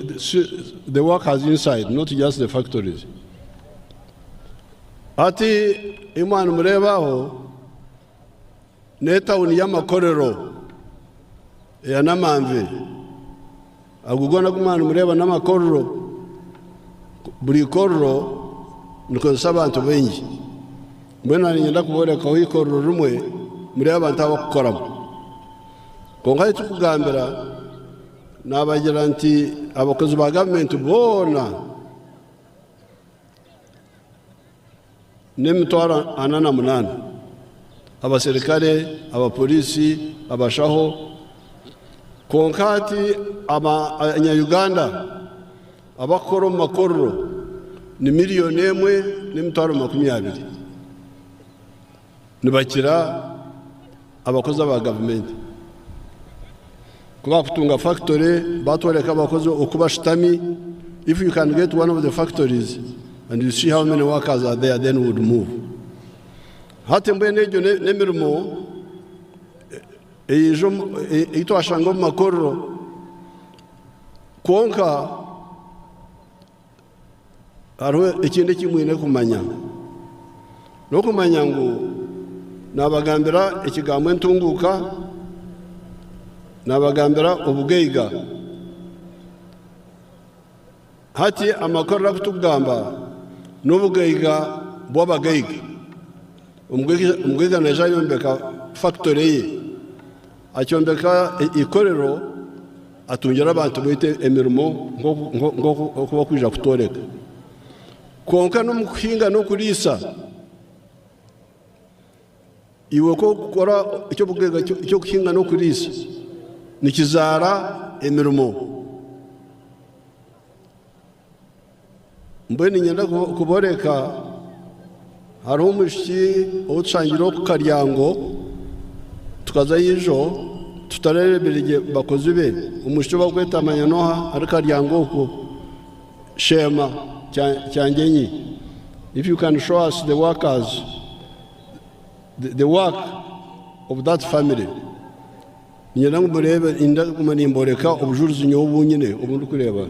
the workers inside, not just the factories. Ati imwana murebaho n'etawuni y'amakorero ya Namanve ago gona gumwana mureba n'amakorero buri ikorero nikozesa abantu baingi. Mbwenu niinyenda kuboorekaho eikorero rimwe murebe abantu abakukoramu. Kwonka ekikugambira nabagira nti abakozi ba gavumenti boona n'emitwaro 48, abaserikare, abapolisi, abashaho. Kwonka ati abanya-Uganda abakukora omu makorero ni 1,020,000, nibakira abakozi aba gavumenti. Kuba kutunga factory batworeka abakozi oku bashutami. If you can get one of the factories and you see how many workers are there, then we would move. Hati mbwenu egyo n'emirimo ei twashanga omu makorero. Kwonka hariho ekindi eki mwine kumanya, n'okumanya ngu nabagambira ekigambo entunguuka, nabagambira obugaiga. Hati amakorero akutugamba n'obugaiga bw'abagaiga. Omugaiga naija ayombeka factory ye, akyombeka ikorero, atungira abantu baite emirimo nk'oku bakwija kutoreka. Kwonka n'omu kuhinga n'okuriisa, iwe ko kukora eky'obugaiga eky'okuhinga n'okuriisa nikizaara emirimo. Mbwenu niinyenda kuboreka hariho omwishiki ou tushangire oku Karyango, tukazayo ijo tutareebire gye bakozi be. Omwishiki bakweta Manyanoha ari Karyango okwo, Shema Kyangenyi. If you can show us the workers, the work of that family. Niinyenda ngu murebe, ndaguma nimboreka obujurizi nyowe obunyine obu ndikureeba.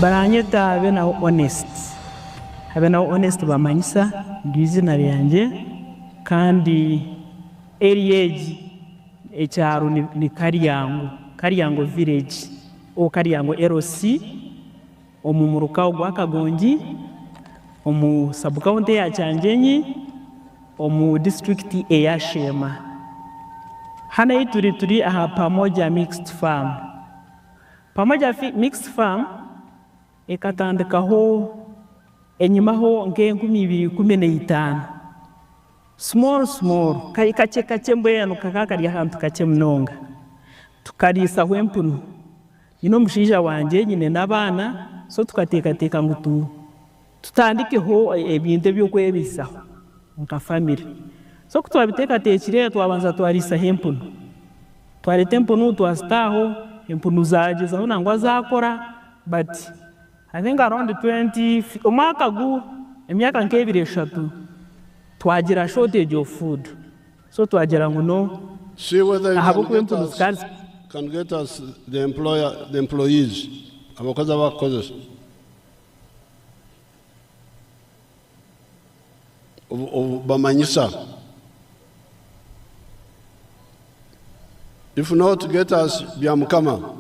Baranyeta Abenaho Honest. Abenaho Honest Bamanyisa niryo eiziina ryangye kandi area egi ekyaro ni Karyango, Karyango village or Karyango LC omu muruka ogwa Kagongi omu sub county eya Kyangyenyi omu disiturikiti eya Sheema. Hanu ahi turi turi aha Pamoja Mixed Farm. Pamoja Mixed Farm ekatandikaho enyimaho nk'enkumi ibiri ikumi na itaano. Small small, kari kakye kakye mbwenu kakaba kari ahantu kakye munonga. Tukariisaho empunu. Nyine omushaija wangye nyine n'abaana, so tukateekateeka ngu tu tutandikeho ebintu eby'okwebaisaho nka family. So ku twabiteekateekire twabanza twariisaho empunu. Twareeta empunu twazita aho, empunu zaagyezaho nangwa zaakora but I think around 20, omwaka gu, emyaka nk'ebiri eshatu twagira shortage of food. So twagira ngu no See whether you can ahabw'okuba get empunu us, zikaba can get us the employer, the employees, abakozi abakukozesa. Obu- obu Bamanyisa. If not, get us Byamukama.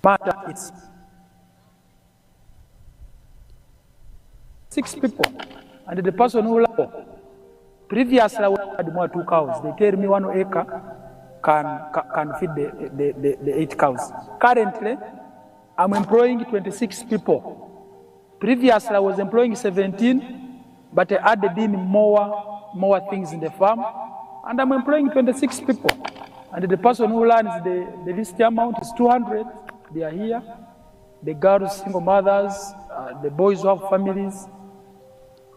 Matter it's six people, and the person who previously I had more two cows. They tell me 1 acre can feed the eight cows. Currently, I'm employing 26 people. Previously, I was employing 17, but I added in more things in the farm, and I'm employing 26 people. And the person who learns the least amount is 200. They are here. The girls, single mothers, the boys who have families,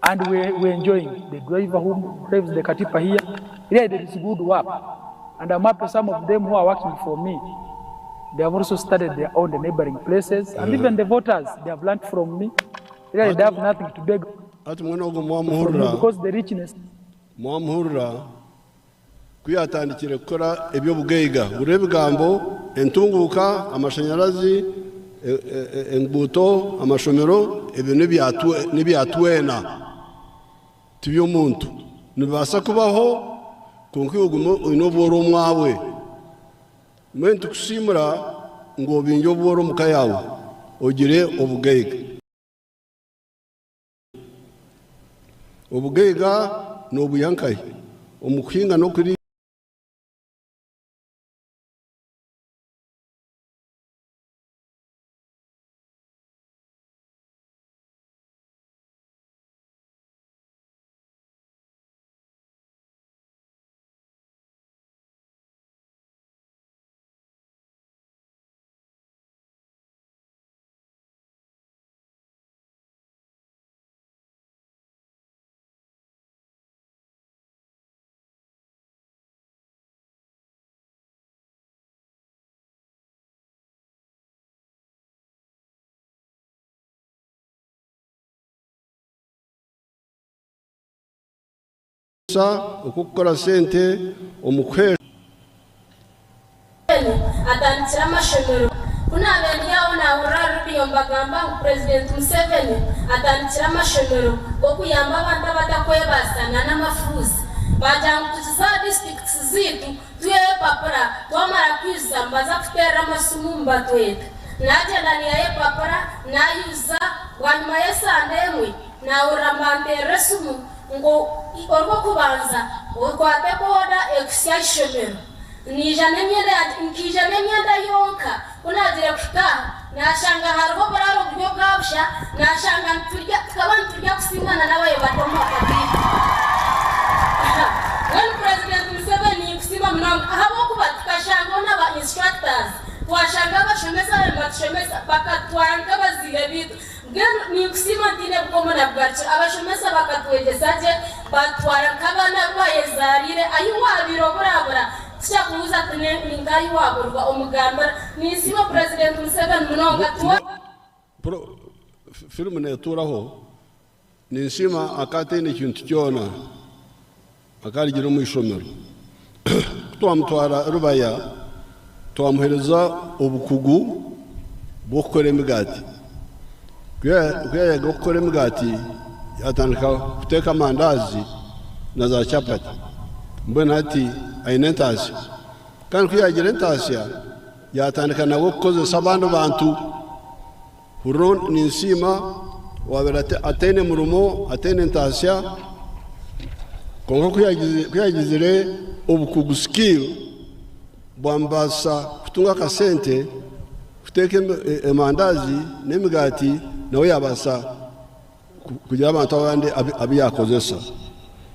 and we're enjoying. The driver who drives the katipa here, really there is good work. And I'm happy some of them who are working for me, they have also started their own neighboring places, and even the voters, they have learned from me. Really, they have nothing to beg Ati mwene ogwo from me mwamuhurira because the richness mwamuhurira ku yatandikire kukora eby'obugaiga buri ebigambo entunguka amashanyarazi enguuto amashomero ebyo n'ibyatwena tiby'omuntu nibibaasa kubaho konka iwe ogume oine obworo omwawe. Mbwenu tukusiimura ngu obingye obworo omuka yaawe ogire obugaiga. Obugaiga n'obwiha nkahi? Omu kuhinga n'okuriisa. Okukukora sente omu kuheesha. Atandikire amashomero. Ku naabaire ndi aho naahurira aha rediyo nibagamba ngu Purezidenti Museveni atandikire amashomero g'okuyamba abantu abatakwebaasa n'amafuuzi. Baagira ngu tugize aha disiturikiti zaitu twiheyo epapura, twamara kwijuza nibaza kututeerera amasimu nibatweta. Naagyenda naihayo epapura naayuza, bwanyima y'esande emwe naahurira nibanteerera esimu ngu Orw'okubanza okwate boda ekuhitsye aha ishomero. Naija n'emyenda yangye, nkaija n'emyenda yonka, ku naagiire kuhika aha naashanga hariho oburaaro buri obwa busha, naashanga niturya, tukaba niturya kusingana n'abayo bari omu maka gaitu. Mbwenu Purezidenti Museveni ninkusiima munonga ahabw'okuba tukashangaho na ba instructors, twashanga abashomesa ababaire nibatushomesa bakatutwara nk'abazaire baitu. Mbwenu ninkusiima ntaine bukomo na bugarukiro. Abashomesa bakatwegyesa gye, baatutwara nk'abaana abu bayezaariire. Ahi waabaire oburabura, tikyakubuuza ati ni nkahi waaburwa, omugambira. Ninsiima Purezidenti Museveni munonga. Firimu neetuuraho. Ninsiima akaba ataine kintu kyona akarugire omu ishomero. Ku twamutwara Rubaya, twamuheereza obukugu bw'okukora emigaati. Ku yaayega okukora emigaati, yaatandika kuteeka amandaazi na za chapati. Mbwenu hati aine entaasya. Kandi ku yaagira entaasya, yaatandika nawe kukozesa abandi bantu. Hurira ninsiima owaabaire ataine murimo, ataine ntaasya, kwonka ku yaagizire obukugu, skill, bwamubaasisa kutunga akasente kuteeka emandaazi n'emigaati nawe yaabaasa kugira abantu abandi abu yaakozesa.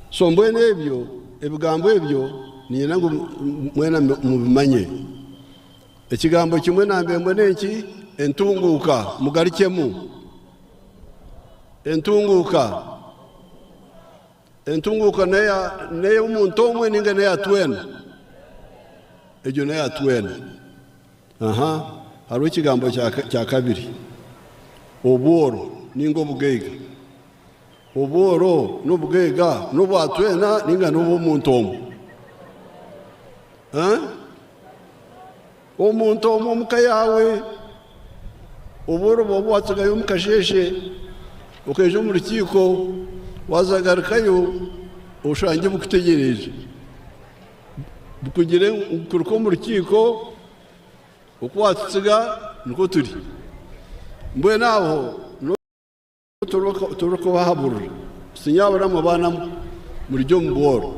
So mbwenu ebyo, ebigambo ebyo niinyenda ngu mwena mubimanye. Ekigambo kimwe nambembwe n'enki? Entunguuka. Mugarukyemu. Entunguuka. Entunguuka n'ey'omuntu omwe nainga n'eya twena? Egyo n'eya twena. Aha, hariho ekigambo kya kabiri. Obworo nainga obugaiga. Obworo n'obugaiga n'obwa twena nainga n'obw'omuntu omwe? Omuntu omwe omu ka yaawe, obworo bwawe watsigayo omu kasheeshe, okaija omu rukiiko, waaza garukayo oshangye bukutegyereize. Bukugire ngu kuruga omu rukiiko oku waatutsiga nikwo turi. Mbwenu aho. Turikubahaburira sinyabura mwe baana mwe, murugye omu bworo,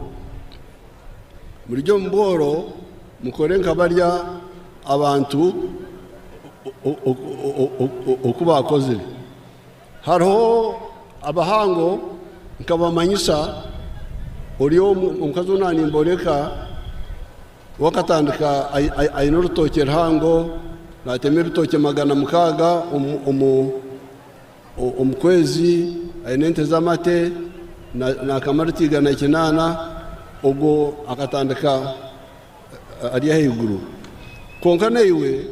murugye omu bworo mukore nka barya abantu oku baakozire. Hariho abahango nkabamanyisa ori omukazi ou naanimboreka we akatandika aine orutookye ruhango naatema ebitookye 600 omu Omu kwezi aine ente z'amate naakama rita 180, ogwo akatandika ari ahaiguru. Kwonka naiwe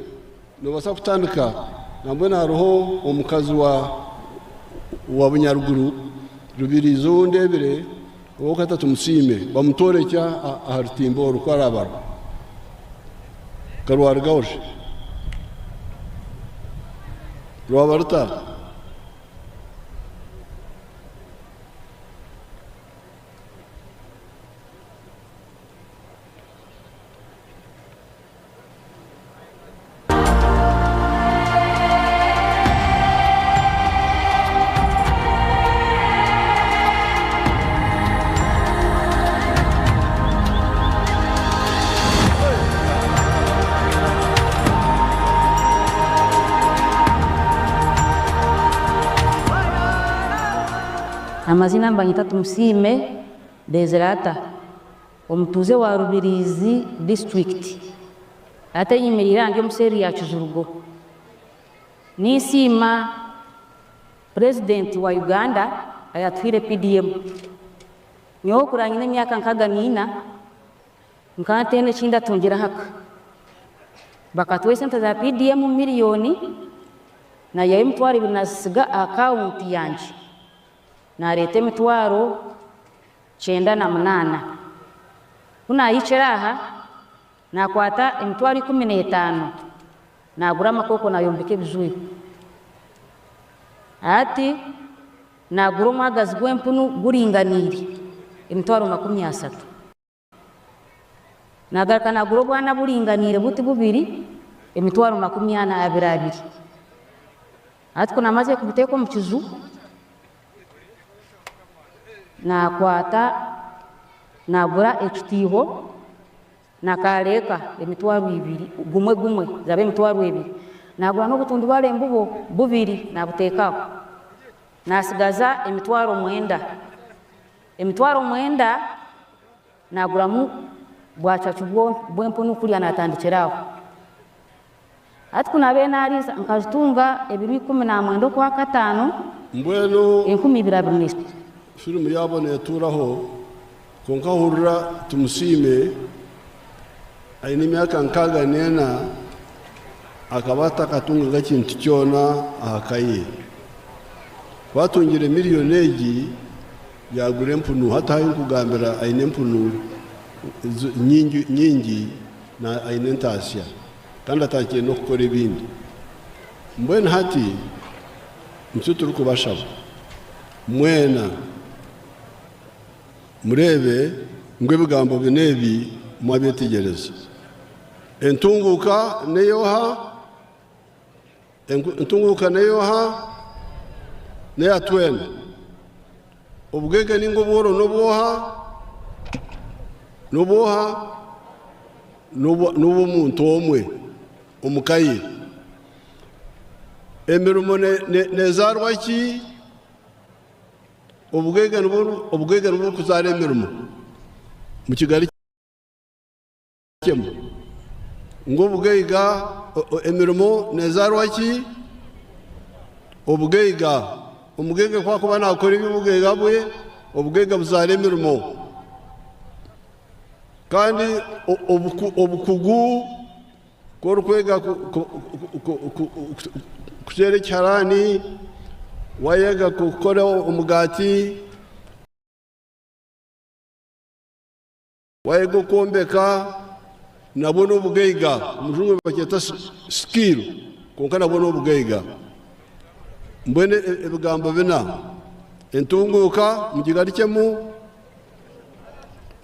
noobaasa kutandika. Nambwenu hariho omukazi wa Bunyaruguru, Rubirizi ou ndeebire, ow'okata Tumusiime, bamutworekye aha rutimba oru ku araabarwa. Ka rwarugaho shi? Rwaba ruta? Amazina nibanyeta Tumusiime Bezirata, omutuuze wa Rubirizi disiturikiti hati enyimiriire aha ndi omu seeri ya Kijurugo. Ninsiima Purezidenti wa Uganda ayatuhaire PDM. Nyowe kuraba nyine emyaka 64, nkaba ntaine eki ndatungira ahaka. Bakatuha esente za PDM miriyoni, naihayo 20,000 nazisiga aha akawunti yangye, nareeta 98,000. Ku naahikire aha, nakwata 15,000 nagura amakooko nayombeka ebijwire. Hati nagura omwagazi gw'empunu guringaniire 30,000. Nagaruka nagura obwana buringaniire buti bubiri 40,000 abiri abiri. Hati ku namazire kubuteeka omu kiju, nakwata nagura ekitiiho na kareeka 20,000 gumwe gumwe zaba 20,000. Nagura n'obutundubare mbubo bubiri nabuteeka aho. Nasigaza 90,000. 90,000 naguramu bwacacu bw'empunu kuriya natandikira aho. Hati ku naabaire naariisa nkazitunga ebiro 19 Okwakataano, Mbwenu 2023. Firimu yaabo neetuuraho, kwonka hurira Tumusiime aine emyaka 64 akaba atakatungaga kintu kyona aha ka ye. Ku atungire miriyoni egi, yaagura empunu. Hati ahu nkugambira aine empunu nyingi nyingi na aine entaasya kandi atandikire n'okukora ebindi. Mbwenu hati nikyo turikubashaba mwena mureebe ngu ebigambo binu ebi mwabyetegyereza. Entunguuka n'ey'oha? Entunguuka n'ey'oha? N'eya twena. Obugaiga nainga obworo n'obw'oha? N'obw'oha? N'obw'omuntu omwe omu ka ye. Emirimo neezaarwa ki? Obugaiga nibwo burikuzaara emirimo. Mukigarukye. Ngu obugaiga, emirimo nezaarwa ki? Obugaiga. Omugaiga ku arikuba naakora eby'obugaiga bwe, obugaiga buzaara emirimo. Kandi obukugu ku orikwega kuteera ekiharaani, waayega kukora omugaati, Wayega okwombeka nabwo n'obugaiga, omu rujungu nibakyeta skill kwonka nabwo n'obugaiga. Mbwenu ebigambo bina, entunguuka mugigarukyemu,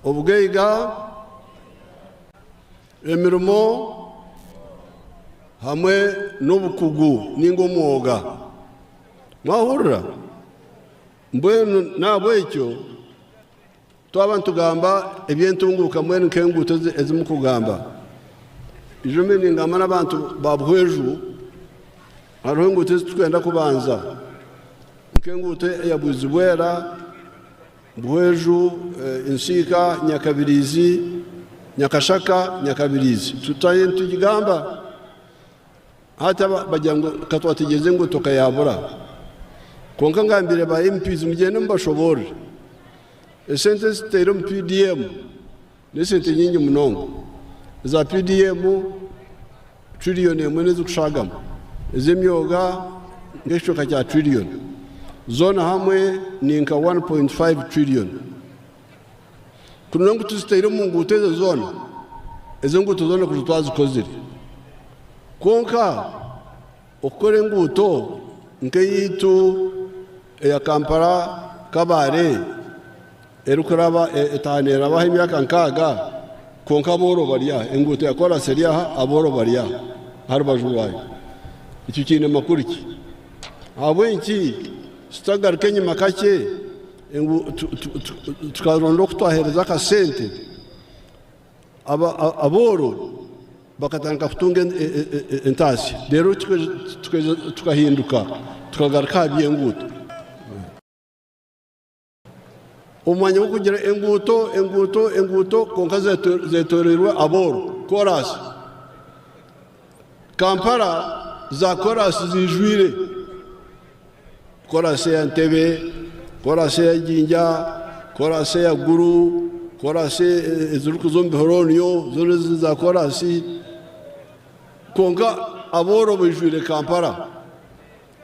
obugaiga, emirimo hamwe n'obukugu ninga omwoga. Mwahurira? Mbwenu n'ahabw'ekyo Twaba nitugamba eby'entunguuka mbwenu nk'enguuto ezi murikugamba, ijo mbwenu ningamba n'abantu ba Buhweju, hariho enguuto ezi turikwenda kubanza nk'enguuto eya Bwizibwera, Buhweju, Nsiika, Nyakabiriizi, Nyakashaka, Nyakabiriizi. Tutayo nitugigamba hati bagira ngu ka twategyereza enguuto ekayabura. Kwonka ngambire ba MPs mugyende mubashoboorore. Esente ezi tutaire omu PDM n'esente nyingi munonga. Eza PDM trillion emwe n'ezikushagamu, ez'emyoga nk'ekicweka kya trillion. Zoona hamwe ni nka 1.5 trillion. Kuri ngu tuzitaire omu nguuto ezo zoona, ezo nguuto zoona kuri twazikozire. Kwonka Okukora enguuto nk'eyaitu eya Kampala Kabale erikuraba etaaha neerabaho emyaka nkaaga kwonka abooro bari aha, enguuto ya koraasi eri aha abooro bari aha aha rubaju rwayo. Ekyo kiine makuru ki? Ahabw'enki tutagaruka enyima kakye tukaronda oku twaheereza akasente Abooro bakatandika kutunga entaasya reero tukahinduka tukagaruka aha by'enguuto. Omu mwanya gw'okugira enguuto, enguuto, enguuto kwonka zetoroirwe abooro, koraasi. Kampala za koraasi ziijwire. Koraasi eya Ntebe, koraasi eya Jinja, koraasi eya Gulu, koraasi ezirikuza omu bihoroonio zoona ezo ni za koraasi. Kwonka abooro baijwire Kampala,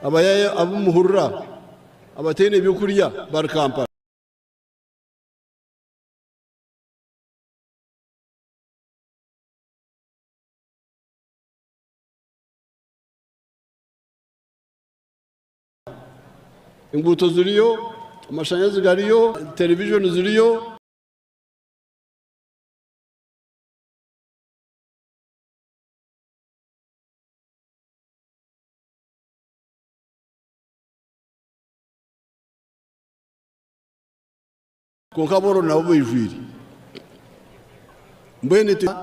abayaayi abu muhurira abataine by'okurya bari Kampala. Enguuto ziriyo, amashanyarazi gariyo, televijoni ziriyo. Kwonka abooro nabo baijwire. Mbwenu itwe.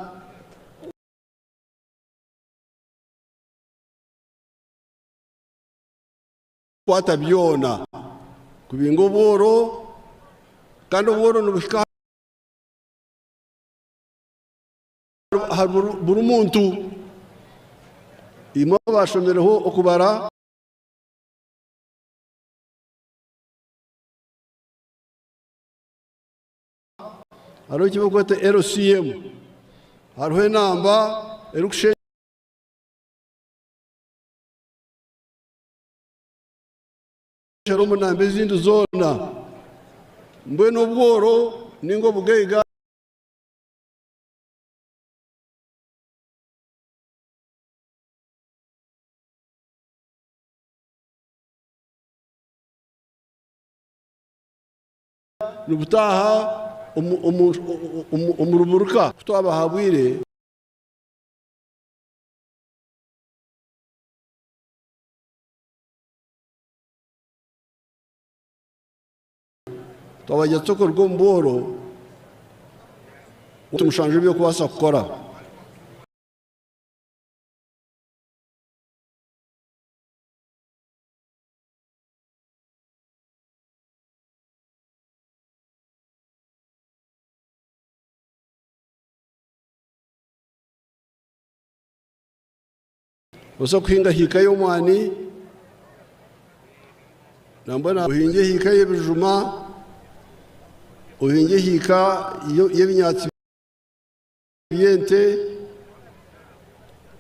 Kwata byona kubinga obworo kandi obworo nibuhika ahari buri muntu. Imwe abashomireho okubara. Hariho eki barikweta LCM, hariho enamba erikushe. Omu namba ezindi zoona mbwenu obworo ninga obugaiga nibutaaha omu ruburuka ku twabahabwire. Twabagyesa okuruga omu bworo tumushanjwe eby'okubaasa kukora. Obaasa kuhinga hiika y'omwani nambwenu ohinge hiika y'ebijuma, ohinge hiika y'ebinyaatsi by'ente,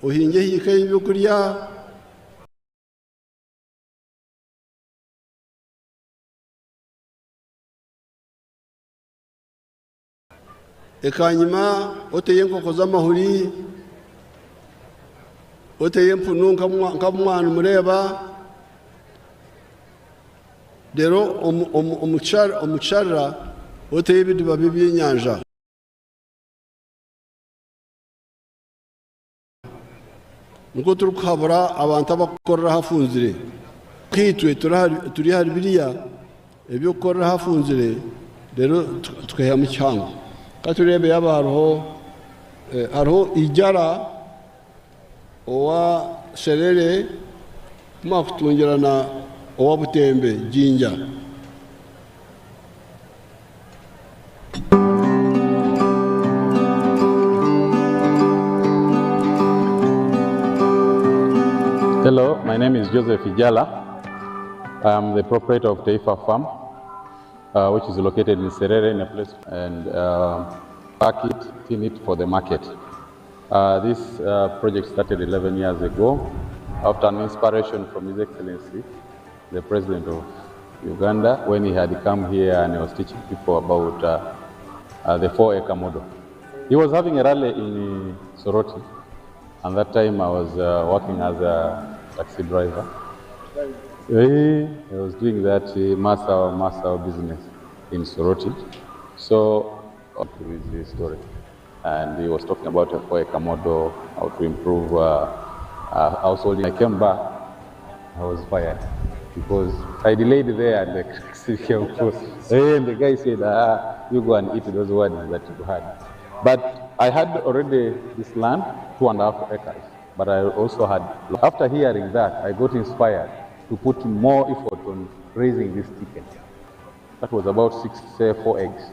ohinge hiika y'ebyokurya. Ekanyima oteyo enkoko z'amahuri, oteyo empunu nka mwaba nimureeba, reero omu kisharara oteyo ebidiba by'ebyenyanja. Nikwo turikuhabura abantu abarikukorera ahafunzire. Nkaitwe turi ahari biriya eby'okukorera ahafunzire reero tukaihamu kihango. Ka tureebe yaaba hariho hariho Ijara owa Serere ku mwakutungirana owa Butembe Jinja. Hello, my name is Joseph Ijala. I am the proprietor of Taifa Farm, which is located in Serere in a place, and pack it, tin it for the market. This project started 11 years ago after an inspiration from His Excellency, the President of Uganda, when he had come here and he was teaching people about the 4-acre model. He was having a rally in Soroti, and that time I was working as a taxi driver. I was doing that Masao business in Soroti. So, with his story. And he was talking about a 4-acre model, how to improve household. I came back, I was fired because I delayed there and the taxi came through. And the guy said, you go and eat those words that you had. But I had already this land, 2.5 acres. But I also had, after hearing that, I got inspired to put more effort on raising this chicken. That was about 4 eggs.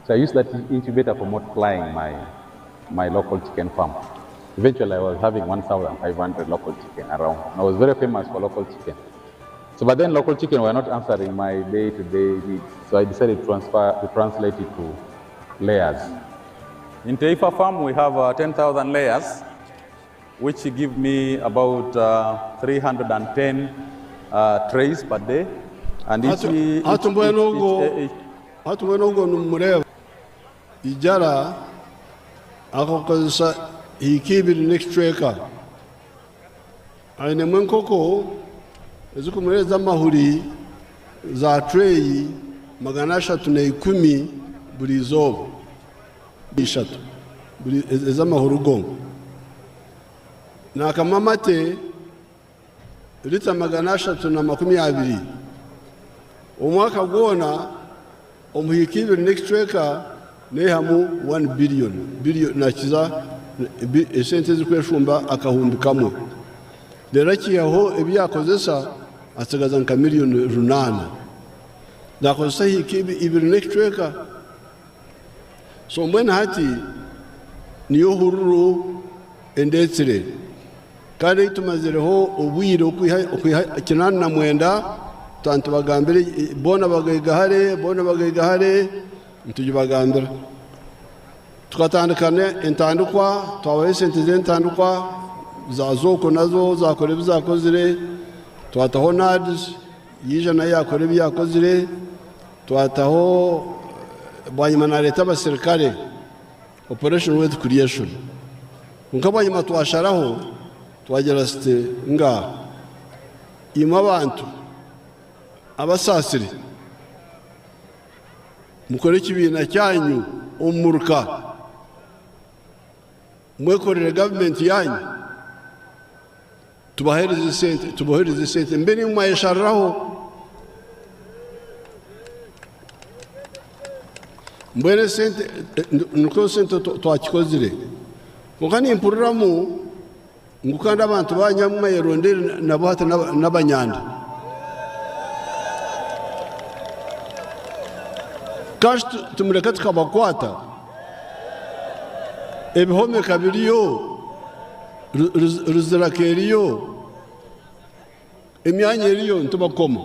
So I used that incubator for multiplying my local chicken farm. Eventually, I was having 1,500 local chicken around. I was very famous for local chicken. So, but then local chicken were not answering my day-to-day needs. So I decided to translate it to layers. In Taifa Farm, we have 10,000 layers, which give me about 310 trays per day. And each Hati mbwenu ogwo nimumureba Ijara akakozesa hiika ibiri n'ekicweka ainemu enkoko ezikumureeza amahuri za treyi 310 buri izooba ishatu buri ez'amahuri gonka nakama amate lita 320 omwaka gwona omuhiika ibiri n'ekicweka nehamu 1 billion billion nakiza esente zirikweshumba akahumbi kamwe rero akihaho ebi yakozesa asigaza nka miliyoni 8 nakozesa hiika ibiri n'ekicweka. So mbwenu hati niyo hururu endetsire kandi tumazireho obwire okwiha 89 tantubagambire bona bagaigahare bona bagaigahare ntujibagambira tukatandikane entandikwa twabaye esente z'entandikwa za zoko nazo zakora ebizakozire twataho NAADS Yaija nayo yaakora ebi yaakozire, twataho bwanyima naareeta abasirikare Operation Wealth Creation. Kwonka bwanyima twasharaho twagira tuti ngaaha imwe abantu abasaasire mukore ekibiina kyanyu omu muruka. Mwekorere gavumenti yaanyu tubaheereze esente tubohereze esente mbe nimwe mwayeshariraho. Mbwenu esente nikwo esente twakikozire. Kwonka nimpuriramu ngu kandi abantu baanyu abu mwayerondeire nabo hati n'abanyanda. Kashi tumureke tukabakwata? Ebihomeka biriyo, Ruziraka eriyo, emyanya eriyo nitubakoma.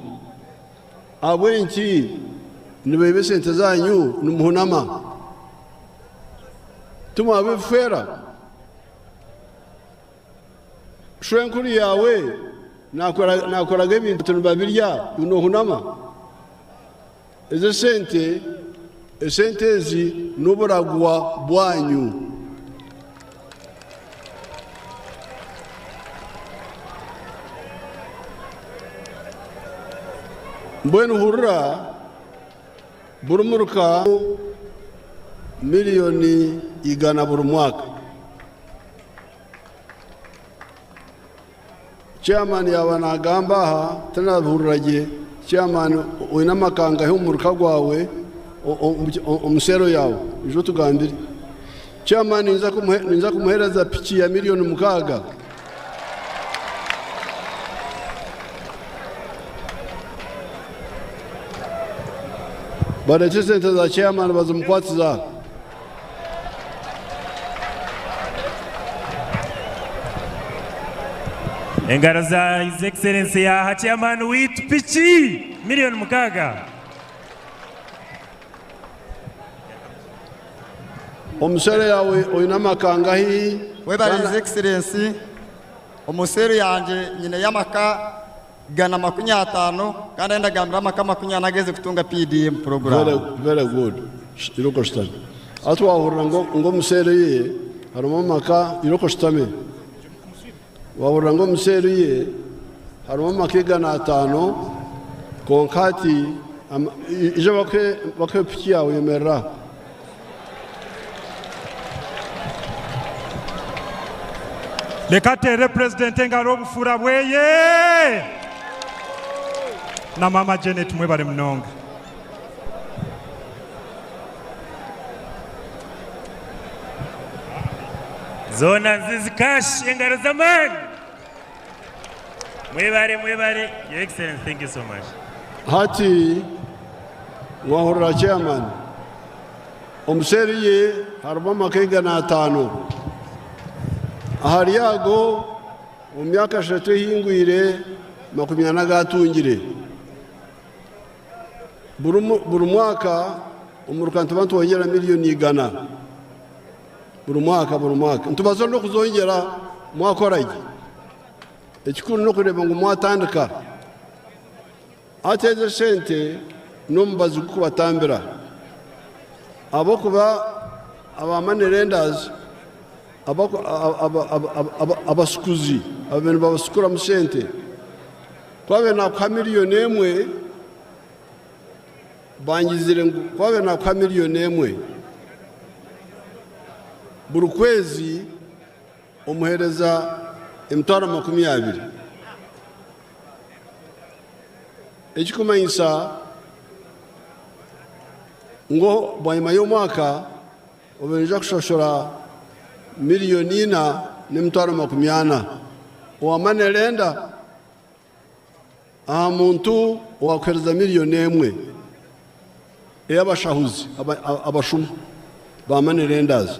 Ahabw'enki nibaiba esente zaanyu nimuhunama? Timwaba ebifeera? Shwenkuru yaawe naakoraga ebintu nibabirya iwe noohunama? Ezo esente, esente ezi n'oburagwa bwanyu. Mbwenu hurira, buri muruka miriyoni igana buri mwaka. Chairman yaaba naagamba aha tinabihurira gye. Chairman oine amaka nkahi omu muruka gwawe omu seero yaawe? Ija otugambire. Chairman ninza kumuheereza piki ya miriyoni mukaaga. Bareete esente za chairman bazimukwasize aha. Engaro za His Excellency yaaha Chairman waitu piki miriyoni mukaaga. Omu seero yaawe oine amaka angahi? Webare His Excellency, omu seero yangye nyineyo amaka gana 50 kandi ahi ndagambira amaka 40 agaherize kutunga PDM program. Very, very good. Irooko oshutame. Hati wahurira ngu ngu omu seero ye harimu amaka, irooko oshutame. Wahurira ngu omu seero ye harimu amaka 500, kwonka hati ama- ija bakuhe bakuhe piki yaawe oyemerere aha. Reka ateere Purezidenti engaro obufura bweye! Na Maama Janet mwebare munonga. Zoona nzizi cash engaro z'amaani. Mwebare mwebare Your Excellency thank you so much. Hati mwahurira chairman, omu seeri ye harimu amaka 500. Ahari ago omu myaka 3 ehingwire 40 agaatungire. Buri mwaka omuruka nituba nitwongyera miriyoni 100. Buri mwaka buri mwaka. Nitubaasa n'okuzongyera mwakora gye. Ekikuru n'okureeba ngu mwatandika. Hati ezo esente n'omubazi gw'okubatambira. Ahabw'okuba aba money lenders, abashukuzi ababaire nibabashukuramu sente, ku abaire naakuha miriyoni emwe, bangizire ngu ku abaire naakuha miriyoni emwe, buri kwezi omuheereza 20,000. Ekikumanyisa ngu bwanyima y'omwaka obaire noija kushashura 4,400,000 owa money lender aha muntu owakuheereza miriyoni 1 ey'abashahuzi abashuma ba money lenders.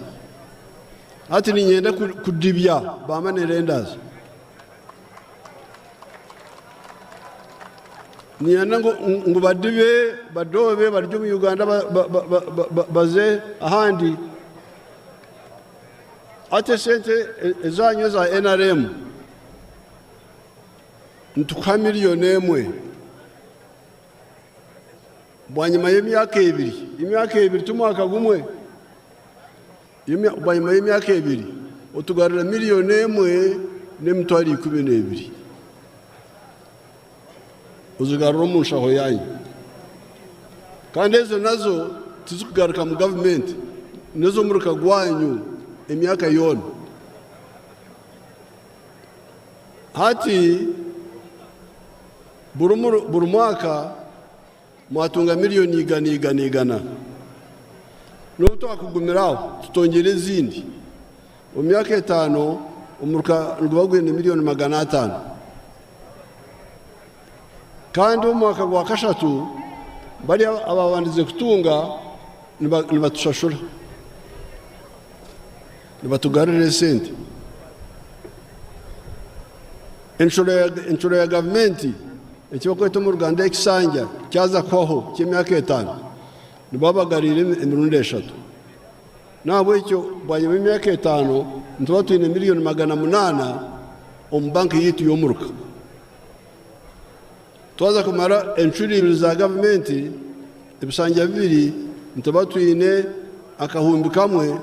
Hati niinyenda kudibya ba money lenders. Niinyenda ngu badibe, badoobe barugye omu Uganda baze ahandi. Hati esente ezaanyu eza NRM nitukuha miriyoni 1. Bwanyima y'emyaka ebiri, emyaka ebiri ti mwaka gumwe, bwanyima y'emyaka ebiri otugarura miliyoni emwe n'emitwaro 12 ozigarura omu nshaho yanyu. Kandi ezo nazo tizikugaruka mu gavumenti, n'ez'omuruka gwanyu emyaka yoona. Hati buri mwaka mwatunga miliyoni igana igana igana. N'obu twakugumira aho tutongyere ezindi, omu myaka 5 omuruka niguba gwine miliyoni 500. Kandi omu mwaka gwa kashatu bari ababandize kutunga nibatushashura, nibatugarurira esente. Enshuro ya gavumenti eki bakweta omu Ruganda ekisanja kyaza kuhwaho ky'emyaka 5, nibabagarurira emirundi 3. Nahabwekyo bwanyima y'emyaka 5 nituba twine miliyoni 800 omu banki yaitu y'omuruka. Twaza kumara enshuro ibiri za gavumenti, ebisanja bibiri, nituba twine akahumbi kamwe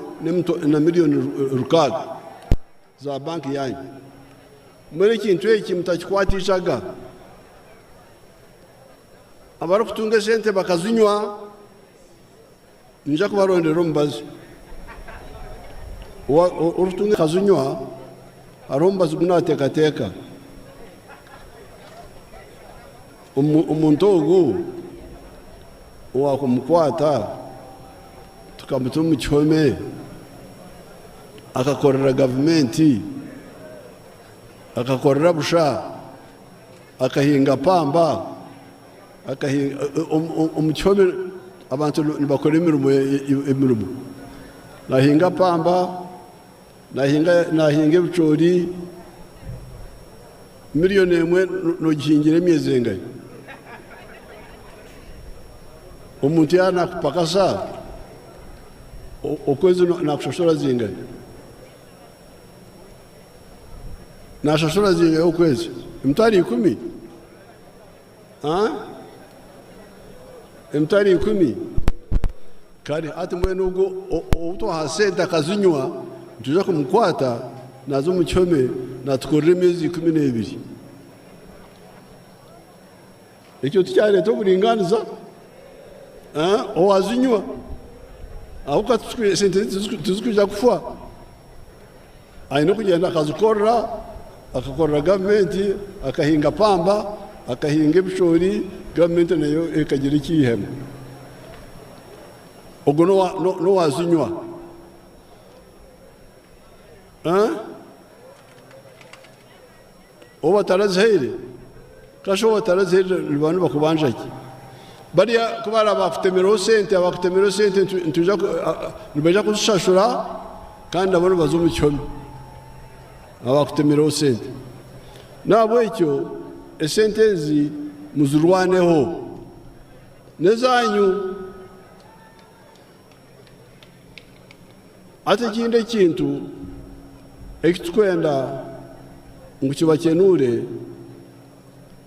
na miliyoni 6 za banki yanyu. Mbwenu ekintu eki mutakikwatishaga. Abarikutunga esente bakazinywa, nija kubarondera omubazi. Orikutunga akazinywa, hariho omubazi gu naateekateeka. Omuntu ogu owakumukwata tukamuta omu kihome akakorera gavumenti, akakorera busha, akahinga pamba, omu kihome abantu nibakora emirimo. Nahinga pamba, nahinga ebicoori, miliyoni emwe nogihingira emyezi engahi. Omuntu yaanakupakasa okwezi nakushashura zingahi? Nashashura zingahi okwezi? Emitwaro 10? Emitwaro 10? Kare ati mbwenu ogwo ou twaha sente akazinywa, nituija kumukwata naza omu kihome natukorera emyezi 12. Ekyo tikyareeta oburingaaniza, owazinywa ahabw'okuba esente tizikwija kufa. Aine okugyenda akazikorera, akakorera gavumenti, akahinga pamba, akahinga ebicoori, gavumenti nayo ekagira eki eihemu. Ogwo n'owazinywa. Ou batarazihaire, kasha ou batarazihaire nibaba nibakubanja ki? Bariya ku baraba bakutemereho sente, abakutemereho sente nibaija kuzishashura kandi nabo nibaza omu kihome abakutemereho sente. Nahabwekyo esente ezi muzirwaneho, n'ezanyu. Hati ekindi ekintu eki tukwenda ngu kibakyenuure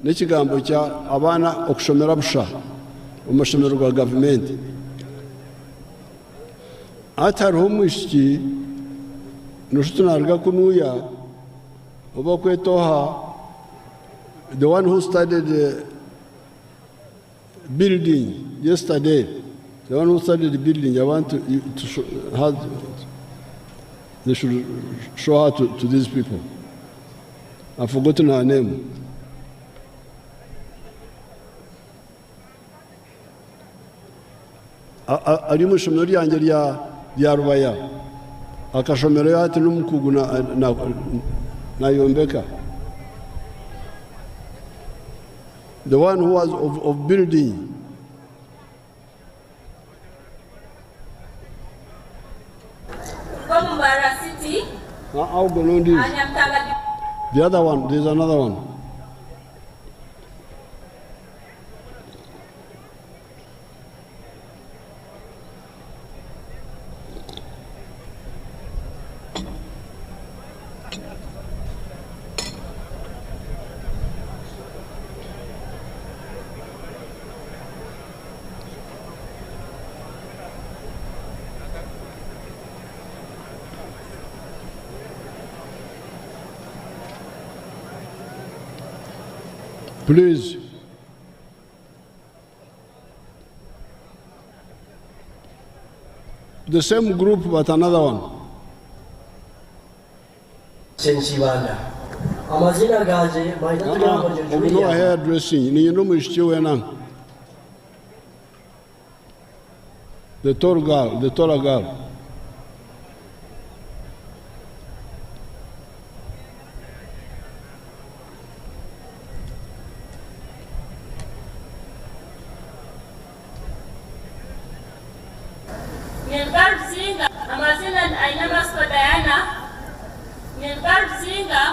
n'ekigambo kya abaana okushomera busha omu mashomero ga gavumenti. Hati hariho omwishiki noshuta naruga kunuuya oba bakweta oha, the one who studied building yesterday, the one who studied building, I want to, to show her, they should show her to these people. I've forgotten her name. Ari omu ishomero ryangye rya Rubaya, akashomero hati n'omukugu nayombeka. The one who was of building. Mbarara City. I'll go on this. The other one, there's another one. Please. The same group but another one. Sensibanda. Amazina ganje Maida Tuyambo Ogu n'owa hair dressing niinyenda omwishiki weena. The tall girl, the taller girl. Ninruga Rusinga, amazina Ainamasiko Diana. Ninruga Rusinga,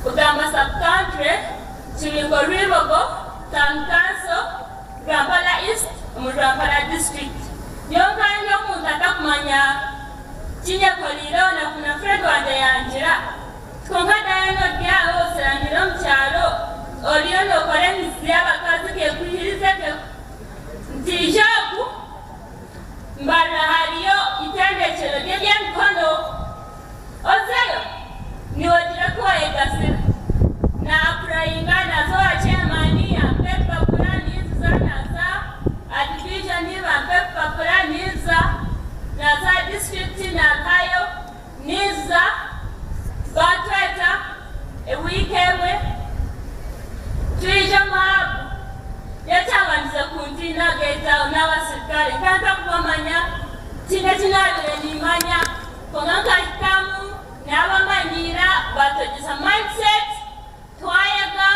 Bugamba sub-country, Kibingo Rwibogo, Town Council, Rwampara East, omu Rwampara District. Nyowe nkanye omuntu atakumanya kinyekoreireho nafuna friend wangye yangira kwonka Diana ori aho osiranire omu kyaro oriyo nokora emizi y'abakazi kekwihirize nti ija oku Mbarara hariyo itendekyero ry'eby'emikono, ozeyo niiwe ogira oku wayegasira. Na apurayinga naaza owa chairman ampa ebipapura ninza naaza aha division bampa ebipapura ninza, naaza aha disiturikiti naabihayo ninza, baatweta ewiiki emwe twija omu haabu. Nyowe ekyabandize kuntiina geeta n'abasirikare nkaba ntarikubamanya, tihaine eki naabaire nimmanya kwonka nkahikamu naabamanyiira baatwegyesa mindset twayega,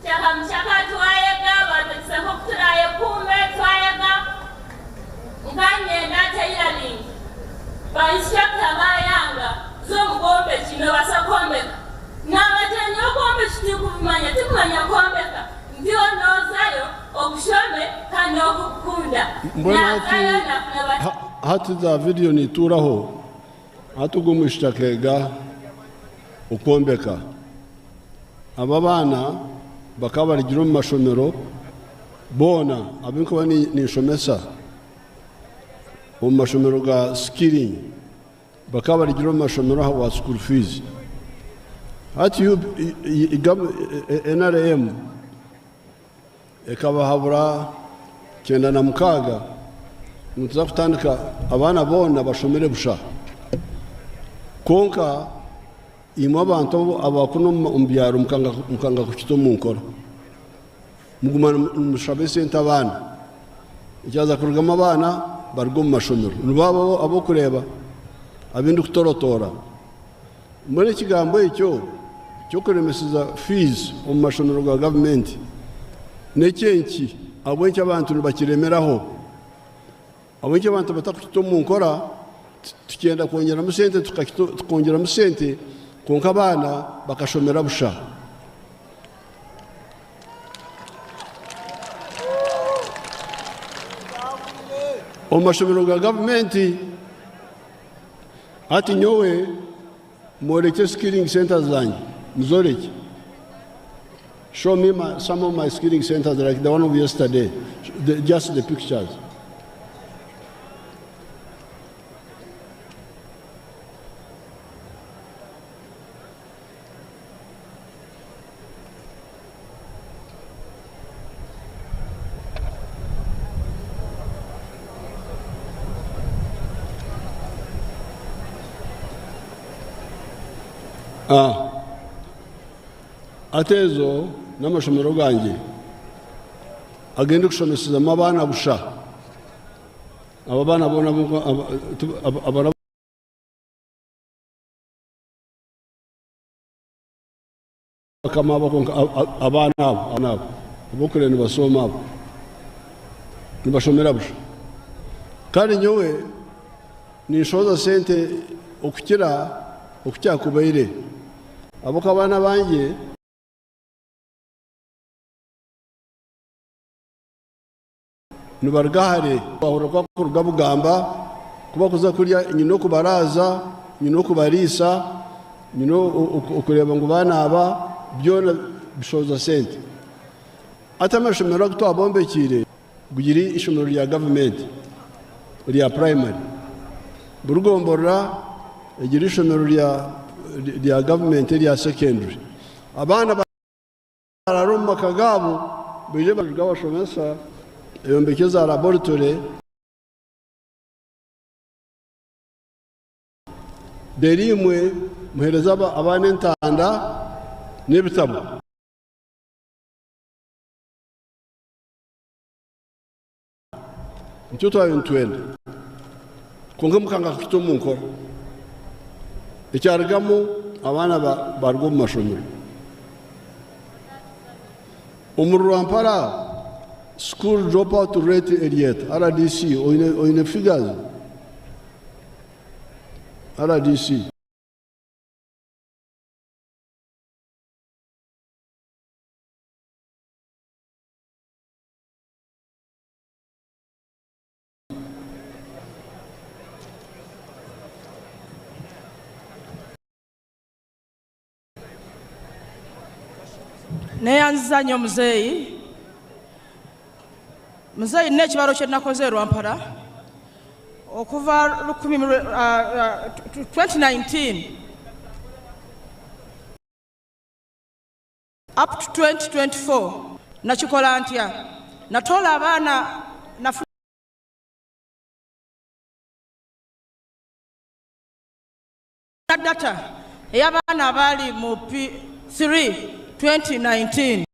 kyakamukyaka twayega, baatwegyesa nk'oku turaayekuume twayega, nkanyenda tailoring ba instructor baayanga za omu bwombeki noobaasa kwombeka. Naabagira nyowe obwombeki tinkubumanya, tinkumanya kwombeka. Ndiho noozayo obushome kandi n'okubukunda. Mbwenu hati Naazayo naafuna ba. Hati za vidiyo niituuraho, hati ogu omwishiki akeega okwombeka. Aba abaana bakaba barugire omu mashomero boona abu nkuba ninshomesa omu mashomero ga skilling bakaba barugire omu mashomero ahabwa school fees. Hati NRM ekabahabura 96 ngu nituza kutandika abaana boona bashomere busha. Kwonka imwe abantu abakunu omu byaro mukanga kukita omu nkora. Muguma nimushaba esente abaana. Ekyaza kurugamu abaana baruga omu mashomero. Nibo abo ab'okureeba abu ndikutorotoora. Mbwenu ekigambo ekyo ky'okuremeseza fees omu mashomero ga gavumenti n'ekyenki? Ahabw'enki abantu nibakiremeraho? Ahabw'enki abantu batakukita omu nkora? Tukyenda kwongyeramu sente tukongyeramu sente kwonka abaana bakashomera busha. Omu mashomero ga gavumenti hati nyowe mworekye skilling centers zangye, muzorekye. Show me some of my skilling centers like the one of yesterday, just the pictures. Ah. Hati ezo n'amashomero gangye agu ndikushomesezamu abaana busha. Abo abaana boona bakama abo kwonka abaana abo abo ab'okureba nibashoma abo nibashomera busha. Kandi nyowe ninshohoza sente okukira oku kyakubaire. Ahabw'okuba abaana bangye. Nibaruga hare, bahurira ku barikuruga Bugamba, ku barikuza kurya nyine okubaraaza, nyine okubariisa, nyine okureeba ngu baanaaba, byona bishohoza sente. Hati amashomero agu twabombekiire guri eishomero rya gavumenti rya purayimari, buri gomborora egira eishomero rya gavumenti erya sekendure. Abaana. Barara omu maka gaabo baije g'abashomesa eyombeke za laboratory reero imwe muheereze abaana entanda n'ebitabo. Nikyo twabaire nitwenda, kwonka mukanga kukita omu nkora. Ekyarugamu abaana baruga omu mashomero. Omuri Rwampara school drop out rate eri eta? RDC oine figures? RDC. Neyanziza nnyo muzeeyi. Muzeeyi nina ekibalo kye nakoze e Rwampara okuva 2019 up to 2024. Nakikola ntya? Natoola abaana nafuna data ey'abaana abaali mu P3 2019.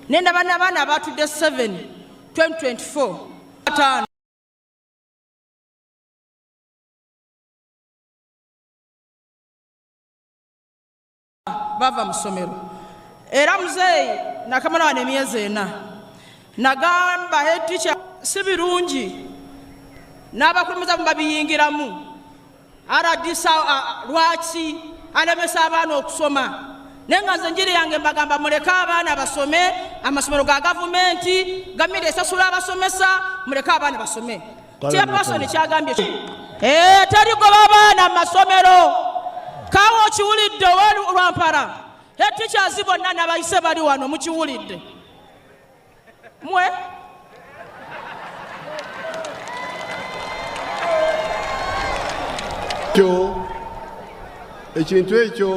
Nendaba n'abaana abaatudde 7 2024 ataano. Bava mu ssomero era muzeeyi nakamala wano emyezi ena nagamba head teacher si birungi n'abakulembeze abamu babiyingiramu RDC lwaki alemesa abaana okusoma naye nga nze enjiri yange mbagamba muleke abaana basome amasomero ga gavumenti gamire esasula abasomesa muleke abaana basome. Chairperson kyagambye ki? Teri goba abaana mu masomero. Kaawa okiwulidde owa Rwampara. Head teachers bonna n'abayise bali wano mukiwulidde. Mwe Ekyo ekintu ekyo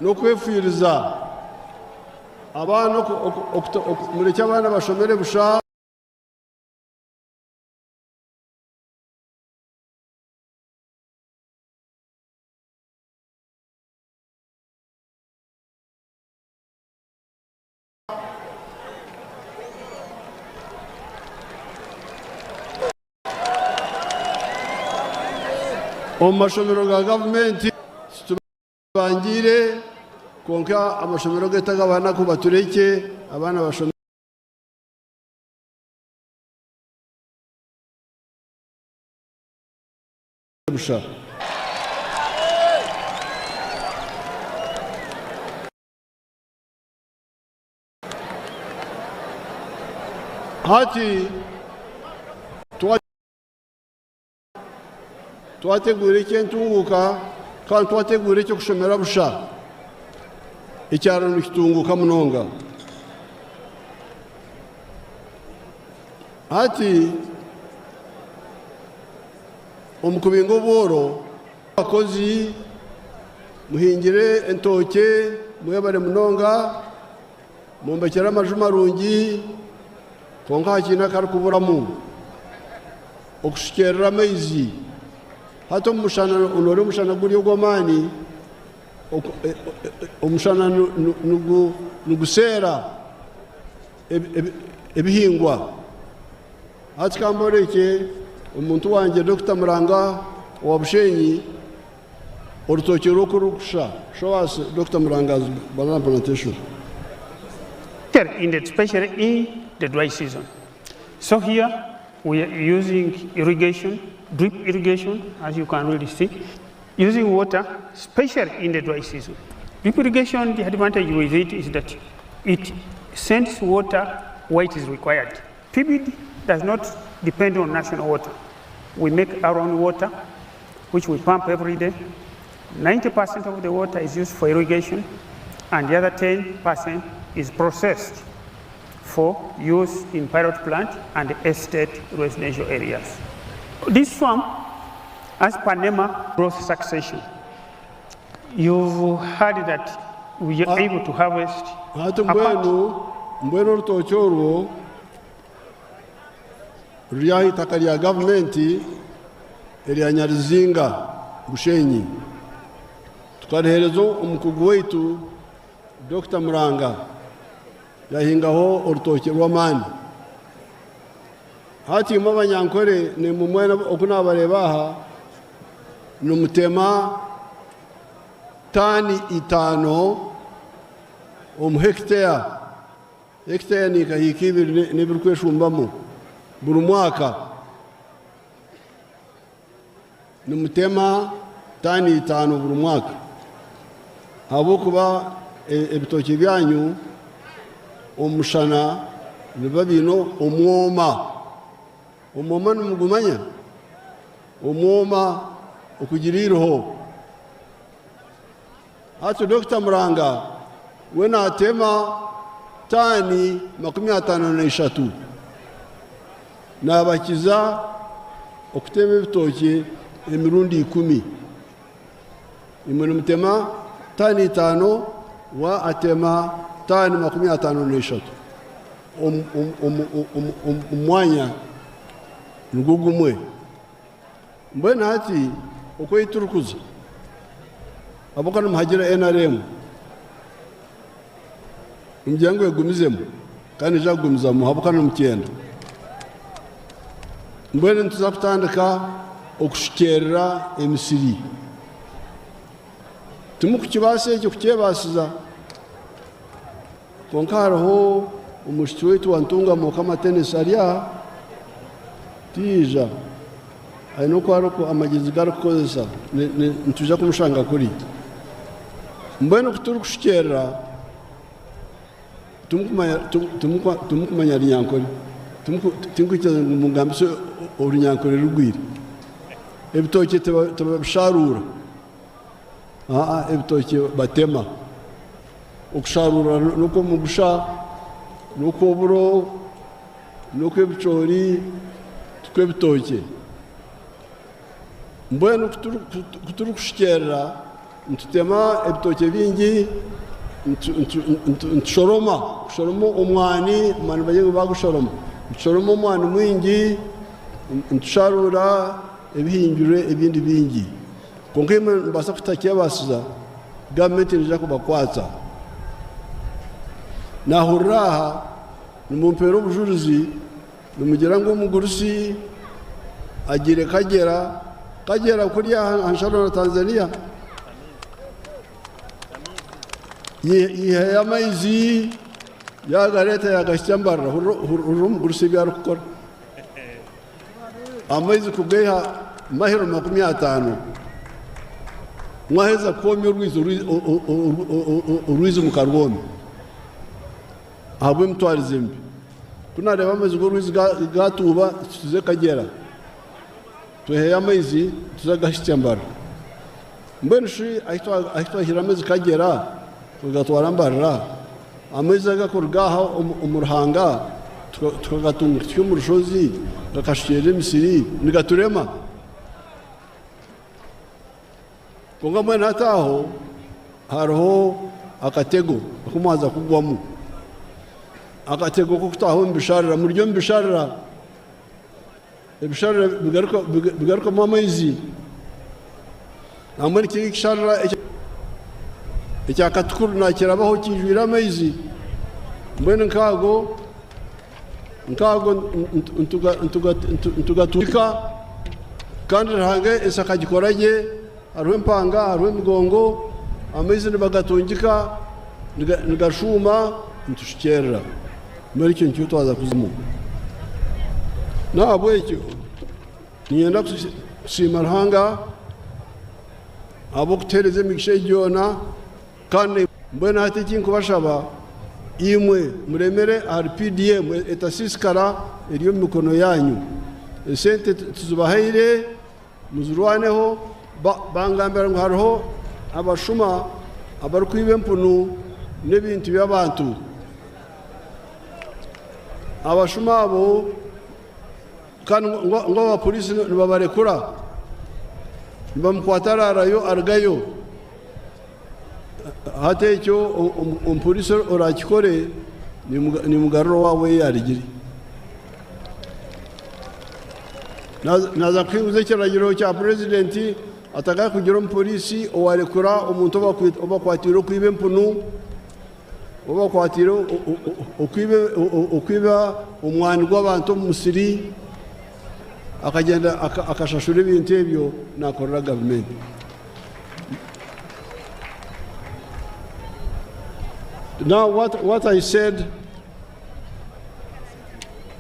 n'okwefiiriza abaana murekye abaana bashomere busha. Omu mashomero ga gavumenti titubangiire, kwonka amashomero gaitu ag'abanaku baturekye abaana bashome. Busha. Hati twateguura eky'entunguuka kandi twateguura eky'okushomera busha, ekyaro nikitunguuka munonga. Hati omu kubinga obworo, abakozi muhingire entookye, mwebare munonga, mwombekyere amaju marungi, kwonka hakiine akarikuburamu, okushukyerera amaizi. Hati omu mushana, noreeba omushana guri ogw'amaani, omushana niguseera ebihingwa. Hati ka mborekye omuntu wangye Dokita Muranga owa Bushenyi orutookye rwe oku rurikusha. Show us Dokita Muranga's banana plantation. In the, especially in the dry season. So here we are using irrigation, drip irrigation, as you can really see, using water, especially in the dry season. Drip irrigation, the advantage with it is that it sends water where it is required. PBD does not depend on national water. We make our own water, which we pump every day. 90% of the water is used for irrigation, and the other 10% is processed for use in pilot plant and estate residential areas. This farm As per NEMA growth succession, you've heard that we are able to harvest Hati mbwenu mbwenu orutookye orwo ruri aha itaka rya gavumenti erya Nyaruzinga Bushenyi. Tukariheereza omukugu waitu Dokita Muranga yahingaho orutookye rw'amaani. Hati imwe Abanyankore naimwe mwena oku naabareeba aha, nimutema taani itaano omu hekiteya. Hekiteya ni nka hiika ibiri n'ebirikweshumbamu buri mwaka. Nimutema taani itaano buri mwaka ahabw'okuba ebitookye byanyu omu mushana nibiba biine omwoma. Omwoma nimugumanya? Omwoma okugira eiriho. Hati Dokita Muranga we naatema taani 53. Naabakiza okutema ebitookye emirundi 10. Imwe nimutema taani itaano, we atema taani 53 omu mwanya nigwo gumwe. Mbwenu hati oku ei turikuza, ahabw'okuba nimuhagira NRM, nimugira ngu egumizemu kandi neija kugumizamu ahabw'okuba nimukyenda. Mbwenu nituza kutandika okushukyerera emisiri. Timukukibaasa ekyo kukyebaasiza, kwonka hariho omwishiki waitu wa Ntungamo Kamatenesi ari aha, tiyaija, aine oku ariku amagyezi gu arikukozesa, nitwija kumushanga kuri. Mbwenu ku turikushukyerera, timukumanya Runyankore, tinkwikiriza ngu mungambise Orunyankore rugwire. Ebitookye tibabisharuura, aa ebitookye batema. Okusharuura n'okw'omugusha, n'okw'oburo, n'okw'ebicoori, tikw'ebitookye. Mbwenu ku turikushukyerera nitutema ebitookye bingi, nitushoroma, kushoroma omwani, omwani nibagira ngu baagushoroma. Nitushoroma omwani mwingi, nitusharuura ebihingirwe ebindi bingi. Kwonka imwe nimubaasa kutakyebaasiza, gavumenti neija kubakwatsa. Naahurira aha nimumpeera obujurizi nimugira ngu omugurusi agiire Kagyera, Kagyera kuriya aha nsharo na Tanzania, yaihayo amaizi yaagareeta yaagahitsya Mbarara. Hurira omugurusi ebi arikukora. Amaizi kugaiha mahiro 50, mwaheza kwomya orwizi, orwizi mukarwomya ahabw'emitwarize mibi. Ku naareeba amaizi g'orwizi gaatuuba, tuze Kagyera tweheyo amaizi tuze gahitsya Mbarara. Mbwenu shi ahi twahire amaizi Kagyera tukagatwara Mbarara, amaizi agakuruga aha omu ruhanga tukagatunga tutya omu rushozi gakashukyerera emisiri nigaturema? Kwonka mbwenu hati aho hariho akatego aku mwaza kugwamu, akatego k'okutaaha omu bisharira. Muri omu bisharira, ebisharira bigarukamu amaizi. Nambwenu kiri ekisharira ekya Katukuru nakirabaho kijwire amaizi. Mbwenu nk'ago nk'ago nitugatwika kandi Ruhanga ensi akagikora gye, hariho empanga, hariho emigongo, amaizi nibagatungika nigashuuma nitushukyerera. Mbwenu ekyo nikyo twaza kuzamu. N'ahabw'ekyo niinyenda kusiima Ruhanga ahabw'okutuheereza emigisha egi yoona kandi mbwenu hati eki nkubashaba imwe muremere ahari PDM etasiisikara eri omu mikono yaanyu. Esente tuzibahaire muzirwaneho. Bangambira ngu hariho abashuma abarikwiba empunu n'ebintu by'abantu. Abashuma abo kandi ngu abapoliisi nibabarekura. Nibamukwata araarayo arugayo. Hati ekyo omupurisi orakikore nimugarura owaabo ei arugire. Naaza kuhinguza ekiragiro kya purezidenti atakakugira omupoliisi owarekura omuntu obakwatiire okwiba empunu, obakwatiire okwiba omwani gw'abantu omu musiri, akagyenda akashashura ebintu ebyo naakorera gavumenti. Now what, what I said,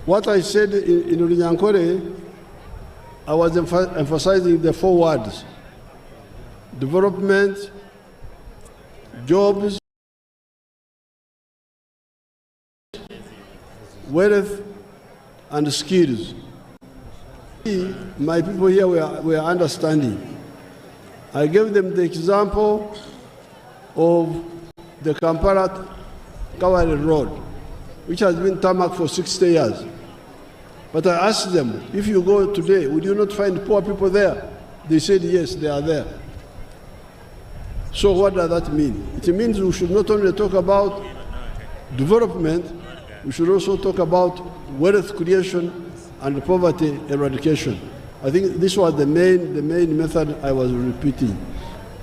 what I said in Runyankore, I was emphasizing the four words: development, jobs, wealth, and skills. My people here were understanding. I gave them the example of the Kampala Kabale Road, which has been tarmac for 60 years. But I asked them, if you go today, would you not find poor people there? They said, yes, they are there. So what does that mean? It means we should not only talk about development, we should also talk about wealth creation and poverty eradication. I think this was the main method I was repeating.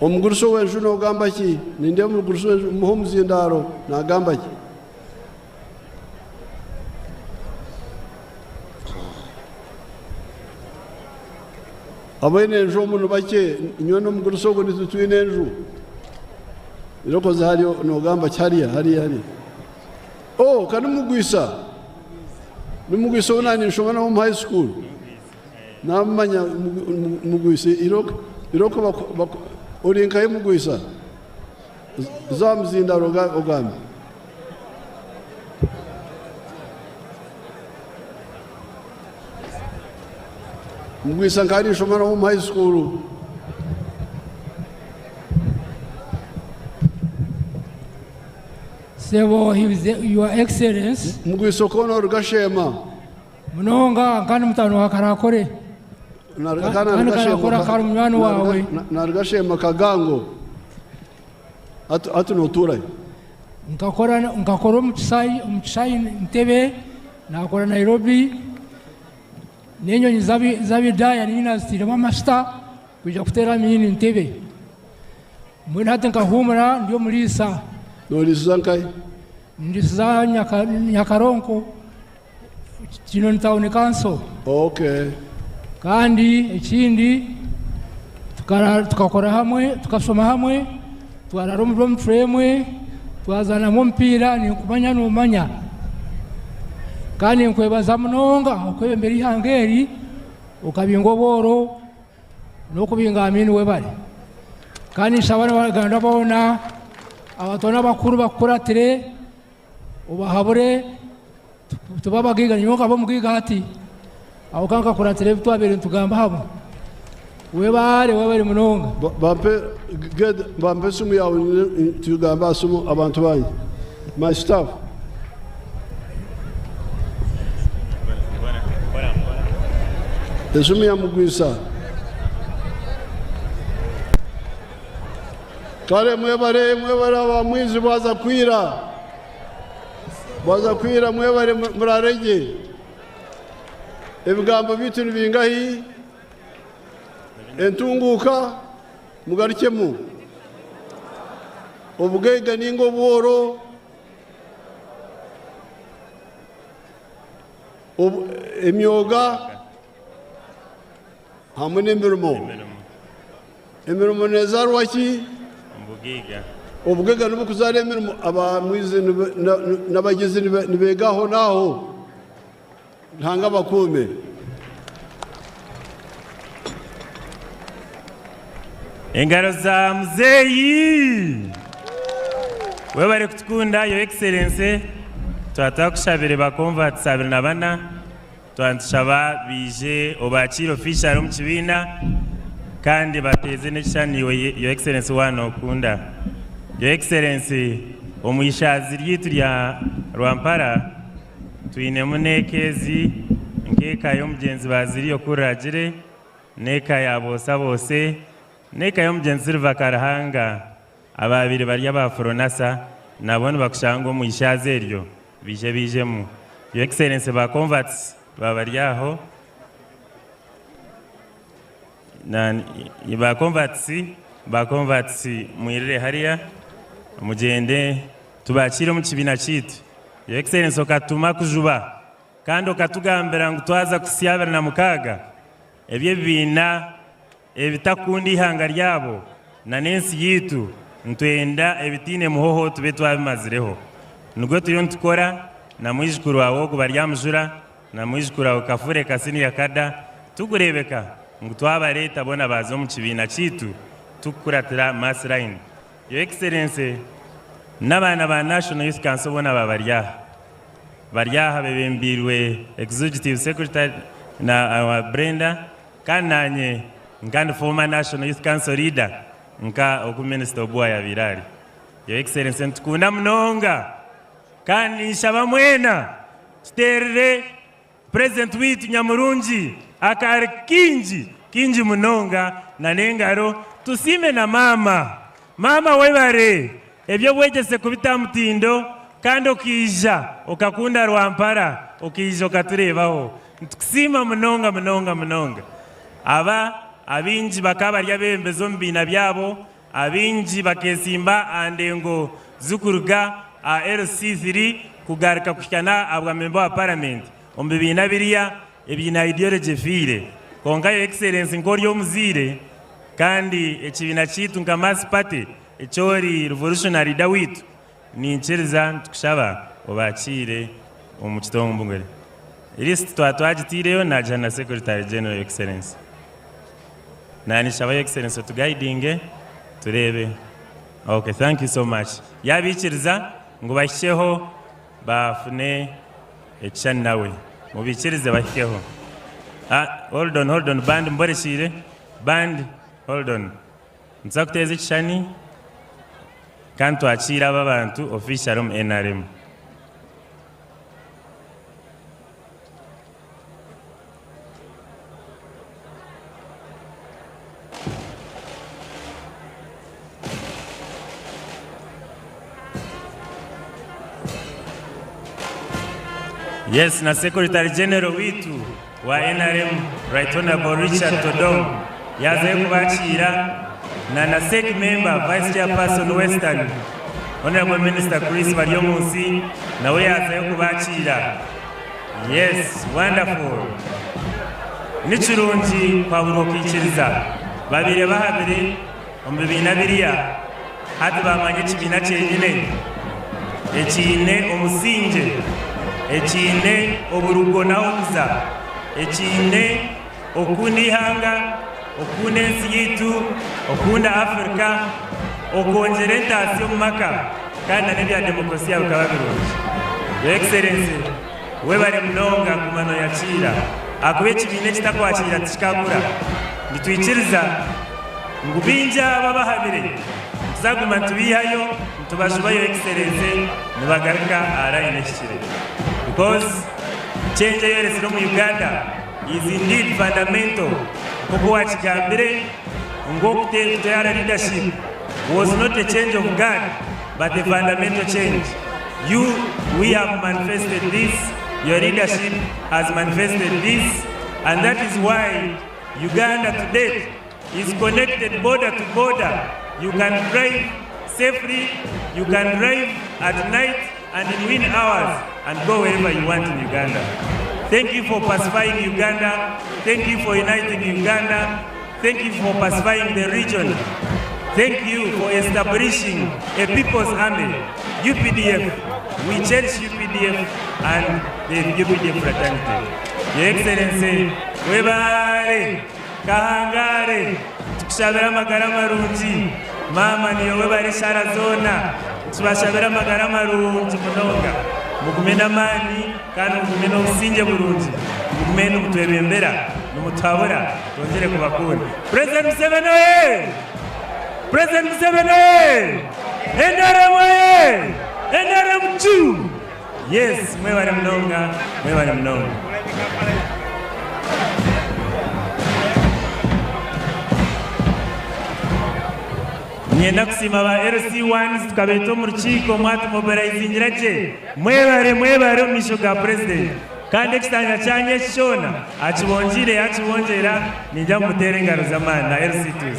Omugurusi w'enju n'ogamba ki? Nindeeba omugurusi w'enju muhe omuzindaaro nagamba ki? Abaine enju omu ni bakye, nyowe n'omugurusi ogu nitwe twine enju. Irokoze hariyo n'ogamba ki hariya hariya hariya? Oh, ka nimugwisa. Nimugwisa ou naanye nshoma nawe omu high school. Namumanya mugwisa iroko iroko ori nkahe mugwisa? Za muzindaro ogambe. Mugwisa nkaba ninshoma nawe omu high school. Sebo, Your Excellence. Mugwisa okona orugashema. Munonga kandi mutano wa Karakore. Kandi Karakore akari munywani wawe. Narugashema Kagango. Ati noturayo. Nkakora omu Kisai Ntebe, nakora Nairobi. N'enyonyi z'abidaya niyo nazitiremu amasita kwija kuteera miini Ntebe. Mbwenu hati nkahumura ndi omuriisa. Noriisiza nkahi? Ndisiza Nyakaronko, Kinoni Town Council. Kandi ekindi tukakora hamwe, tukasoma hamwe, twarara omu room frame, twazanamu omupiira, ninkumanya nomanya. Kandi nkwebaza munonga okwebembera eihanga eri, okabinga obworo n'okubinga Amini webare. Kandi nshaba n'abaganda boona, abato n'abakuru bakukuratire, obahabure, tube abagaiga, nyowe nkaba omugaiga hati. Aho ka nkakuratira ebi twabaire nitugamba hamwe. Webare, webare munonga. Bampe esimu yawe tugambe aha simu abantu bangye. My staff. Esimu ya Mugwisa. Kare mwebare, mwebare abamwizi bwaza kwira. Bwaza kwira mwebare murarege. Ebigambo bitu nibingahi? Entunguka mugarukemu. Obugaiga ninga obworo. Emyoga hamwe n'emirimo. Emirimo nezarwa ki? Obugaiga. Obugaiga nibukuzara emirimo. Abamwizi n'abagizi nibegaho naho. Ntanga bakume. Engaro za muzeeyi. Webare kutukunda, Your Excellency. Twatakushabire bakonva tusabire na bana. Twantushaba bije obakiire official omu kibiina kandi bateeze n'ekishushani Your Excellency waana okunda. Your Excellency, omu ishaazi ryaitu rya Rwampara twinemu n'eka ezi nk'eka y'omugyenzi Baziriyo Kuragire n'eka ya Boosa Boose N'eka y'omugyenzi Silver Karuhanga abaabaire bari aba Fronasa nabo nibakushanga omu ishaaza eryo baije baijemu. Your Excellency ba converts baaba bari aho na ba converts ba converts mwirire hariya mugyende tubakiire omu kibiina kyaitu. Your Excellency okatuma kujuba kandi okatugambira ngu twaza kuhitsya 26 eby'ebibiina ebitakunda eihanga ryabo na n'ensi yaitu, nitwenda ebitaine muhoho tube twabimazireho. Nigwo turiyo nitukora na mwijukuru waawe ogu Baryamujura na mwijukuru waawe Kafure Kasiniya Kada, tukureebeka ngu twabareeta boona baaza omu kibiina kyaitu tukukuratira mass line. Your Excellency, n'abaana ba National Youth Council boona baaba bari aha. Bari aha bebembeirwe Executive Secretary na Brenda. Kandi naanye nka ndi former National Youth Council leader nka oku Minisita Obua yabaire ari. Your Excellency nitukunda munonga kandi ninshaba mwena tuteerere President waitu nyamurungi akaari kaingi kaingi munonga na n'engaro tusiime na maama. Maama webare eby'obwegyese kubita aha mutindo kandi okaija okakunda Rwampara okaija okatureebaho. Nitukusiima munonga munonga munonga. Aba abaingi bakaba bari abeebembezi omu bibiina byabo, abaingi bakeesimba aha ndengo zirikuruga aha LC3 kugaruka kuhika n'aha bwa memba wa paramenti omu bibiina biriya ebiine ideology efiire. Kwonka Your Excellency nk'ori omuzaire kandi ekibiina kyaitu nka Mass Party eki ori revolutionary leader waitu, Ninkiriza nitukushaba obakiire omu kitongore. List twaba twagitaireyo nagiha na Secretary General Your Excellency. Nanishaba Your Excellency otuguidinge tureebe. Ok thank you so much. Yabaikiriza ngu bahikyeho bafune ekishushani nawe. Mubaikirize bahikeho. Ah hold on hold on band muborekiire band hold on. Nituza kuteeza ekishushani kandi twakiire aba abantu officially omu NRM. Yes, na Secretary General waitu wa NRM Right Honourable Richard Todong yaazayo kubakiira na na SEC member Vice Chairperson Western Honourable Minister Chris Baryomunsi nawe yaazayo kubakiira. Yes, wonderful. Ni kirungi kuhaburwa okaikiriza. Babaire bahabire omu bibiina biriya hati baamanya ekibiina kyenyine ekiine omusingye, ekiine oburugo n'ahokuza, ekiine okukunda eihanga, okukunda ensi yaitu, okukunda Africa, okwongyera entaasya omu maka kandi n'ebya demokurasiya bikaba birungi. Your Excellency, webare munonga kuguma noyakiira ahakuba ekibiina ekitakwakiira tikikakura. Nitwikiriza ngu baingi abo abahabire nituza kuguma nitubaihayo nitubajuba Your Excellency nibagaruka aha line ehikire because change eyoretsire omu Uganda is indeed fundamental nkoku wakigambire ngu okutwara leadership was not a change of guard but a fundamental change you we have manifested this your leadership has manifested this and that is why Uganda to date is connected border to border. You can drive safely, you can drive at night and in wee hours and go wherever you want in Uganda. Thank you for pacifying Uganda. Thank you for uniting Uganda. Thank you for pacifying the region. Thank you for establishing a people's army, UPDF. We cherish UPDF and the UPDF fraternity. Your Excellency, webale kahangare tukushabira amagara marungi maama niyo webale eshaara zoona tubashabira amagara marungi munonga mugume n'amaani kandi mugume n'obusingye burungi mugume nimutwebembera nimutuhabura twongyere kubakunda. President Museveni oye! President Museveni oye! NRM oye! NRM juu! Yes, mwebale munonga, mwebale munonga. Niinyenda kusiima ba LC ones tukabeeta omu rukiiko mwatumobilaizingira gye. Mwebare mwebare omu maisho ga Purezidenti. Kandi ekitanja kyanyu eki kyona akibongyeire yakibongyera niinyija mumuteere engaro z'amaani na LC twos.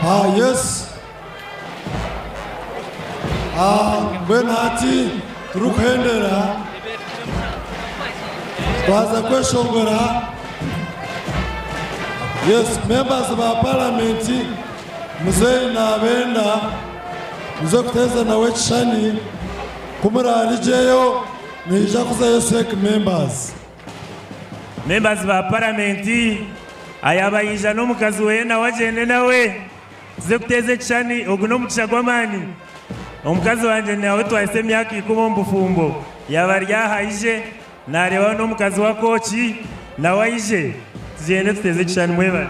Ah yes. Ah mbwenu hati turikuhendera twaza kweshongora. Yes, members ba parliament muzeyi nabenda muze kuteeza nawe ekishushani ku murarigyeyo nihaija kuzayo sec members. Members ba paramenti ayaba yaija n'omukazi weye nawe agyende nawe tuze kuteeza ekishushani ogu n'omugisha gw'amaani. Omukazi wangye nawe twahisa emyaka ikumi omu bufumbo yaba ari aha aije Naarebaho n'omukazi wa Kooki nawe aije tugyende tuteeze ekishushani mwebare.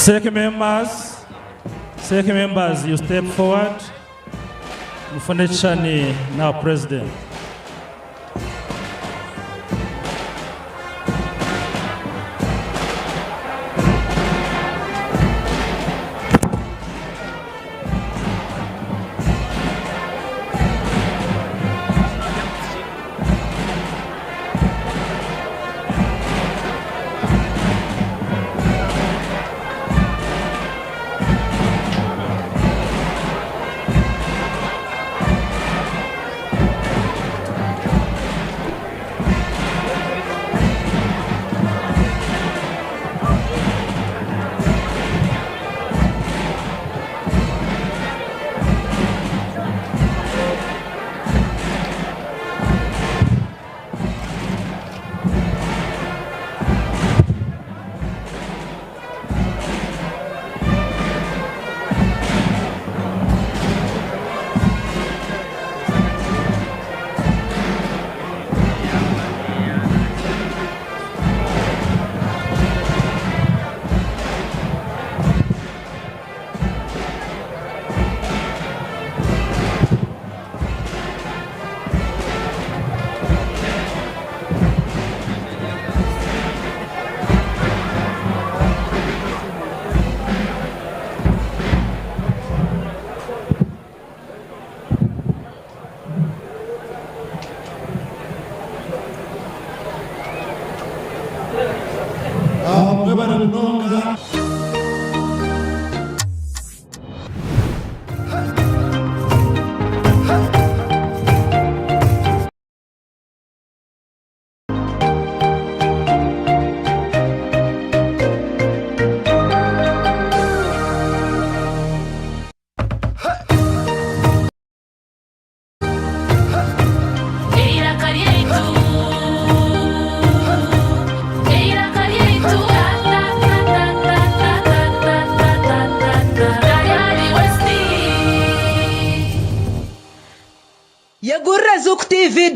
Sec members, Sec members, you step forward. Mufune ekishushani na president. Mwebare munonga. Eiraka ryaitu, eiraka ryaitu, ta ta ta ta ta ta ta ta ta ta ta Tayari West. Yegurire Zuku TV.